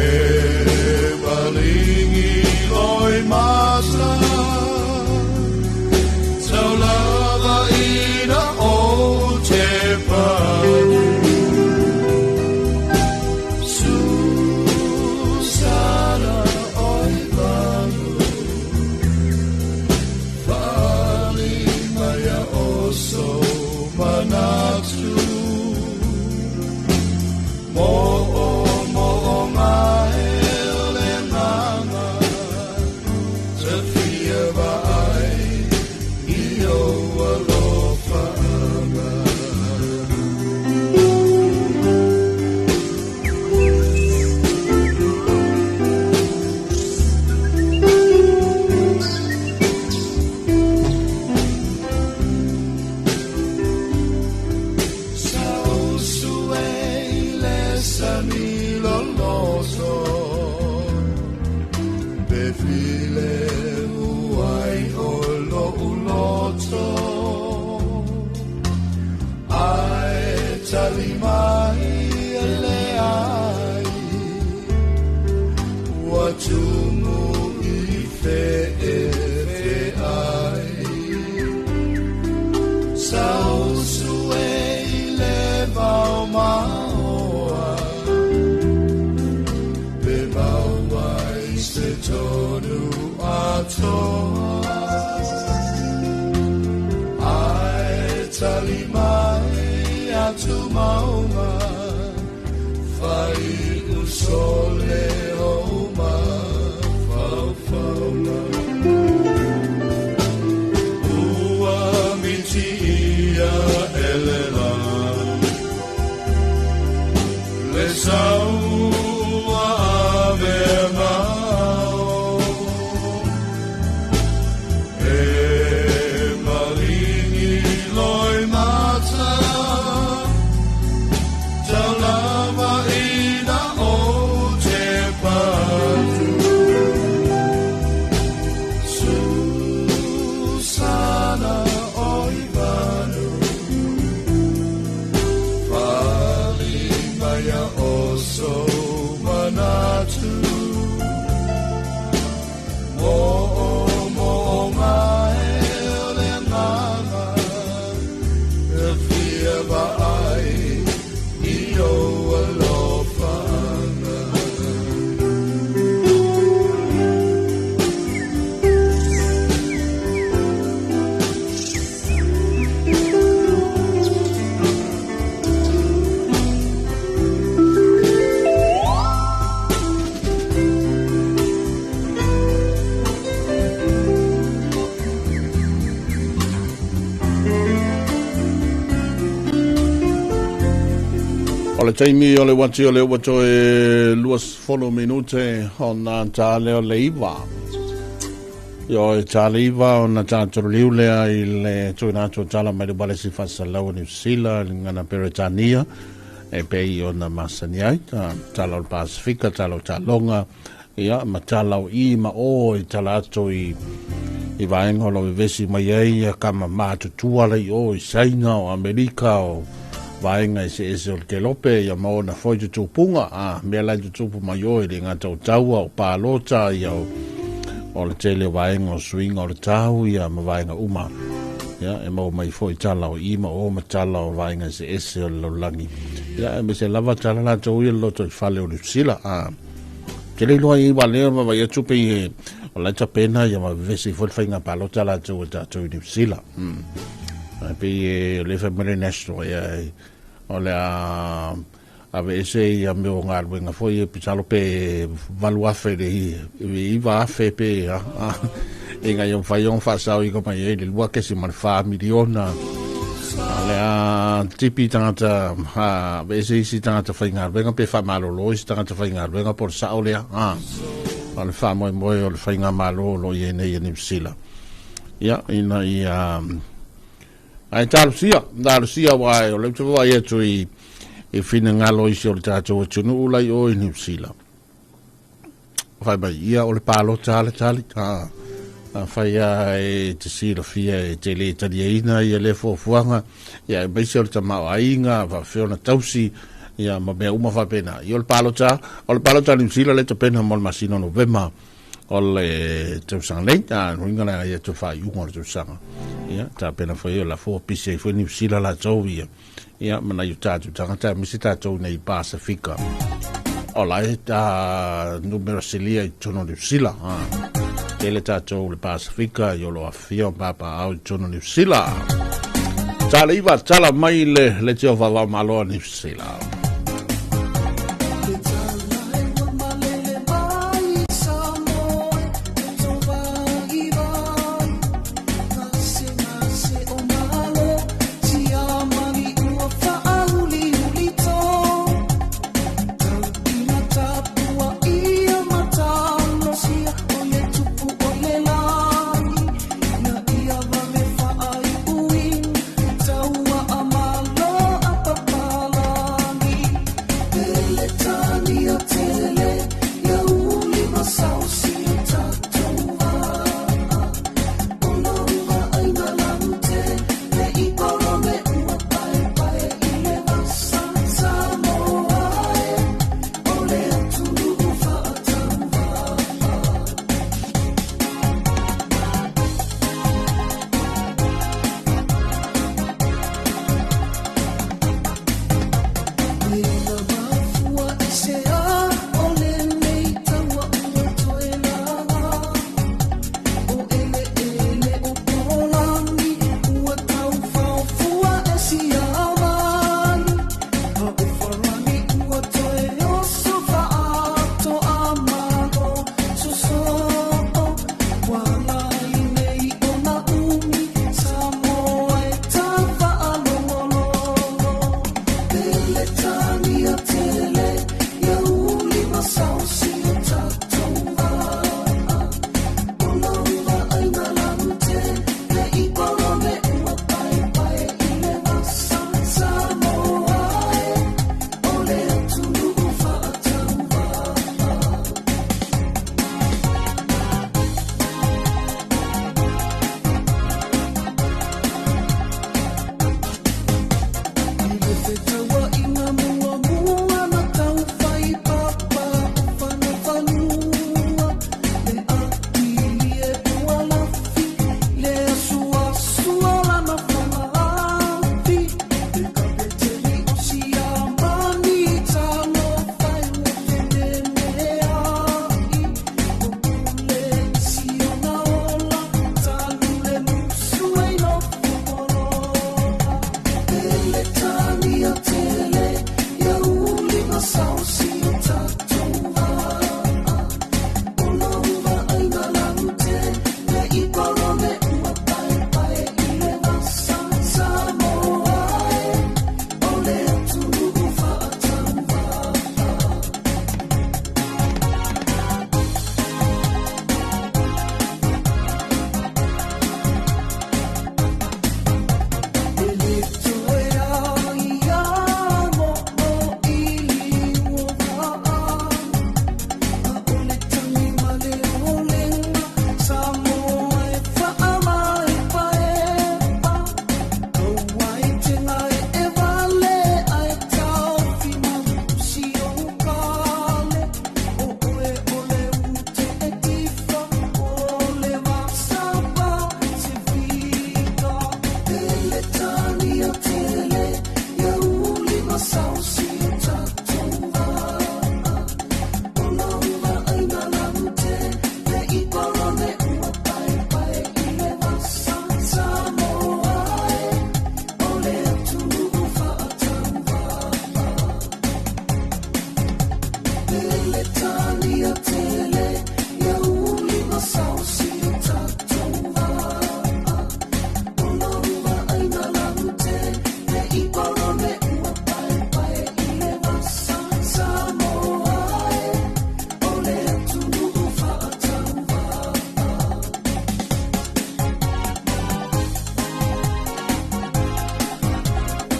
malingi loi masa, taulava ina o te patu. Susana oi vanu, fali maia o so manatu. Mo'o mo'o ngae le nganga, te fia vaai i o alofaaga. O le taimi o le wati o le ua toe 20 minute ona tā leo le iwa. Io e tā le iwa o na tātou liu lea i le tuina atu o tala mai le wale si whasalau New Zealand, ngana Peretania, e pei o na masani ai, tala o le Pasifika, tala o Talonga, ia, ma tala o i ma o i tala atu i vaenga o lau vevesi mai ai, ia kama mātutua lei o i Saina o Amerika o vaenga i se ese o le kelope, ia maona foi tutupunga, a mea lai tutupu mai o i le ngā tautaua o pālota, ia o le tele o vaenga o suinga o le tau, ia ma vaenga uma. Ia, e mau mai foi tala o ima o ma tala o vaenga i se ese o le laulangi. Ia, e me se lava tala la tau ia loto i fale o Lusila, a te le iloa i walea ma vai atu pe i o lai tapena, ia ma vevesi foi le whainga pālota la tau e tātou i New Zealand. Ai pe i le whaimere national, ia e O le a aveese ia mea o galuega foi e pisalo pe 8,000 i le 9,000 pe ina ia mafai ona faasaoina mai ai le 2.4 miliona. O le a tipi tagata aveese isi tagata faigaluega pe faamalolo isi tagata faigaluega po o le sao lea. O le faamoemoe o le faigamalo o lo o i ai nei e Niu Sila. Ia, ina ia ae talosia, talosia aua o lea ou te vaai atu i finagalo isi o le tatou atunuu la i o i Niu Sila. Fai mai, ia o le palota a le tali. Afai lava e te silafia e te le taliaina ia lea fuafuaga, ia aemaise o le tamaoaiga, faapefea ona tausi, ia ma mea uma faapena. Ia o le palota, o le palota a Niu Sila lea e tapena mo le masina o Novema o le tausaga nei, uiga lea ia toe faaiuga o le tausaga. Ia, tapena foi o la fua pisi ai foi Niu Sila latou ia, ia ma nai o tatou tagata, aemaise tatou nei Pasifika. O la e numera silia i totonu o Niu Sila. Tele tatou le Pasifika i o lo afia o papaao i totonu o Niu Sila. Tala iva, tala mai le teo vavao malo a Niu Sila.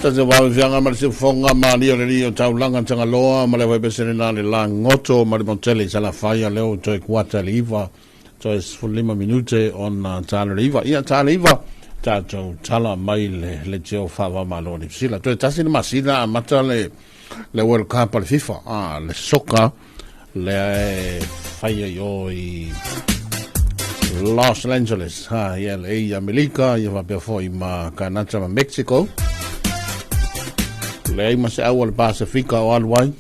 Tasi wawe fianga ma le siufoga ma lia le lia o taulaga Tagaloa ma le vaipese lena le lagoto ma le motele i Salafai lea ua toe kuata i le 9 toe 15 minute ona tala le 9. Ia tala le 9 tatou tala mai le leitio faava-o-Malo o Niu Sila. Toe tasi le masina amata le le World Cup a le FIFA, le soka lea e faia i o i Los Angeles, ha, i LA i Amerika, ia faapea foi ma Kanata ma Mexico. Leai ma se au a le Pasifika o alu ai.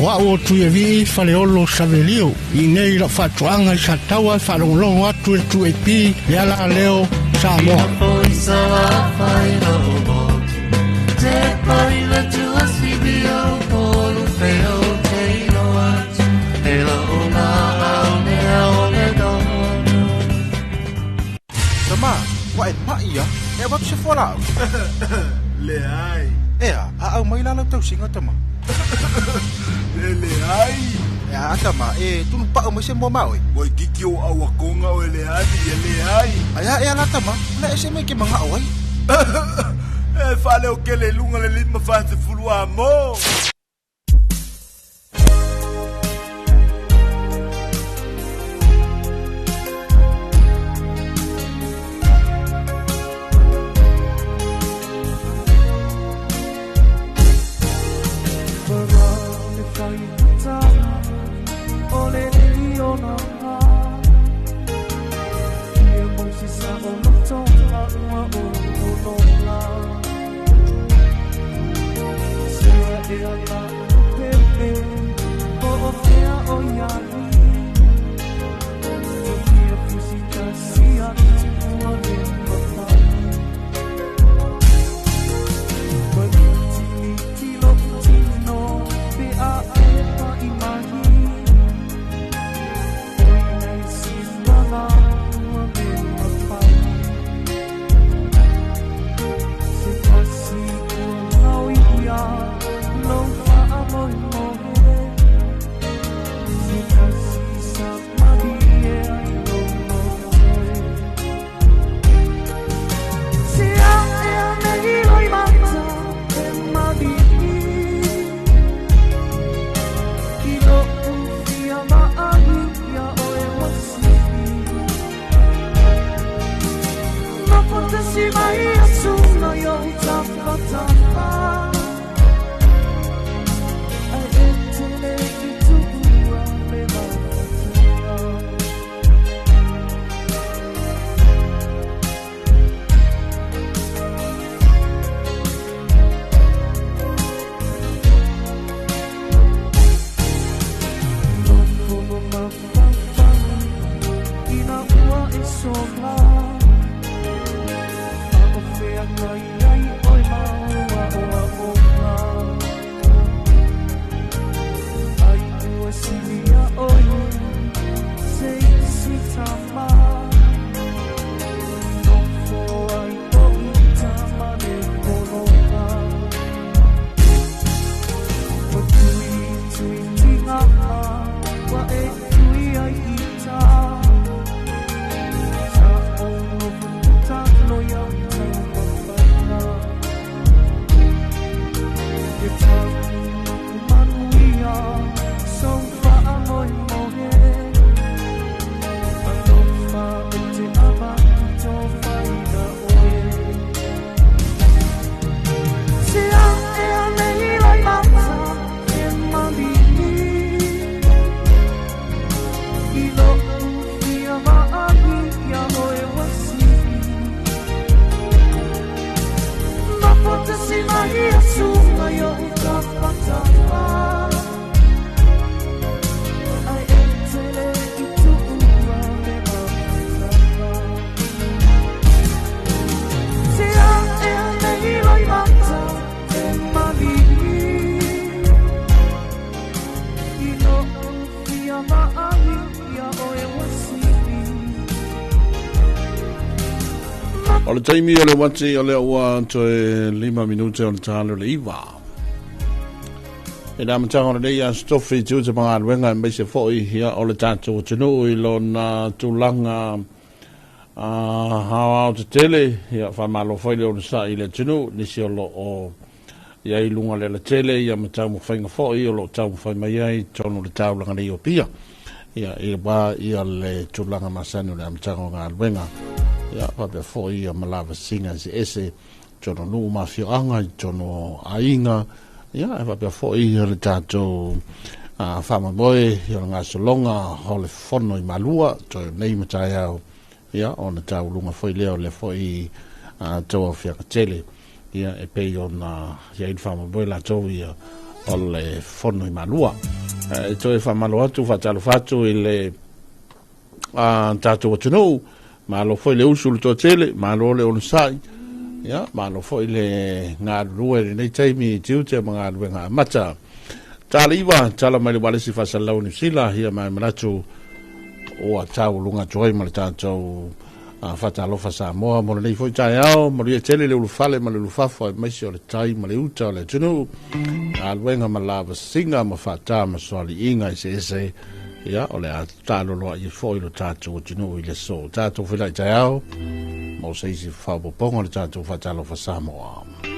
O au o tui e vii faleolo Savelio i nei lau faatoaga i Sataua e faalogologo atu i le 2AP le ala leo Samoa. Tama, ua e pa'i ia, e avatu se fualaau. Leai. Ea, a au mai la lau tausiga tama. Le leai. Ea, tama, e tunu pa'u mai se moa ma oe. Ua ikiki o au akonga o e leani, e leai. Ai a ea la tama, la ese mai ke manga'o ai. E fale o kele lunga le lima 40 a mo. O le taimi o le uati o lea ua toe 5 minute o le talo le 9. E le amataga o lenei aso tofi i tiute ma galuega e maise fo'i ia o le tatou atunuu i lona tulaga aoao tetele ia faamalo foi le onosa'i i le atunuu nisi o loo i ai i luga o le alatele ia ma taumafaiga foi o loo taumafai mai ai i totonu o le taulaga nei o Apia ia i wā ia le tulaga masani o le amataga o galuega ia faapea foi ia ma lavasiga eseese totonu o nuu ma afioaga i totonu o aiga ia e faapea foi ia le tatou faamoemoe ia o le gasologa o le fono i Malua toe nei ma taeao ia ona tauluga foi lea o le foi tauaofiaga tele ia e pei ona i ai le faamoemoe latou ia o le fono i Malua. E toe faamalo atu faatalofa atu i le tatou atunuu, malo foi le usu i le toatele, malo le onosai, ia, malo foi le galulue i lenei taimi i tiute ma galuega amata. Tala iva, tala mai le ualesi faasalalau o Niu Sila, ia ma e manatu ua taualuga atu ai ma le tatou faatalofa Samoa mo lenei foi taeao, manuia tele le ulufale ma le ulufafo aemaise o le tai ma le uta o le atunuu, galuega ma lavasiga ma faata ma soaliiga eseese, ia o le a taaloloaia foi lo tatou atunuu i le aso. Tatou feiloai taeao mo se isi faaopoopoga o le tatou faatalofa Samoa.